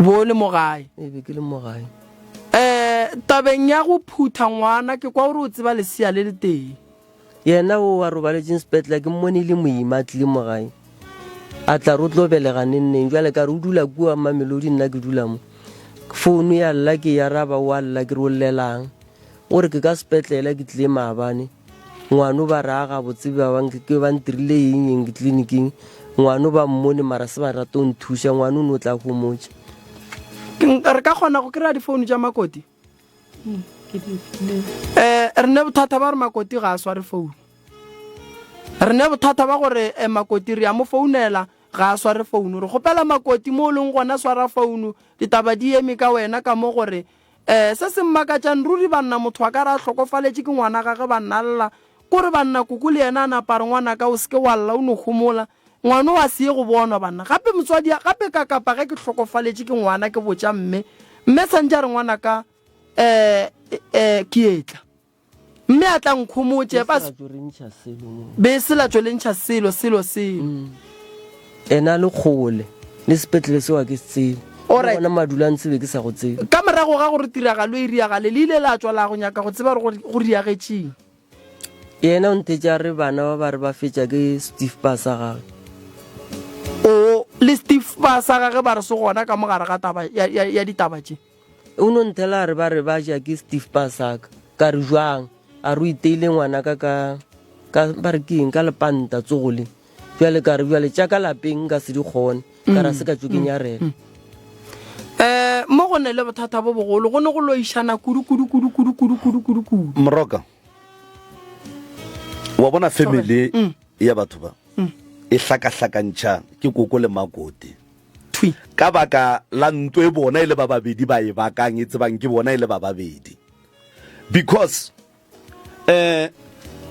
Speaker 2: Bo o le mo gae.
Speaker 4: Ee, be ke le mo gae.
Speaker 2: Um tabeng ya go phutha ngwana ke kwa o re o tseba lesea le letee.
Speaker 4: Yena o a robaletšeng sepetlele ke mmone e le moima a tlile mo gae. A tla re o tlo belega neng neng. Bjale ka re o dula kua Mamelodi nna ke dula mo. Founu ya lla ke e araba o a lla ke re o llelang. O re ke ka sepetlele ke tlile maabane. Ngwano ba re a gabotse ba ba ke ba ntirile eng eng tleliniking. Ngwano ba mmone mara se ba rate go nthuša ngwano o no tla homotša.
Speaker 2: Re ka kgona go kry-a difounu tša Makoti? Um re ne bothata ba gore Makoti ga a sware founu. Re ne bothata ba gore eh, Makoti re a mo founela ga a sware founu. Re kgopela Makoti mo o leng gona swara founu, ditaba di eme ka wena ka mo gore um se se mmakatšang ruri banna motho a ka re a hlokofaletše ke ngwana gage banna lla kore banna koko le yena a napa a re ngwanaka o seke wa lla o no homola Ngwana o a se ye go bonwa banna. Gape motswadi a, gape ka kapa ge ke hlokofaletše ke ngwana ke botša mme, mme santše a re ngwanaka eh, eh, ke etla. Mme a tla nkhomotše, ba
Speaker 4: se ntšha selo mo.
Speaker 2: Be se la tšo le ntšha selo, selo, selo.
Speaker 4: Mm. Ena le kgole, le sepetlele seo a ke se tsebe.
Speaker 2: Alright.
Speaker 4: Gona madula a ntse be ke sa go tsebe.
Speaker 2: Ka morago ga gore tiragalo e riagale, le ile la tšwa la go nyaka go tseba gore go riagetšeng.
Speaker 4: Yena o ntetše a re bana ba ba re ba fetša ke Steve ba sa gage.
Speaker 2: O le Steve ba sa gage ba re se gona ka mo gare ga taba ya, ya, ya ditaba tše.
Speaker 4: O no nthela a re ba re ba ja ke Steve ba sa ka. Ka re jwang? A re o iteile ngwana ka ka, ka ba re ke eng ka lepanta tsogo le. Bjale ka re bjale tša ka lapeng nka se di kgone. Ka ra se ka tšo ke nyarela.
Speaker 2: Um mo go ne le bothata bo bogolo, go ne go loišana kudu kudu kudu kudu kudu kudu kudu kudu.
Speaker 1: Moroka. Wa bona family mm. ya batho ba mm. e hlakahlakantšha ke koko le makote.
Speaker 2: Thwi.
Speaker 1: Ka baka la ntwe e bona e le ba babedi ba e bakang e tsebang ke bona e le ba babedi. Because eh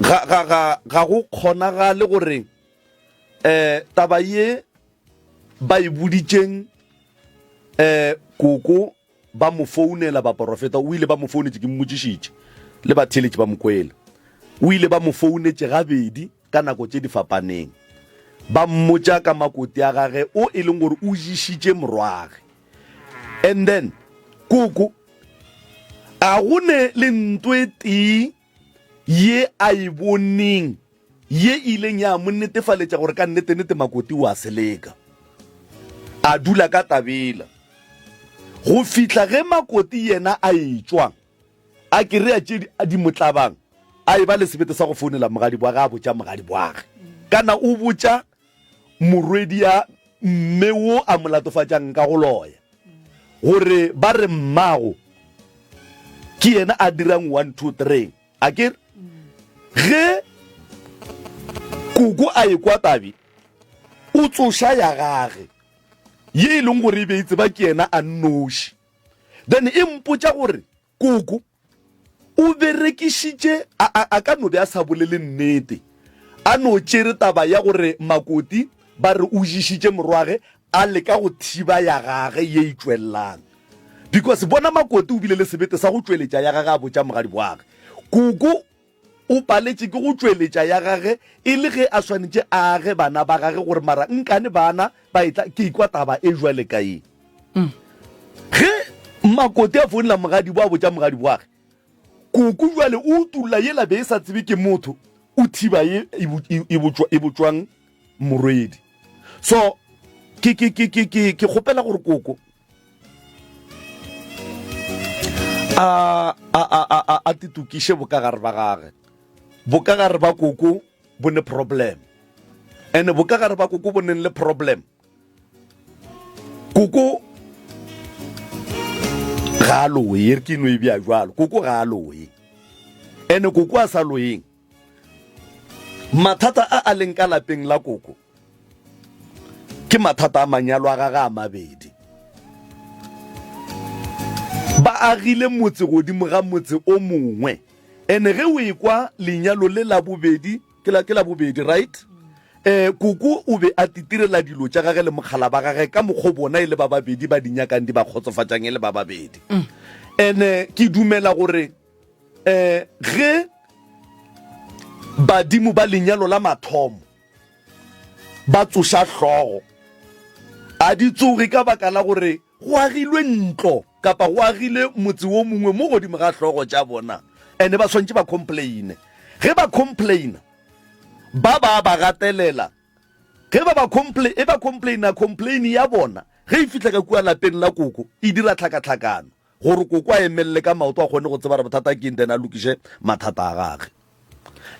Speaker 1: ga ga ga ga go kgonagale gore eh taba ye ba e boditšeng eh koko Ba mo founela, baporofeta, o ile ba mo founetše, ke mmotšišitše, le batheeletši ba mo kwele. O ile ba mo founetše gabedi ka nako tše di fapaneng, ba mmotša ka makoti a gage o e leng gore o jišitše morwage. And then, koko, a go ne le nto e tee ye a e boneng ye e ileng ya mo netefaletša gore ka nnetenete Makoti o a seleka. A dula ka tabela go fihla ge Makoti yena a etšwa a kereya tše di mo tlabang, a eba le sebete sa go founela mogadibwage a botša mogadibwage kana o botša morwedi ya mme wo a mo latofatšang ka go loya gore ba re mmago ke yena a dirang 1 2 3 a ke ge koko a ekwa tabe o tsoša ya gage ye e leng gore e be e tseba ke yena a nnoši then e mpotša gore Koko o berekišitše, a, a, a ka no be a sa bolele nnete, a no tšere taba ya gore Makoti ba re o ješitše morwage, a leka go thiba ya gage ye e tšwelelang. Because bona Makoti o bile le sebete sa go tšweletša ya gage a botša mogadibwage. Koko o paletše ke go tšweletša ya gage e le ge a swanetše a age bana ba gage gore mara nkane bana ba etla ke ikwa taba e jwale ka ye. Ge Makoti a founela mogadibo a botša mogadibwage, Koko jwale o utulla yela be e sa tsebe ke motho, o thiba ye e botšwang morwedi. So ke ke ke ke ke ke kgopela gore koko a a a a a a titokiše bokagare ba gage. Bokagare ba koko bo ne problem. Ene bokagare ba koko bo neng le problem. Koko ga a loye, re ke no e bea jwalo. Koko ga a loye. Ene koko a sa loyeng. Mathata a a leng ka lapeng la koko ke mathata a manyalo a gage a mabedi. agile motse godimo ga motse o mongwe. Ene ge o ekwa lenyalo le la bobedi, ke la, ke la bobedi, right? Eh, koko o be a titirela dilo tša gage le mokgala ba gage ka mokgo bona e le ba babedi ba di nyakang di ba kgotsofatšang e le ba babedi. Ene ke dumela gore eh ge badimo ba lenyalo la mathomo ba tsoša hlogo a di tsoge ka baka la gore go agilwe ntlo kapa go agile motse wo mongwe mo godimo ga hlogo tša bona ene ba swantše ba complaine ge ba complaina ba ba ba gatelela ge ba ba complain e ba complaina complain ya bona ge e fihla ka kua lapeng la koko e dira tlhakatlhakano Gore koko a emelele ka maoto a kgone go tseba gore bothata ke eng then a lokiše mathata a gage.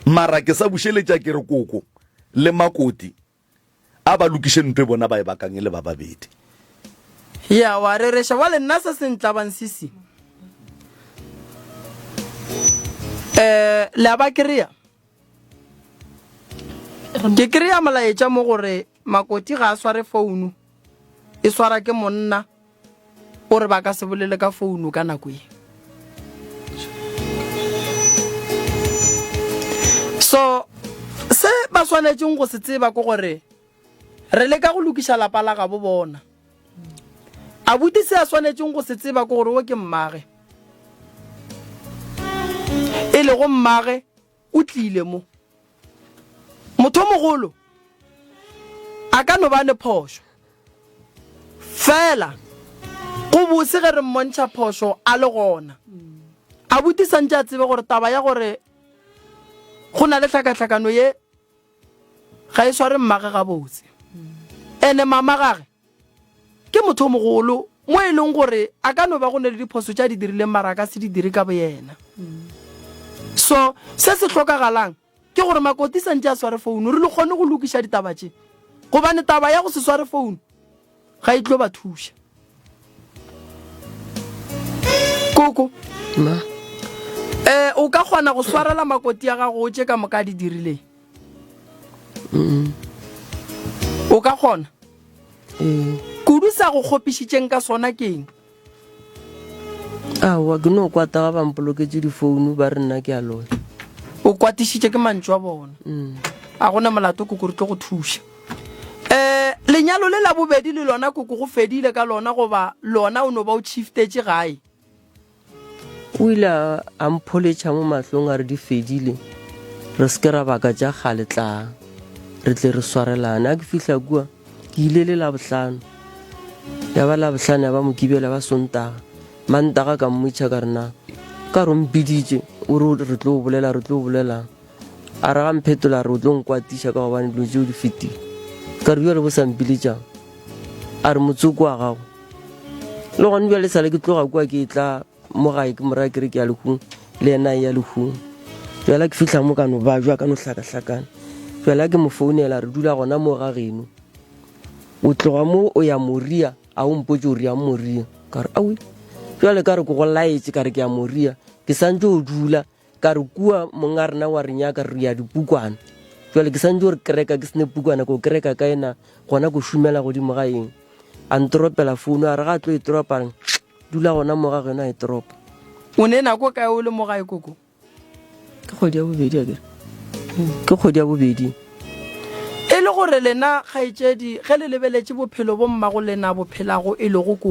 Speaker 1: Mara ke sa bušeletša ke re koko le makoti a ba lokiše ntho e bona ba e bakang e le ba babedi.
Speaker 2: Ya wa rereša bjale nna se se ntlabang sisi eh le a ba kry-a ke kry-a molaetša mo gore makoti ga a sware founu e swara ke monna O re ba ka se bolele ka founo ka nako ye. So se ba swanetšeng go se tseba ke gore re leka go lokiša lapa la gabo bona. Abuti se a swanetšeng go se tseba ke gore o ke mmage. E lego mmage o tlile mo. Motho o mogolo a ka no ba ne phošo. Fela go bose ge re mmontšha phošo a le gona. Abuti santše a tsebe gore taba ya gore go na le hlakahlakano ye ga e sware mmage gabotse. Ene mama gage ke motho o mogolo mo e leng gore a ka no ba go ne le diphoso tše a di dirileng mara a ka se di dire ka boyena. So se se hlokagalang ke gore Makoti santše a sware founu re le kgone go lokiša ditaba tše gobane taba ya go se sware founu ga e tlo ba thuša. Koko,
Speaker 4: Ma.
Speaker 2: Eh, o ka kgona go swarela Makoti ya gago tše ka moka a di dirileng?
Speaker 4: Mm.
Speaker 2: O ka kgona?
Speaker 4: Ee.
Speaker 2: Kudu sa go kgopišitšeng ka sona ke eng?
Speaker 4: Aowa, ke no kwata ga ba mpoloketše difounu ba re nna ke a loya.
Speaker 2: O kwatišitše ke mantšu a bona.
Speaker 4: Mm.
Speaker 2: A gona molato koko re tlo go thuša. Eh, lenyalo le la bobedi le lona koko go fedile ka lona goba lona o no ba o shiftetše gae?
Speaker 4: O ile a, a mpholetšha mo mahlong a re di fedile, re se ke ra baka tša kgale tlaa re tle re swarelane. A ke fihla kua, ke ile le Labohlano. Ya ba Labohlano, ya ba Mokibelo, ya ba Sontaga. Mantaga ka mmotšiša ka re na ka re o mpiditše o re re tlo bolela, re tlo bolelang? A re ga mphetola a re o tlo nkwatiša ka gobane dilo tšeo di fetile. Ka re bjale bo sa mpiletšang? A re motsoko wa gago. Le gone bjale sale ke tloga kua ke tla mo gae ke moraya ke re ke ya lehung le yena a ya lehung. Bjale ke fihla mo ka no bajwa ka no hlakahlakana. Bjale ke mo founela re dula gona mo ga geno. O tloga mo o ya Moria a o mpotše o re yang Moria. Ka re awi. Bjale ka re ke go laetše ka re ke ya Moria. Ke santše o dula Ka re, Kua monga rena wa re nyaka, re ya dipukwana. Jwale ke santše o re kereka ke sene pukwana, ko kereka kae na? Gona ko šomela godimo ga eng? A ntoropela founu, a re ga a tlo e toropa, a re, Dula gona mo ga geno a e toropa.
Speaker 2: O ne nako kae o le mo gae koko?
Speaker 4: Ke kgwedi ya bobedi akere? Ke kgwedi ya bobedi.
Speaker 2: E le gore lena kgaetšedi ge le lebeletše bophelo bo mmago lena bo phelago e lego ko.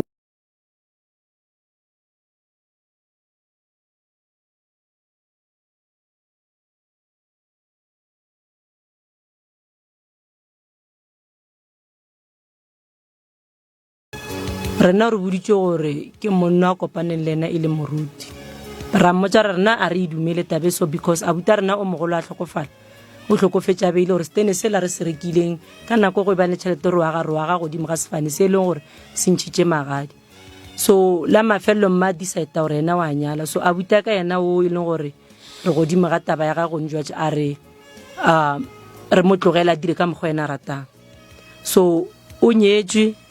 Speaker 3: Rena re boditšwe gore ke monna a kopaneng le ena e le moruti. Ra mmotša re rena a re e dumele tabe so because abuta rena o mogolo a hlokofala o hlokofetše a beile gore setene sela re se rekileng ka nako go e bane tšhelete re waga re waga godimo ga sefane se e leng gore se ntšhitše magadi. So la mafelelo mma a decide gore yena wa nyala so abuta ka yena o e leng gore re godimo ga taba ya gagwe gone a re um re mo tlogela a dire ka mokgwa ena a ratang. So o nyetswe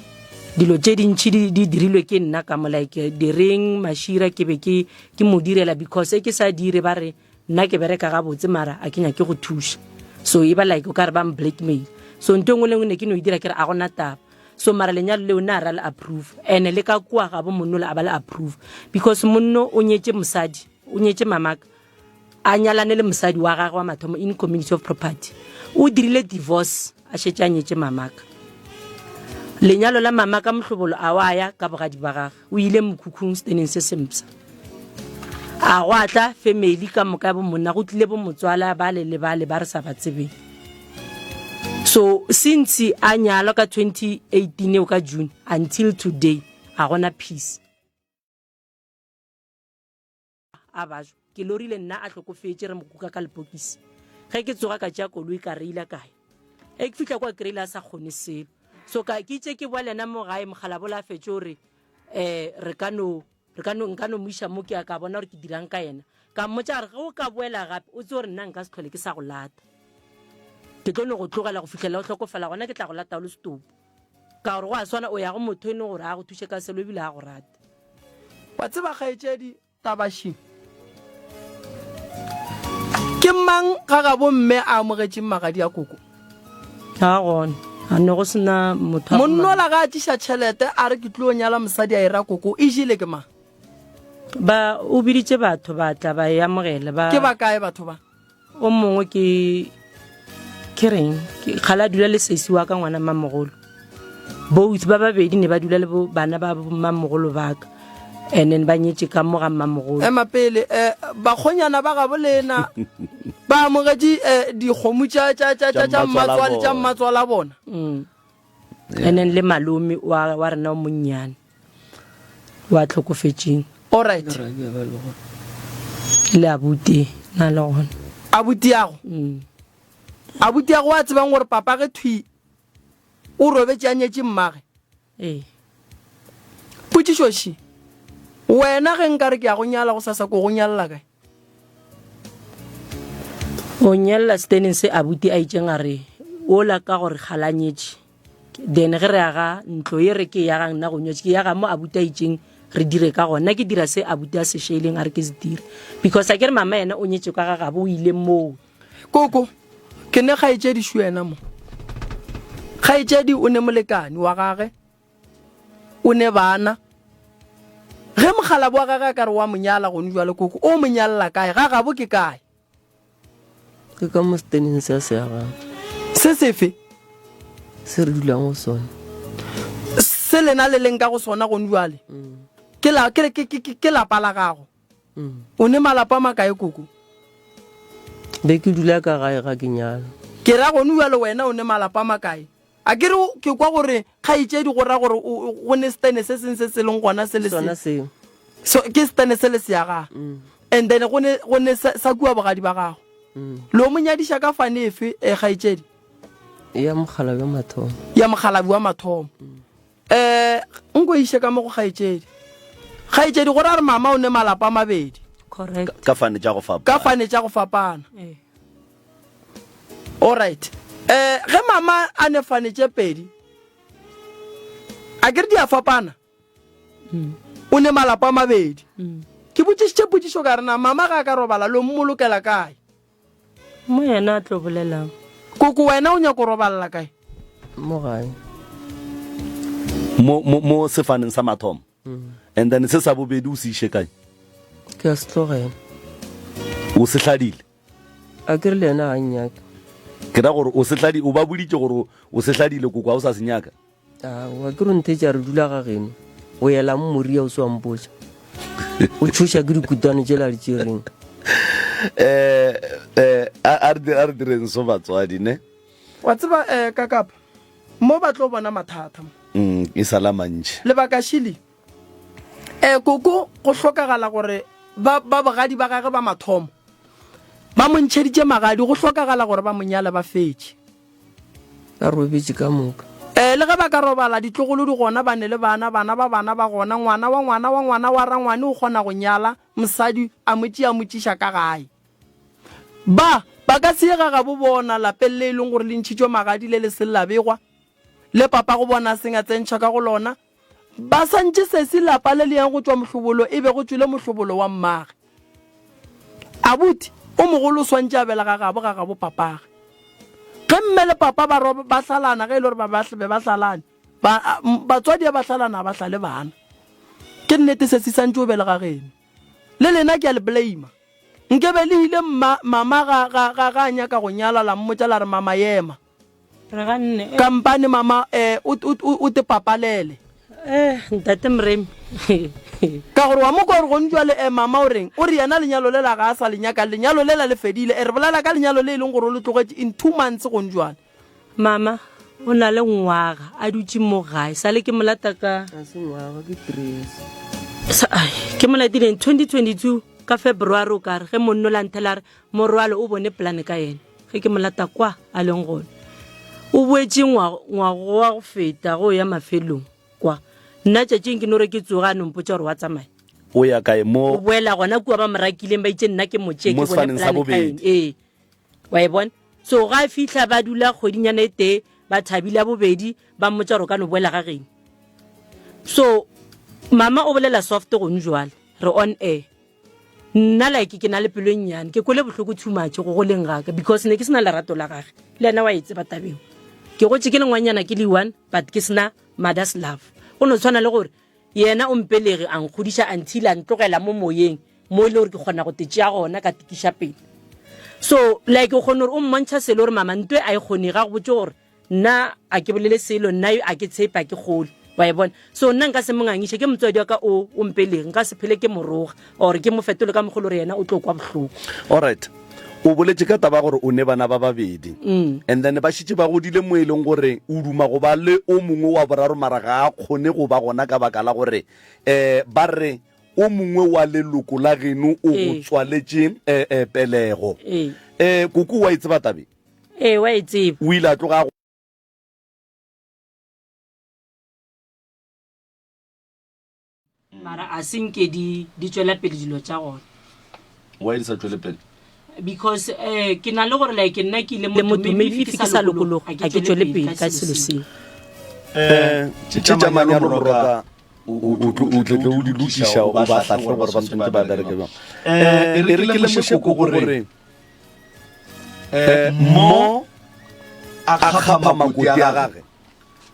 Speaker 3: dilo tše dintšhi di di dirilwe ke nna ka mo like direng mašira ke be ke ke mo direla because e ke sa dire ba re nna ke bereka gabotse mara a ke nyake go thuša so e ba like o ka re ba blackmail so nto e nngwe le nngwe ne ke no e dira ke re a gona taba. So mara lenyalo leo na ra le approve ene le ka kua gabo monnola a ba le approve because monno o nyetše mosadi o nyetše mamaka a nyalane le mosadi wa gagwe wa mathomo in community of property o dirile divorce a šetše a nyetše mamaka lenyalo la mamaka mohlobolo a wa ya ka bogadi ba gage o ile mokhukhung steneng se sempsa a go atla family ka moka ya bomonna go tlile bomotswala bale le bale ba re sa ba tsebeng so since a nyalwa ka 2018 eo ka june until today a gona peace a bajwa ke lorile nna a hlokofetše re mo kuka ka lepokisi ge ke tsoga ka tšea koloi ka reila kae e ke fihla kwa kreila a sa kgone selo so ka ke itše ke boa le yena mo gae mogalabola a fetše gore um re ka no re ka no nka no mo iša mo ke ya ka bona gore ke dirang ka yena ka mmotša gore ge o ka boela gape o tse gore nna nka se tlhole ke sa go lata ke tlo no go tlogela go fihlela o hlokofala gona ke tla go lata o le setopo ka gore go a swana o ya go motho e ne gore a go thuše ka selo ebile a go rate
Speaker 2: Wa tseba kgaetšedi Tabashi, ke mang ga gabo mme a amogetšeng magadi a koko?
Speaker 3: Ga gona. A ne go sena motho.
Speaker 2: Monnola ga a tšiša tšhelete a re ke tlo nyala mosadi a era koko, e jele ke mang?
Speaker 3: Ba o biditše batho ba tla ba e amogela ba.
Speaker 2: Ke ba kae batho ba?
Speaker 3: O mongwe ke ke reng ke kgala a dula le sesi wa ka ngwana mmamogolo both ba babedi ne ba dula le bo bana ba mmamogolo ba ka and then ba nyetše ka mo ga mmamogolo
Speaker 2: ema pele um bakgonyana ba gabo lena ba amogetše um dikgomo tša tša tša tša tša mmatswale tša mmatswala bona
Speaker 3: mm. and then le malome wa wa rena o monnyane wa tlhokofetšeng
Speaker 2: alright
Speaker 3: le abuti na le gona
Speaker 2: abuti yago mm. abuti yago wa tsebang gore papa ge thwi o robetše a nyetše mmage
Speaker 3: ee
Speaker 2: potšišoši wena ge nka re ke ya go nyala go sasa ko go nyalela kae
Speaker 3: O nyelela steneng se abuti a itšeng a re ola ka gore kgalanyetše then ge re aga ntlo ye re ke e agang nna go nyetše ke aga mo abuti a itšeng re dire ka gona ke dira se abuti a se šeleng a re ke se dire because a ke re mama yena o nyetše ka ga gabo o ile moo
Speaker 2: Koko, ke ne kgaetšedi šo yena mo. Kgaetšedi o ne molekani wa gage, o ne bana. Ge mokgalabo wa gage a ka re wa mo nyala gone jwale koko, o mo nyalela kae? Ga gabo ke kae?
Speaker 4: Ke ka mo seteneng se a se agang.
Speaker 2: Se sefe?
Speaker 4: Se re dulang go sona.
Speaker 2: Se lena le leng ka go sona gone jwale. Ke la, ke, ke, ke, ke lapa la gago. O ne malapa a makae koko?
Speaker 4: Be ke dula ka gae ga ke nyala.
Speaker 2: Ke ra gone jwale wena o ne malapa a makae? A ke re ke kwa gore kgaetšedi go ra gore go ne setene se seng se se leng gona se le
Speaker 4: sona seo.
Speaker 2: So ke setene se le se ya gago. Mm. And then go ne go ne sa kua bogadi ba gago. Mm. Lo mo nyadiša ka fane efe e kgaetšedi?
Speaker 4: Ya mokgalabi wa mathomo.
Speaker 2: Ya mokgalabi wa mathomo. Mm. Eh nko iše ka mo go kgaetšedi. Kgaetšedi go ra re mama o ne malapa a mabedi.
Speaker 3: Correct.
Speaker 1: Ka fane tša go fapana.
Speaker 2: Ka fane tša go fapana.
Speaker 3: Eh.
Speaker 2: Alright. Eh ge mama a ne fane tše pedi a ke re di a fapana
Speaker 3: mm.
Speaker 2: o ne malapa a mabedi
Speaker 3: mm.
Speaker 2: ke botšišitše potšišo ka rena mama ga a ka robala lo mmolokela kae
Speaker 3: mo yena a tlo bolelang
Speaker 2: koko wena o nyako robalela kae
Speaker 4: mo gae
Speaker 1: mo mo mo sefaneng sa mathomo mm. and then se sa bobedi o se iše kae
Speaker 4: ke a se tlogela
Speaker 1: o se hladile
Speaker 4: A ke re le yena ga a nnyake.
Speaker 1: Ke ra gore o se hladi, o ba boditše gore o se hladile koko, ga o sa se nyaka?
Speaker 4: Aowa, ke re o nthetša re dula ga geno. O yelang Moria o se wa mpotša. O tšhoša ke dikutwane tšela a di tšereng.
Speaker 1: Eh, eh, a re a re direng so batswadi ne.
Speaker 2: Wa tseba eh kakapa mo ba tlo bona mathata mo.
Speaker 1: Mm, e sala mantši.
Speaker 2: Lebaka šili E, koko go hlokagala gore ba, ba bogadi ba gage ba mathomo ba mo ntšheditše magadi, go hlokagala gore ba mo nyale ba fetše.
Speaker 4: Ba robetše ka moka.
Speaker 2: E, le ge ba ka robala, ditlogolo di gona, ba ne le bana, bana ba bana ba gona, ngwana wa ngwana wa ngwana wa rangwane o kgona go nyala mosadi a mo tšea a mo tšiša ka gae. Ba, ba ka se ye ga gabo bona lapeng le e leng gore le ntšhitšwe magadi le le seng la begwa, le papago bona a seng a tsentšha ka go lona. Ba santše sesi lapa le le yang go tšwa mohlobolo e be go tšwele mohlobolo wa mmage. Abuti o mogolo o swantše a belega gabo ga gabo papage. Ge mme le papa ba roba ba hlalana ge e le gore ba ba be ba hlalane. Ba, batswadi a ba hlalana ba hlale bana. Ke nnete se se santše o belega geno. Le lena ke a le blame. Nke be le ile mma, mama ga, ga, ga, ga a nyaka go nyala la mmotša la re mama yema.
Speaker 3: Re ganne, eh.
Speaker 2: Kampane mama eh, o, o, o, o te papalele.
Speaker 3: Eh, ntate Moremi.
Speaker 2: Ka gore wa mo kwa gore gone jwale eh, mama o reng? O re yena lenyalo lela ga a sa le nyaka, lenyalo lela le fedile. Eh, re bolela ka lenyalo le e leng gore o le tlogetše in two months gone jwale.
Speaker 3: Mama o na le ngwaga a dutše mo gae sale ke molata ka
Speaker 4: Ga se ngwaga ke three years.
Speaker 3: Sa- ai, ke mo latileng 2022 ka february o kare ge monno la nthela a re morwalo o bone polane ka yena ge ke mo lata kwa a leng gona o boetše ngwago wa go feta go ya mafelong kwa nna tšatšing ke no re ke tsoga a no mpotša gore wa tsamaya
Speaker 1: o ya kae mo
Speaker 3: o boela gona kua ba mo rakileng ba itše nna ke mo tšee
Speaker 1: Mo
Speaker 3: ke bone
Speaker 1: sefaneng sa
Speaker 3: polane ka
Speaker 1: bobedi.
Speaker 3: ena ee wa e bona so ga a fihla ba dula kgwedinyana e tee ba thabile ya bobedi ba mmotsa gore o ka no boela ga geno so mama o bolela soft gone jwale re on air nna like ke na le pelo e nnyane ke kwele bohloko too much go goleng gaka because ne ke sena lerato la gage le ena wa e tseba tabeo ke gotse ke le ngwanyana ke le one but ke sena mother's love go no tshwana le gore Yena o mpelege, a nkgodiša until a ntlogela mo moyeng mo e le gore ke kgona go te tšea gona ka tikiša pele. So like o kgone gore o mmontšha selo gore mama ntwe a e kgonege a go botse gore nna a ke bolele selo nna a ke tshepe a ke kgole wa e bona. So nna nka se mo ngangiše ke motswadi wa ka o o mpelege nka se phele ke moroga or ke mo fetole ka mokgwa gore yena o tlo kwa bohloko.
Speaker 1: Alright. O boletše ka taba gore o ne bana ba babedi mm. and then ba šetše ba godile mo e leng gore o duma go ba le o mongwe wa boraro mara ga a kgone go ba gona ka baka la gore um ba re o mongwe wa leloko la geno o go ee. tswaletše um pelego um koko wa e tseba tabe
Speaker 3: ee wa e tseba
Speaker 1: o ile a tloga
Speaker 3: Mara a se nke di di tšwela pele dilo tša gona.
Speaker 5: Why di sa tšwele pele?
Speaker 3: Because eh ke na le gore like nna ke ile motho maybe if ke sa lokologa a ke tšwele pele ka selo seo.
Speaker 1: Eh tše tša manyalo moroka o tle tle o di lokiša o ba hlahle gore ba tshwanetse ba bereke bjang.
Speaker 5: Eh e re ke lemoše koko gore eh mo a kgapha makoti a gage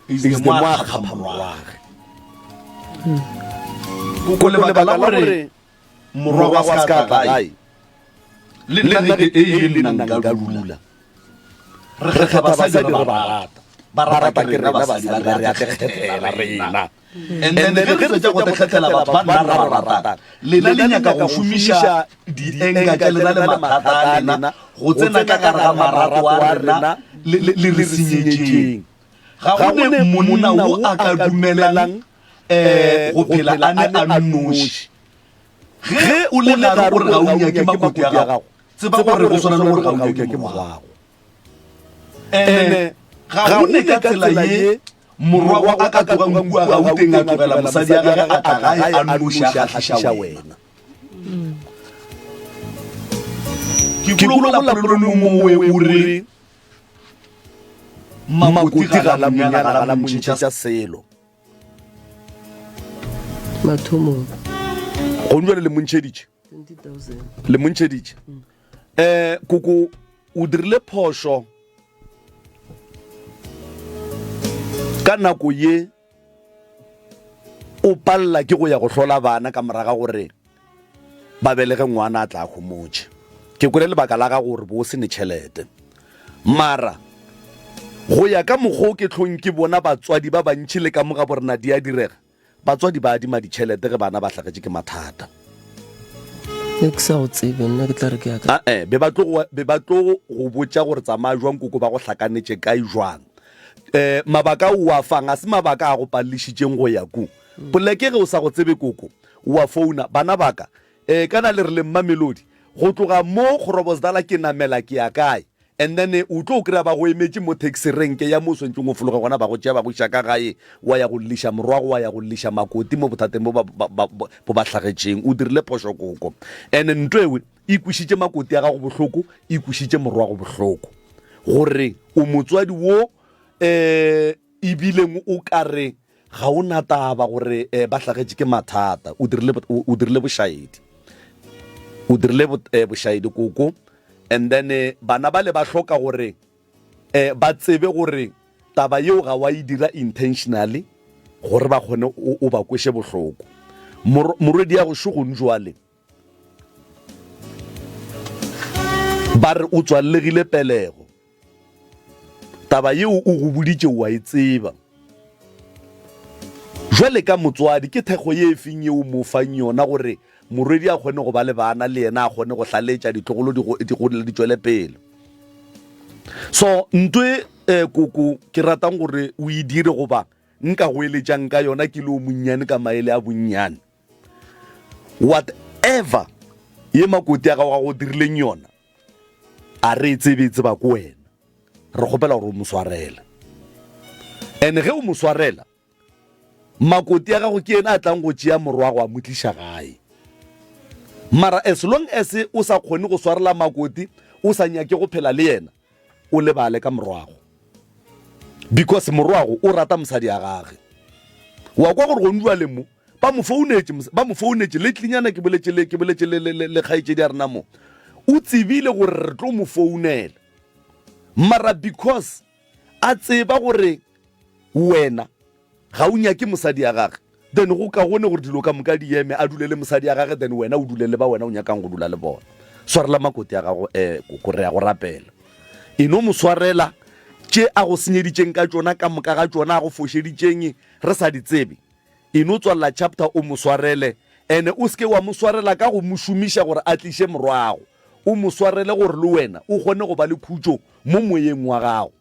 Speaker 1: is the more a kgapha morwage ko lebaka la gore morwa wa se ka tla gae
Speaker 5: le nna ge e le nna nka dula
Speaker 1: re kgetha basadi re ba rata ba rata ke rena basadi ba re a kgethela rena
Speaker 5: and then ge re fetša go kgethela batho ba nna re ba ratang lena le nyaka go šomiša dienka tša lena le mathata a lena go tsena ka gare ga marato a rena le re senyetšeng ga go ne monna wo a ka dumelang um go phela a ne a nnoši ge o le gare o re ga o nyake makoti a gago tseba gore go swana le gore ga o nyake morwago ene ga go ne ka tsela ye Morwa a ka tlogang kua Gauteng a tlogela mosadi ya gage a tla gae a nnoši a kgahliša wena. Ke kolola polelong mowe o re
Speaker 1: Makoti ga la monyala ga la montšhetša selo.
Speaker 4: Mathomong.
Speaker 1: Gong jwale le montšheditše.
Speaker 4: 20,000.
Speaker 1: Le montšheditše. Eh koko o dirile phošo ka nako ye o palela ke go ya go hlola bana ka moraga gore ba belege ngwana a tla homotše ke kwele lebaka la gago gore bo o se ne tšhelete mara go ya ka mokgwa o ke hlong ke bona batswadi ba bantši le ka mo ga borena di a direga Batswadi ba adima ditšhelete ge bana ba hlagetše ke mathata.
Speaker 4: Ne ke sa go tsebe nna ke tla re ke ya
Speaker 1: ka. Ae, be ba tlo go, be ba tlo go botša gore tsamaya jwang koko ba go hlakanetše kae jwang. Eh, mabaka o a fang a se mabaka a go palelišitšeng go ya ku. Poleke ge o sa go tsebe koko, o a founa, bana ba ka, eh, kana le re le Mmamelodi, go tloga mo Grobosdala ke namela ke ya kae? And then o tlo kry-a ba go emetše mo taxi renke ya mo o swanetšeng o fologe gona, ba go tšea ba go iša ka gae, wa ya go lliša morwago, wa ya go lliša makoti mo bothateng bo ba, ba, ba, bo ba hlagetšeng. O dirile phošo koko. And nto ewe e kwešitše makoti a gago bohloko, e kwešitše morwago bohloko. Gore o motswadi wo um ebileng o ka re Ga o na taba gore ba hlagetše ke mathata. O dirile, o dirile bošaedi. O dirile bošaedi koko. And then bana bale ba hloka gore ba tsebe gore Taba yeo ga wa e dira intentionally gore ba kgone o, o ba kweše bohloko. Mor, morwediago šo gong jwale ba re o tswallegile pelego. Taba yeo o go boditše o a e tseba. Jwale ka motswadi ke thekgo ye e feng yeo o mo fang yona gore morwedi a kgone go ba le bana le yena a kgone go hlaletša ditlogolo di gole di tšwele pele? So ntwe eh, koko ke ratang gore o e dire goba nka go eletšang ka yona ke le o monnyane ka maele a bonnyane. Whatever ye makoti a gago a go dirileng yona a re e tsebe e tseba ko wena re kgopela gore o mo swarele and ge o mo swarela makoti ya gago ke yena a tlang go tšea morwago a mo tliša gae mara as long as o sa kgone go swarela makoti o sa nyake go phela le yena o lebale ka morwago because morwago o rata mosadi ya gage wa kwa gore gone jwale mo ba mo founetše ba mo founetše le tlinyana ke boletše le ke boletše le le le kgaetšedi ya rena mo o tsebile gore re tlo mo founela mara because a tseba gore wena ga o nyake mosadi ya gage then go kagone gore dilo ka moka di eme a dule le mosadi ya gage then wena o dule le ba wena o nyakang go dula le bona swarela makoti ya gago um koko re ya go rapela e no mo swarela tše a go senyeditšeng ka tšona ka moka ga tšona a go fošeditšeng re sa di tsebe E no tswalela chapter o mo swarele ene o seke wa mo swarela ka go mo šomiša gore a tliše morwago. O mo swarele gore le wena o kgone go ba le khutšo mo moyeng wa gago.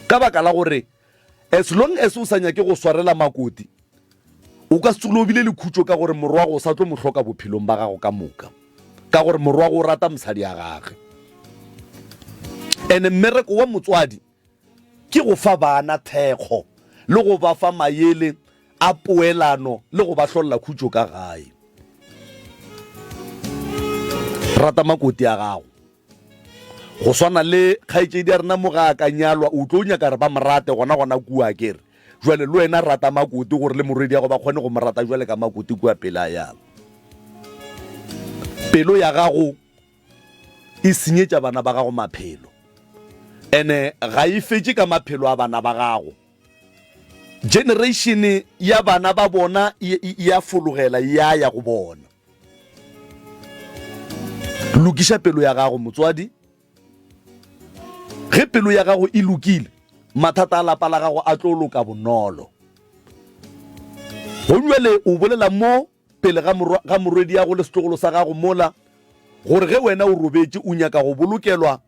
Speaker 1: Ka baka la gore as long as o sa nyake go swarela makoti, o ka se tsogile o bile le khutšo ka gore morwago o sa tlo mo hloka bophelong ba gago ka moka. Ka gore morwago o rata mosadi ya gage. Ene mmereko wa motswadi ke go fa bana thekgo le go ba fa maele a poelano le go ba hlolla khutšo ka gae. Rata makoti a gago. Go swana le kgaetšedi ya rena mo ga a ka nyalwa, o tlo nyaka re ba mo rate gona gona kua akere. Jwale le wena rata makoti gore le morwedi ya go ba kgone go mo rata jwale ka makoti kua pele a yalo. Pelo ya gago e senyetša bana ba gago maphelo ene ga e fetše ka maphelo a bana ba gago generation ya bana ba bona e, e, e ya fologela ya ya go bona lokiša pelo ya gago motswadi ge pelo ya gago e lokile mathata a lapa la gago a tlo loka bonolo gomme o bolela mo pele ga morwa, ga morwediago le setlogolo sa gago mola, gore ge wena o robetše o nyaka go bolokelwa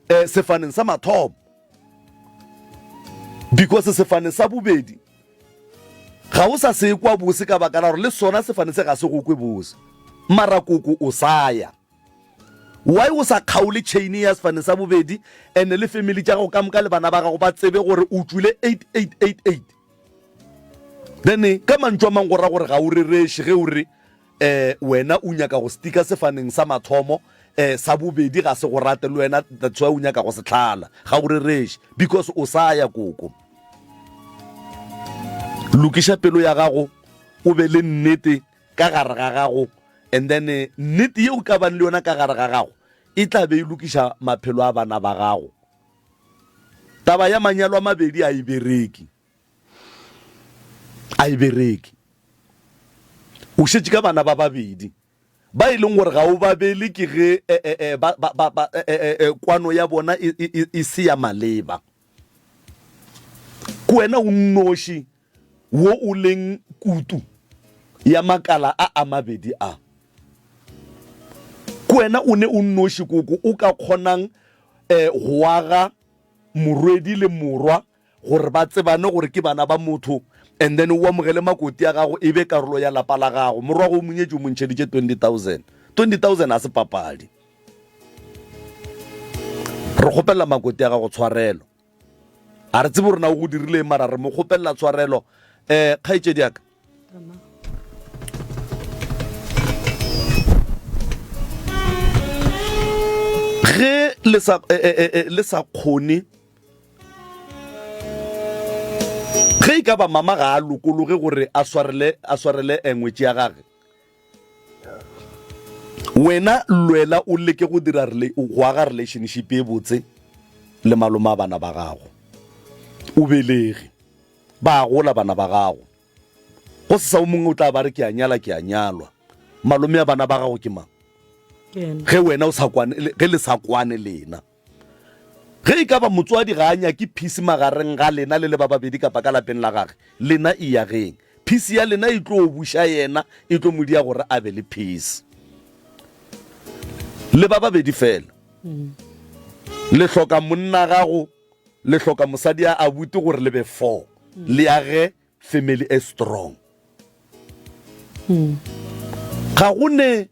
Speaker 1: eh, sefaneng sa mathomo, because sefane sa bobedi ga o sa se kwa bose ka baka la gore le sona sefane se ga se go kwe bose. Mara koko o sa ya. Why o sa kgaole chain ya sefane sa bobedi and le family tša gago ka moka le bana ba gago ba tsebe gore o tšwile 8888? Then ka mantšu a mang go ra gore ga o rereše ge o re um wena o nyaka go stika sefaneng sa mathomo um sa bobedi ga se go rate le wena that's why o nyaka go se tlhala. Ga o rereše because o sa ya koko. Lokiša pelo ya gago o be le nnete ka gare ga gago and then nnete ye o ka bang le yona ka gare ga gago e tla be e lokiša maphelo a bana ba gago. Taba ya manyalo a mabedi a e bereke. A e bereke. O šetše ka bana ba babedi ba e leng gore ga o ba bele ke ge eh, eh, eh, ba, ba, ba, ba, eh, eh, eh, kwano ya bona e, e, e, e se ya maleba. Ke wena o nnoši wo o leng kutu ya makala a a mabedi a. Ke wena o ne o nnoši koko o ka kgonang eh, go aga morwedi le morwa gore ba tsebane gore ke bana ba motho and then o amogele makoti a gago e be karolo ya lapa la gago. Morwago o monyetše o mo ntšheditše 20,000. 20,000 a se papadi. Re kgopelela makoti a gago tshwarelo. A re tsebe gore na o go dirile mara re mo kgopelela tshwarelo. Eh, kgaetšedi ya ka. Ge le sa eh, eh, eh, le sa kgone ge e ka ba mama ga a lokologe gore a swarele a swarele ngwetši ya gage Wena lwela o leke go dira go aga relationship e botse le malome a bana ba gago. O belege. Ba a gola bana ba gago. Go sesa o mongwe o tla ba re ke a nyala ke a nyalwa. Malome a bana ba gago ke mang? Ge wena o sa kwane, ge le sa kwane lena. Ge e ka ba motswadi ga a nyake peace magareng ga lena le le ba babedi kapa ka lapeng la gage, lena iyageng. Peace ya lena e tlo buša yena, e tlo mo dia gore a be le peace. Le ba babedi fela. Le hloka monna gago, le hloka mosadi a abuti gore le be four. Le age family e strong. Ga go ne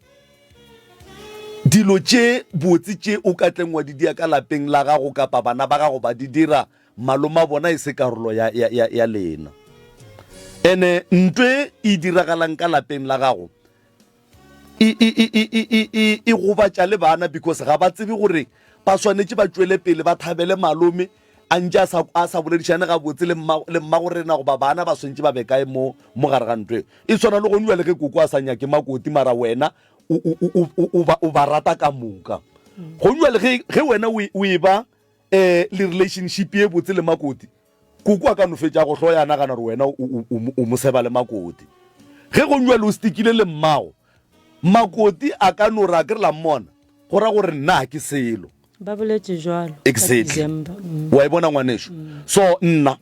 Speaker 1: dilo tše botse tše o ka tleng wa di dia ka lapeng la gago kapa bana ba gago ba di dira maloma bona e se karolo ya, ya, ya, ya lena. Ene ntwe e diragalang ka lapeng la gago e, e, e, e, e, e, e, e gobatša le bana because ga ba tsebe gore ba swanetše ba tšwele pele ba thabele malome a ntše a sa, a sa boledišane gabotse le mma, le mmago rena goba bana ba swantše ba be kae mo, mo gare ga ntlo eo. E swana le gone bjale ge koko a sa nyake makoti mara wena o, o, o, o, o, ba, o ba rata ka moka. Gone bjale ge, ge wena o, o e ba um le relationship ye botse le makoti, Koko a ka no fetša go hloya a nagana gore wena o, o, o, o mo seba le Makoti. Ge go bjalo o stikile le mmago, Makoti a ka no re a ke re la mmona, go ra gore nna ga ke selo.
Speaker 3: Ba boletše jwalo ka
Speaker 1: Exactly.
Speaker 3: December. Mm.
Speaker 1: Wa e bona ngwanešu? So nna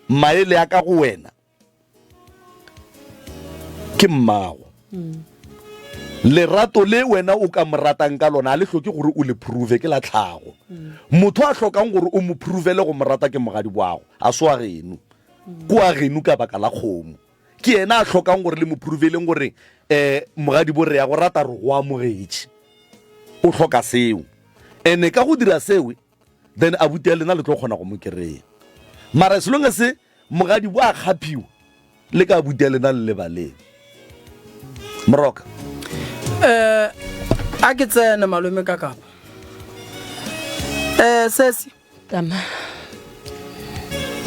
Speaker 1: maele a ka go wena Ke mmago. Lerato le wena o ka mo ratang ka lona a le hloke gore o le prove, ke la tlhago. Motho a hlokang gore o mo provele go mo rata ke mogadi wago, a se wa geno. Ke wa geno ka baka la kgomo. Ke yena a hlokang gore le mo proveleng gore um mogadibo re ya go rata re go amogetše. O hloka seo. Ene ka go dira seo then abuti ya lena le tlo kgona go mo kereya. Mara as long as Mogadi bo a kgaphiwa le ka abuti ya lena le lebaleng. Moroka.
Speaker 2: Eh, a ke tsene malome ka kapa. Eh, sesi.
Speaker 3: Tama.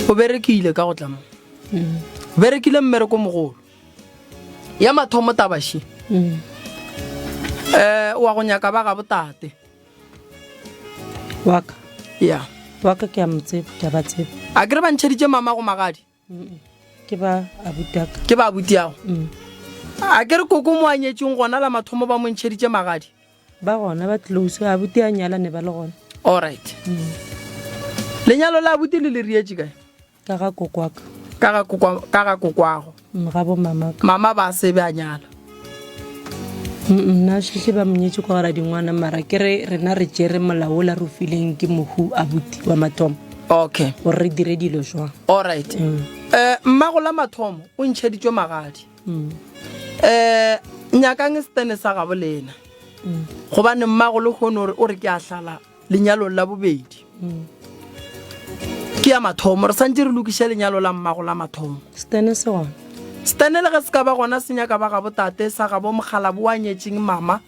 Speaker 2: O berekile ka go tla mo. Mm. O berekile mmereko mogolo. Ya mathomo tabashi.
Speaker 3: Mm.
Speaker 2: Eh, wa go nyaka ba ga botate.
Speaker 3: Waka.
Speaker 2: Ya.
Speaker 3: Waka ke a mo tseba, ke a ba tseba.
Speaker 2: A ke re ba ntšheditše mama go magadi?
Speaker 3: Ke ba abutaka.
Speaker 2: Ke ba abutiago.
Speaker 3: Mm.
Speaker 2: A ke re koko mo a nyetšeng gona la mathomo ba mo ntšheditše magadi?
Speaker 3: Ba gona ba close, abuti a nyala ne ba le gona.
Speaker 2: All right.
Speaker 3: Mm.
Speaker 2: Lenyalo la abuti le le rietše kae?
Speaker 3: Ka ga kokwaka.
Speaker 2: Ka ga kokwa, ka ga kokwago.
Speaker 3: Mm, ga bo mamaka.
Speaker 2: Mama ba se be a nyala.
Speaker 3: Mm, nna šeše ba monyetše kwa gara dingwana mara ke re rena re tšere molao ola re o fileng ke mohu abuti wa mathomo.
Speaker 2: Okay.
Speaker 3: Gore re dire dilo jwang.
Speaker 2: All right.
Speaker 3: Mm.
Speaker 2: Eh, mmago la mathomo o ntšheditšwe magadi.
Speaker 3: Mm.
Speaker 2: Eh, nyakang setene sa gabo lena.
Speaker 3: Mm.
Speaker 2: Gobane mmago lehono o re ke a hlala lenyalong la bobedi ke ya mathomo re santse re lokiše lenyalo la mmago la mathomo
Speaker 3: stene se gona
Speaker 2: stene le ge se ka ba gona se nyaka ba gabo tate sa gabo mogalabo wa nyetšeng mama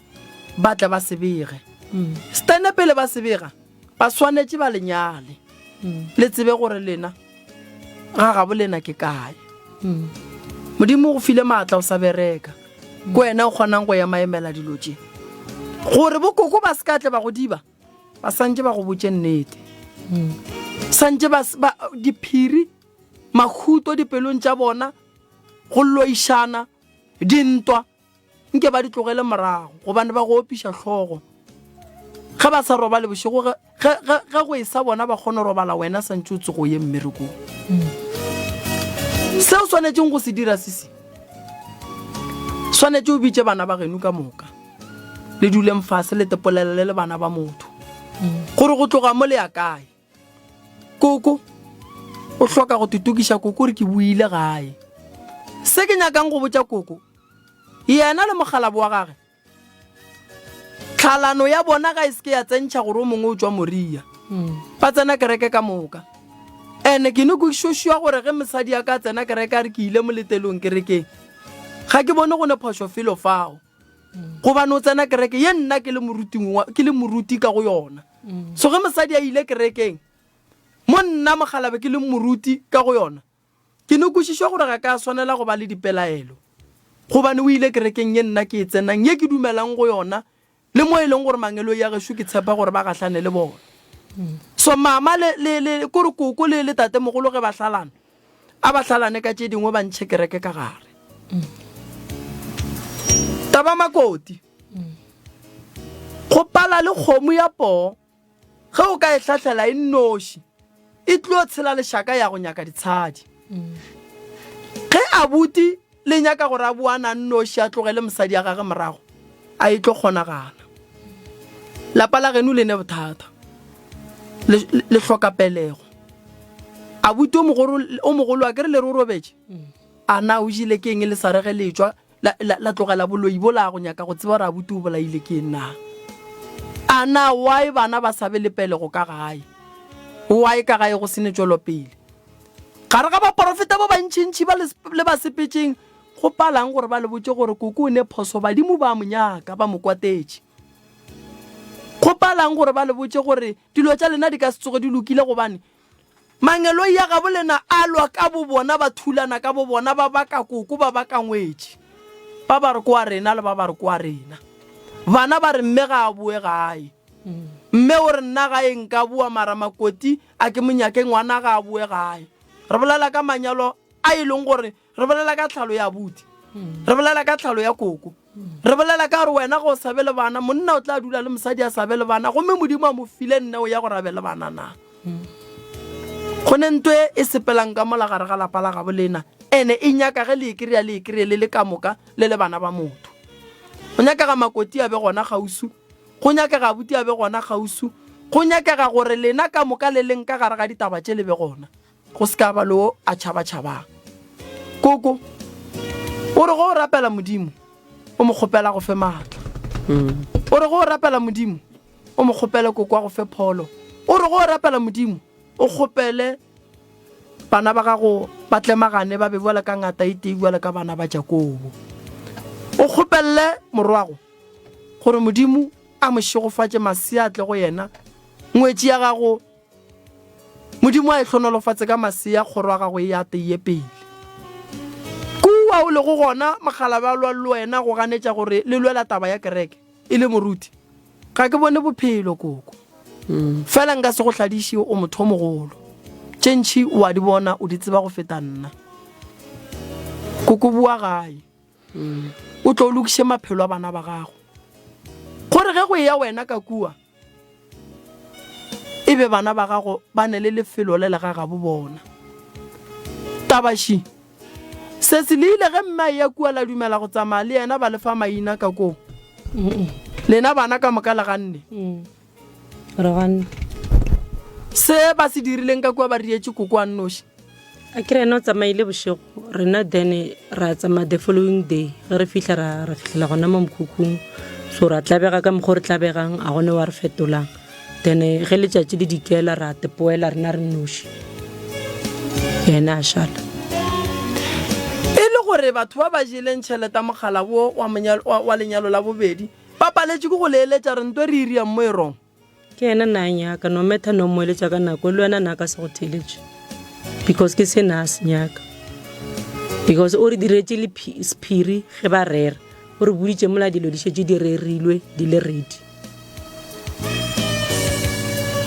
Speaker 2: ba tle ba se bege
Speaker 3: mm.
Speaker 2: stene pele ba se bega ba swanetše ba lenyale
Speaker 3: mm.
Speaker 2: le tsebe gore lena ga gabo lena ke kae
Speaker 3: mm.
Speaker 2: modimo go file maatla o sa bereka ke wena o kgonang go ema emela dilo tše gore bokoko ba se ka tle ba go diba ba santše ba go botše nnete santše ba, ba diphiri mahuto dipelong tša bona go loišana dintwa Nke ba di tlogele morago, gobane ba go opiša hlogo. Ge ba sa robale bošego, ge, ge, ge, ge go esa bona ba kgone robala, wena santše o tsogo ye mmerekong. Se o swanetšeng go se dira sesi, swanetše o bitše bana ba geno ka moka, le duleng fase le tepolelele le bana ba motho, gore go tloga mo le ya kae. Koko o hloka go totokiša koko re ke boile gae. Se ke nyakang go botša koko, yena le mokgalabo wa gage, tlhalano ya bona ga e se ke ya tsentšha gore o mongwe o tšwa Moria. Ba tsena kereke ka moka. Ene ke ne ke šošwa gore ge mosadi a ka tsena kereke a re ke ile moletelong kerekeng, ga ke bone go ne phošo felo fao. Gobane o tsena kereke ye nna ke le moruti, ke le moruti ka go yona. So ge mosadi a ile kerekeng, mo nna mokgalabe ke leng moruti ka go yona, ke no kwešišwa gore ga ka swanela go ba le dipelaelo. Gobane o ile kerekeng ye nna ke e tsenang, ye ke dumelang go yona, le mo e leng gore mangeloi a gešo ke tshepa gore ba gahlane le bona. So mama le, le, le, kore koko le, le tatemogolo ge ba hlalana, a ba hlalane ka tše dingwe ba ntšhe kereke ka gare. Taba makoti. Go pala le kgomo ya poo ge o ka e hlahlela e nnoši, e tlo tshela lešaka ya go nyaka ditshadi. Ge abuti le nyaka gore a boana a nnoši a tlogele mosadi ya gage morago, a e tlo kgonagala. Lapa la geno le ne bothata, le, le hloka pelego. Abuti o mogolo, o mogolo a ke re le re o robetše? A na o jele ke eng le sa re ge le tšwa la, la, la tlogela boloi bola go nyaka go tseba gore abuti o bolaile ke eng na? A na why bana ba sa be le pelego ka gae? Why ka gae go se ne tšwelopele? Gare ga baporofeta ba bantšintši ba le, le ba sepetšeng, go palang gore ba le botše gore koko o ne phoso, badimo ba mo nyaka, ba mo kwatetše. Go palang gore ba le botše gore dilo tša lena di ka se tsoge di lokile gobane Mangeloi a gabo lena a lwa ka bobona, ba thulana ka bobona, ba baka koko, ba baka ngwetši. Ba ba re ke wa rena le ba ba re ke wa rena. Bana ba re mme ga a boe gae. Mme o re nna gae nka boa mara makoti a ke mo nyake ngwana ga a boe gae. Re bolela ka manyalo a e leng gore Re bolela ka tlhalo ya abuti. Re bolela ka tlhalo ya koko. Re bolela ka gore wena ge o sa be le bana, monna o tla dula le mosadi a sa be le bana, gomme Modimo a mo file nneo ya gore a be le bana na? Go ne nto e e sepelang ka mola gare ga lapa la gabo lena, ene e nyaka ge le e kry-a le e kry-e le le ka moka le le bana ba motho. Go nyakega makoti a be gona kgauswi, go nyakega abuti a be gona kgauswi, go nyakega gore lena ka moka le leng ka gare ga ditaba tše le be gona. Go se ka ba le wo a tšhaba-tšhabang. Koko o re go o rapela Modimo, o mo kgopela go fe maatla. O re go o rapela Modimo, o mo kgopele koko a go fe pholo. O re go o rapela Modimo, o kgopele bana ba gago ba tlemagane ba be bjalo ka ngata e tee bjalo ka bana ba Jakobo. O kgopelele morwago gore Modimo a mo šegofatše masea a tle go yena, ngwetši ya gago Modimo a e hlonolofatse ka masea, kgoro ya gago e ate e ye pele. Kua o lego gona, mokgalabje a lwa le wena go ganetša gore le lwela taba ya kereke, e le moruti. Ga ke bone bophelo, koko. Fela nka se go hladiše, o motho o mogolo. Tše ntši o a di bona, o di tseba go feta nna. Koko boa gae. O tlo o lokiše maphelo a bana ba gago. Gore ge go eya wena ka kua, E be bana ba gago ba ne le lefelo le le ga gabo bona. Tabaši, Sesi le ile ge mme a eya kua la dumela go tsamaya le yena ba le fa maina ka koo? Lena bana ka moka le ganne?
Speaker 3: Re ganne.
Speaker 2: Se ba se dirileng ka kua ba rietše koko a nnoši?
Speaker 3: A ke re yena o tsamaile bošego, rena then ra tsamaya the following day. Ge re fihla ra ra fihlela gona mo mokhukhung, so ra tlabega ka mokgwa o re tlabegang, a gone wa re fetolang. Then ge letšatši le dikela ra tepoela rena re nnoši, yena a šala.
Speaker 2: E le gore batho ba ba jeleng tšhelete ya mogala wo wa, wa, wa lenyalo la bobedi ba paletšwe ke go le eletša re nto re e riang mo e wrong.
Speaker 3: Ke yena na a nyaka no matter no mo eletša ka nako le wena na ka se go theletše because ke se na a se nyaka because o re diretše le sephiri ge ba rera o re boditše mola dilo di šetše di rerilwe di le ready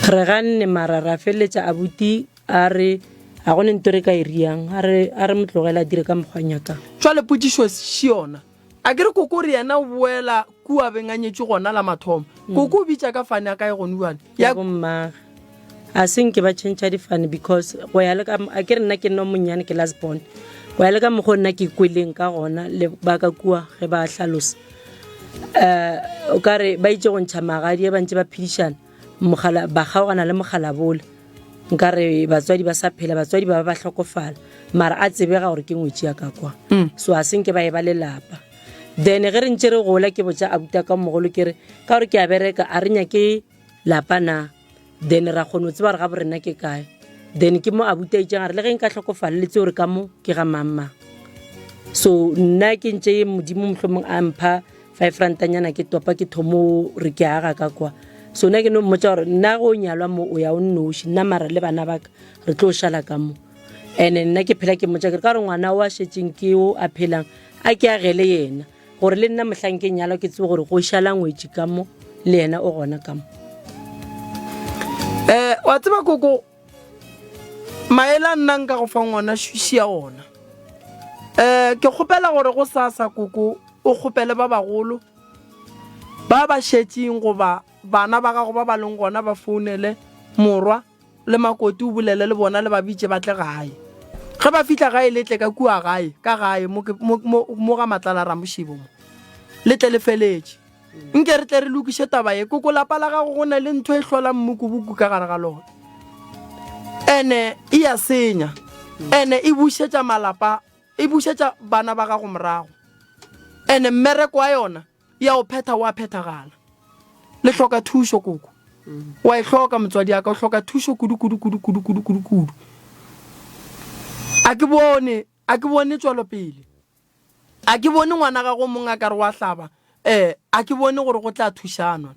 Speaker 3: re ganne mara ra feleletša abuti a re ga go ne nto re ka e riang a re a re mo tlogela a dire ka mokgwa nyakang
Speaker 2: Jwale potšišo še yona. A ke re koko o re yena o boela kua beng a nyetšwe gona la mathomo. Koko o bitša ka fane ya kae gone bjale?
Speaker 3: Ya bommage. A se nke ba change difane because go ya le ka a ke re nna ke nna monnyane ke last born. Go ya le ka mokgwa nna ke kweleng ka gona le ba ka kua ge ba hlalosa. Eh o ka re ba itse go ntšha magadi ba ntse ba phedišana mogala ba kgaogana le mogala bola. Nka re batswadi ba sa phela batswadi ba ba hlokofala mara a tsebega gore ke ngwetši ya ka kwa mm. so a senke ba e ba lelapa then ge re ntse re gola ke botša abuta ka mogolo ke re ka gore ke a bereka a re nyake lapa na then ra kgone go tseba gore ga borena ke kae then ke mo abuta itseng a re le ge nka hlokofala le tse gore ka mo ke ga mang mang so nna ke ntse modimo mohlomong a mpha five rantanyana ke topa ke thomo re ke aga ka kwa so nna ke no mmotsa gore nna go nyalwa mo o ya o nnoši nna mara le bana baka re tlo šala ka mo and-e nna ke phela ke mmotsa ke re ka gore ngwana o a šetseng ke o a phelang a ke agele yena gore le nna mohlang ke nyalwa ke tsebe gore go šala ngwetši ka mo le yena o gona ka mo.
Speaker 2: Um wa tseba koko maele a nna nka go fang ona šuši ya ona. Um ke kgopela gore go sasa koko o kgopele ba bagolo ba ba šetšeng goba bana ba gago ba ba leng gona ba founele morwa le makoti o bolele le bona le ba bitše ba tle gae. Ge ba fihla gae le tle ka kua gae, ka gae mo, mo, mo, mo ga Matlala Ramošebo mo. Le tle le feletše. Nke re tle re lokiše taba ye. Koko lapa la gago go na le ntho e hlolang mmukubuku ka gare ga lona. Ene e ya senya. Ene e bušetša malapa, e bušetša bana ba gago morago. Ene mmereko wa yona ya o phetha wa phethagala. Le hloka thušo koko. Wa e hloka motswadi ya ka, o hloka thušo kudu kudu kudu kudu kudu kudu kudu. A ke bone, a ke bone tšwelopele. A ke bone ngwana gago mong a ka re wa hlaba, eh, a ke bone gore go tla thušanwa.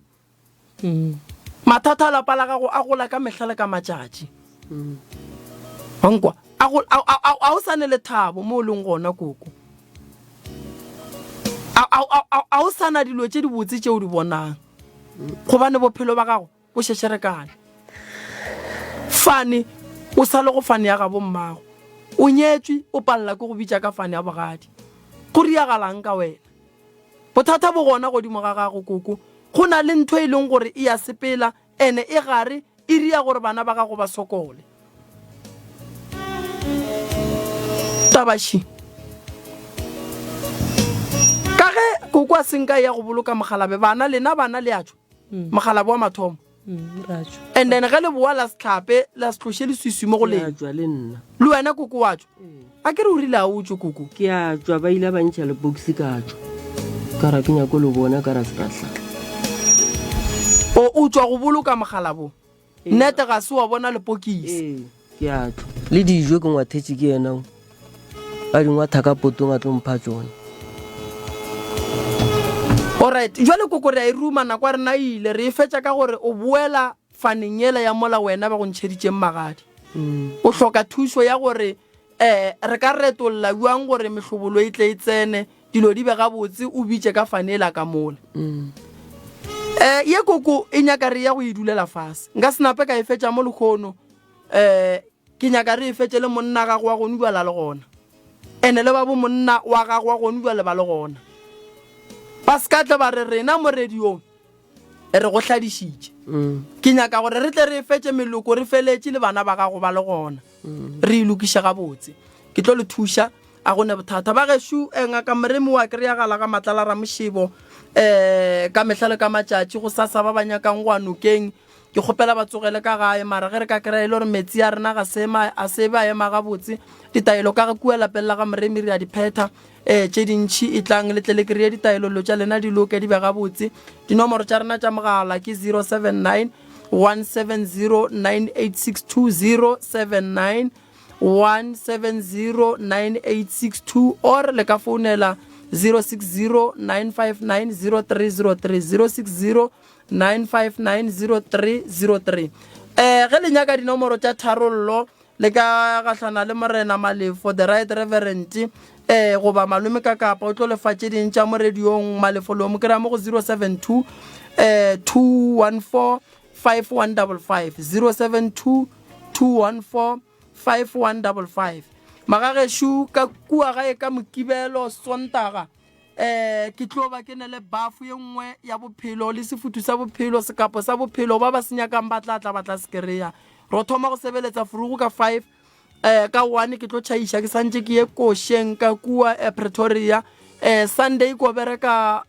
Speaker 2: Mathata a lapa la gago a gola ka mehla le ka matšatši. Wa nkwa? A go, a, a, a, a o sa ne lethabo mo o leng gona, koko. A, a, a, a, a o sa na dilo tše dibotse tše o di bonang, gobane bophelo ba gago bo šešerekane. Fane, o sa le go fane ya gabo mmago. O nyetšwe, o palela ke go bitša ka fane ya bogadi. Go riagalang ka wena? Bothata bo gona godimo ga gago, koko. Go na le ntho e leng gore e a sepela, ene e gare e ria gore bana ba gago ba sokole. Taba še. Ka ge koko a se nka ya go boloka mogalabe, bana lena bana le a tšwa. Mogalabe wa mathomo.
Speaker 3: Mm, ra tšwa.
Speaker 2: And then ge le boa la se hlape, la se tloše leswiswi mo go
Speaker 4: Ke a
Speaker 2: lena.
Speaker 4: tšwa le nna.
Speaker 2: Le wena koko wa tšwa? A ke re o rile a o tšwe koko?
Speaker 4: Ke a tšwa, ba ile ba ntšha lepokisi ka tšwa. Ka ra ke nyako le bona ka ra se ra hlapa.
Speaker 2: O o tšwa go boloka mogala bo? Nnete ga se wa bona lepokisi.
Speaker 4: Ee, ke a tšwa. Le dijo ke ngwathetše ke yena o. A di ngwatha ka potong a tlo mpha tšona.
Speaker 2: Alright, jwale koko re a e ruma nako ya rena e ile, re e fetša ka gore o boela faneng yela ya mola wena ba go ntšheditšeng magadi. O hloka thušo ya gore um re ka retolla bjang gore mehlobolo e tle e tsene, dilo di be gabotse, o bitše ka fane yela ka mola. Um ye koko e nyaka re ya go e dulela fase. Nka se nape ka e fetša mo lekgono. Um ke nyaka re e fetše le monna gago wa gonu bjala le gona. Ene le ba bo monna wa gago wa gonu bjale ba le gona. Ba se ka tle ba re rena mo radiong re go hladišitše. Ke nyaka gore re tle re e fetše meloko re feletše le bana ba gago ba le gona. Re e lokiše gabotse. Ke tlo le thuša, a go ne bothata. Ba gešo, eh, Ngaka Moremi wa kry-agala ga Matlala Ramošebo, eh, ka mehla le ka matšatši, go sasa ba ba nyakang go ya nokeng, ke kgopela ba tsogele ka gae. Mara ge re ka kry-a e le gore metsi a rena ga se ema, a se be a ema gabotse, ditaelo ka kua lapeng la ga Moremi re a di phetha. Eh, tše dintši etlang le tle le kry-e ditaelo, dilo tša lena di loke di be gabotse. Dinomoro tša rena tša mogala ke 079 170 9862 079 170 9862 or le ka founela 060 959 0303 060 959 0303. Eh, ge le nyaka dinomoro tša tharollo le ka gahlana le Morena Malefo, the Right Reverend, eh, goba Malome Kakapa, o tlo lefa tše ding tša mo radiong. Malefo lo mo kry-a mo go 072 eh, 214 5155, 072 214 5155. Magagešo ka kua gae ka Mokibelo, Sontaga, eh, ke tlo ba ke ne le bafu ye nngwe ya bophelo le sefuthu sa bophelo, sekapo sa bophelo. Ba ba se nyakang ba tla tla ba tla se kry-a. Ro thoma go sebeletsa frugu ka 5, eh, ka 1 ke tlo tšhaiša ke santše ke ye košeng ka kua, eh, Pretoria. Eh, Sunday ko bereka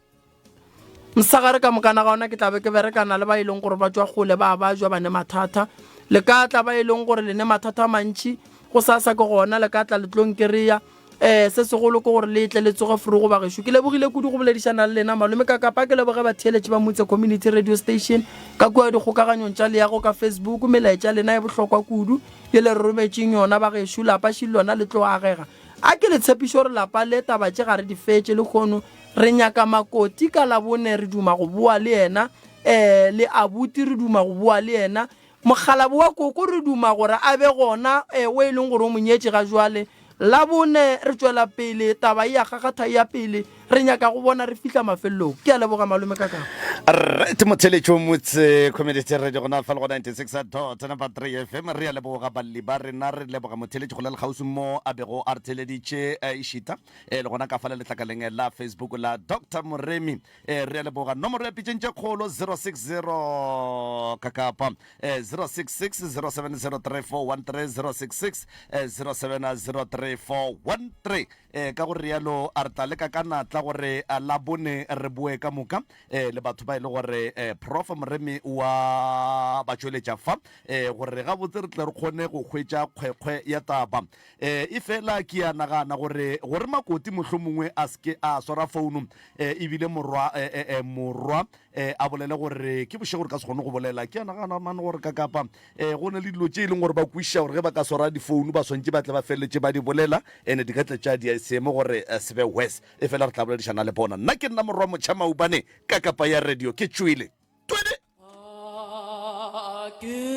Speaker 2: mosegare ka mokana ga ona, ke tla be ke berekana le ba e leng gore ba tšwa kgole, ba ba jwa ba ne mathata. Le ka tla ba e leng gore le ne mathata a mantši, go sasa ke gona le ka tla le tlo nkereya. Eh, se segolo ke gore le tle le tsoge forogo ba gešo. Ke lebogile kudu go boledišana le lena malome ka kapa. Ke leboge batheeletši ba Motse Community Radio Station ka kua dikgokaganyong tša leago ka Facebook. Melaetša lena e bohlokwa kudu ye le re rometšeng yona ba gešo. Lapa šili lona le tlo agega. A ke le tshepišo gore lapa le taba tše ga re di fetše lehono. Re nyaka Makoti ka Labone re duma go boa le yena. Eh, le abuti re duma go boa le yena. Mokgalabo wa koko re duma gore a be gona, eh, o e leng gore o mo nyetše ga jwale. Labone re tšwela pele, taba e a kgakgatha e ya pele. Re nyaka go bona re fihla mafelelong. Ke a leboga malome ka kapa.
Speaker 1: Right motheletšo motse community radio gona fa le go 96 dot number 3 fm re a leboga balli ba rena re leboga motheletši go le lekgauswi mo a bego a re theleditše eh, išita eh, le gona ka fa le letlakaleng la facebook la dr moremi eh, re a leboga nomoro ya pitšeng tše kgolo 060 kakapa eh, 066 0703413 066 eh, 0703413 Eh, ka go realo a re tla leka ka natla gore eh, la bone re boe ka moka eh, le batho ba e le gore eh, Prof Moremi wa ba tšweletša fa eh, gore gabotse re tle re kgone go hwetša kgwekgwe ya taba. Eh, efela ke a nagana gore gore Makoti mohlomongwe a se ke a swara founo eh, ebile morwa eh, eh, eh, morwa eh, a bolele gore ke bošego re ka se kgone go bolela. Ke a nagana man gore ka kapa eh, go na le dilo tše e leng gore ba kwešiša gore ge ba ka swara difounu ba swantše ba tle ba feleletše ba di bolela ene di ka tle tša dia seemo gore eh, se be worse. Efela re tla boledišana le bona. Nna ke nna morwa Motšha Maubane ka kapa ya radio ke tšwele. Twede!
Speaker 6: Ke.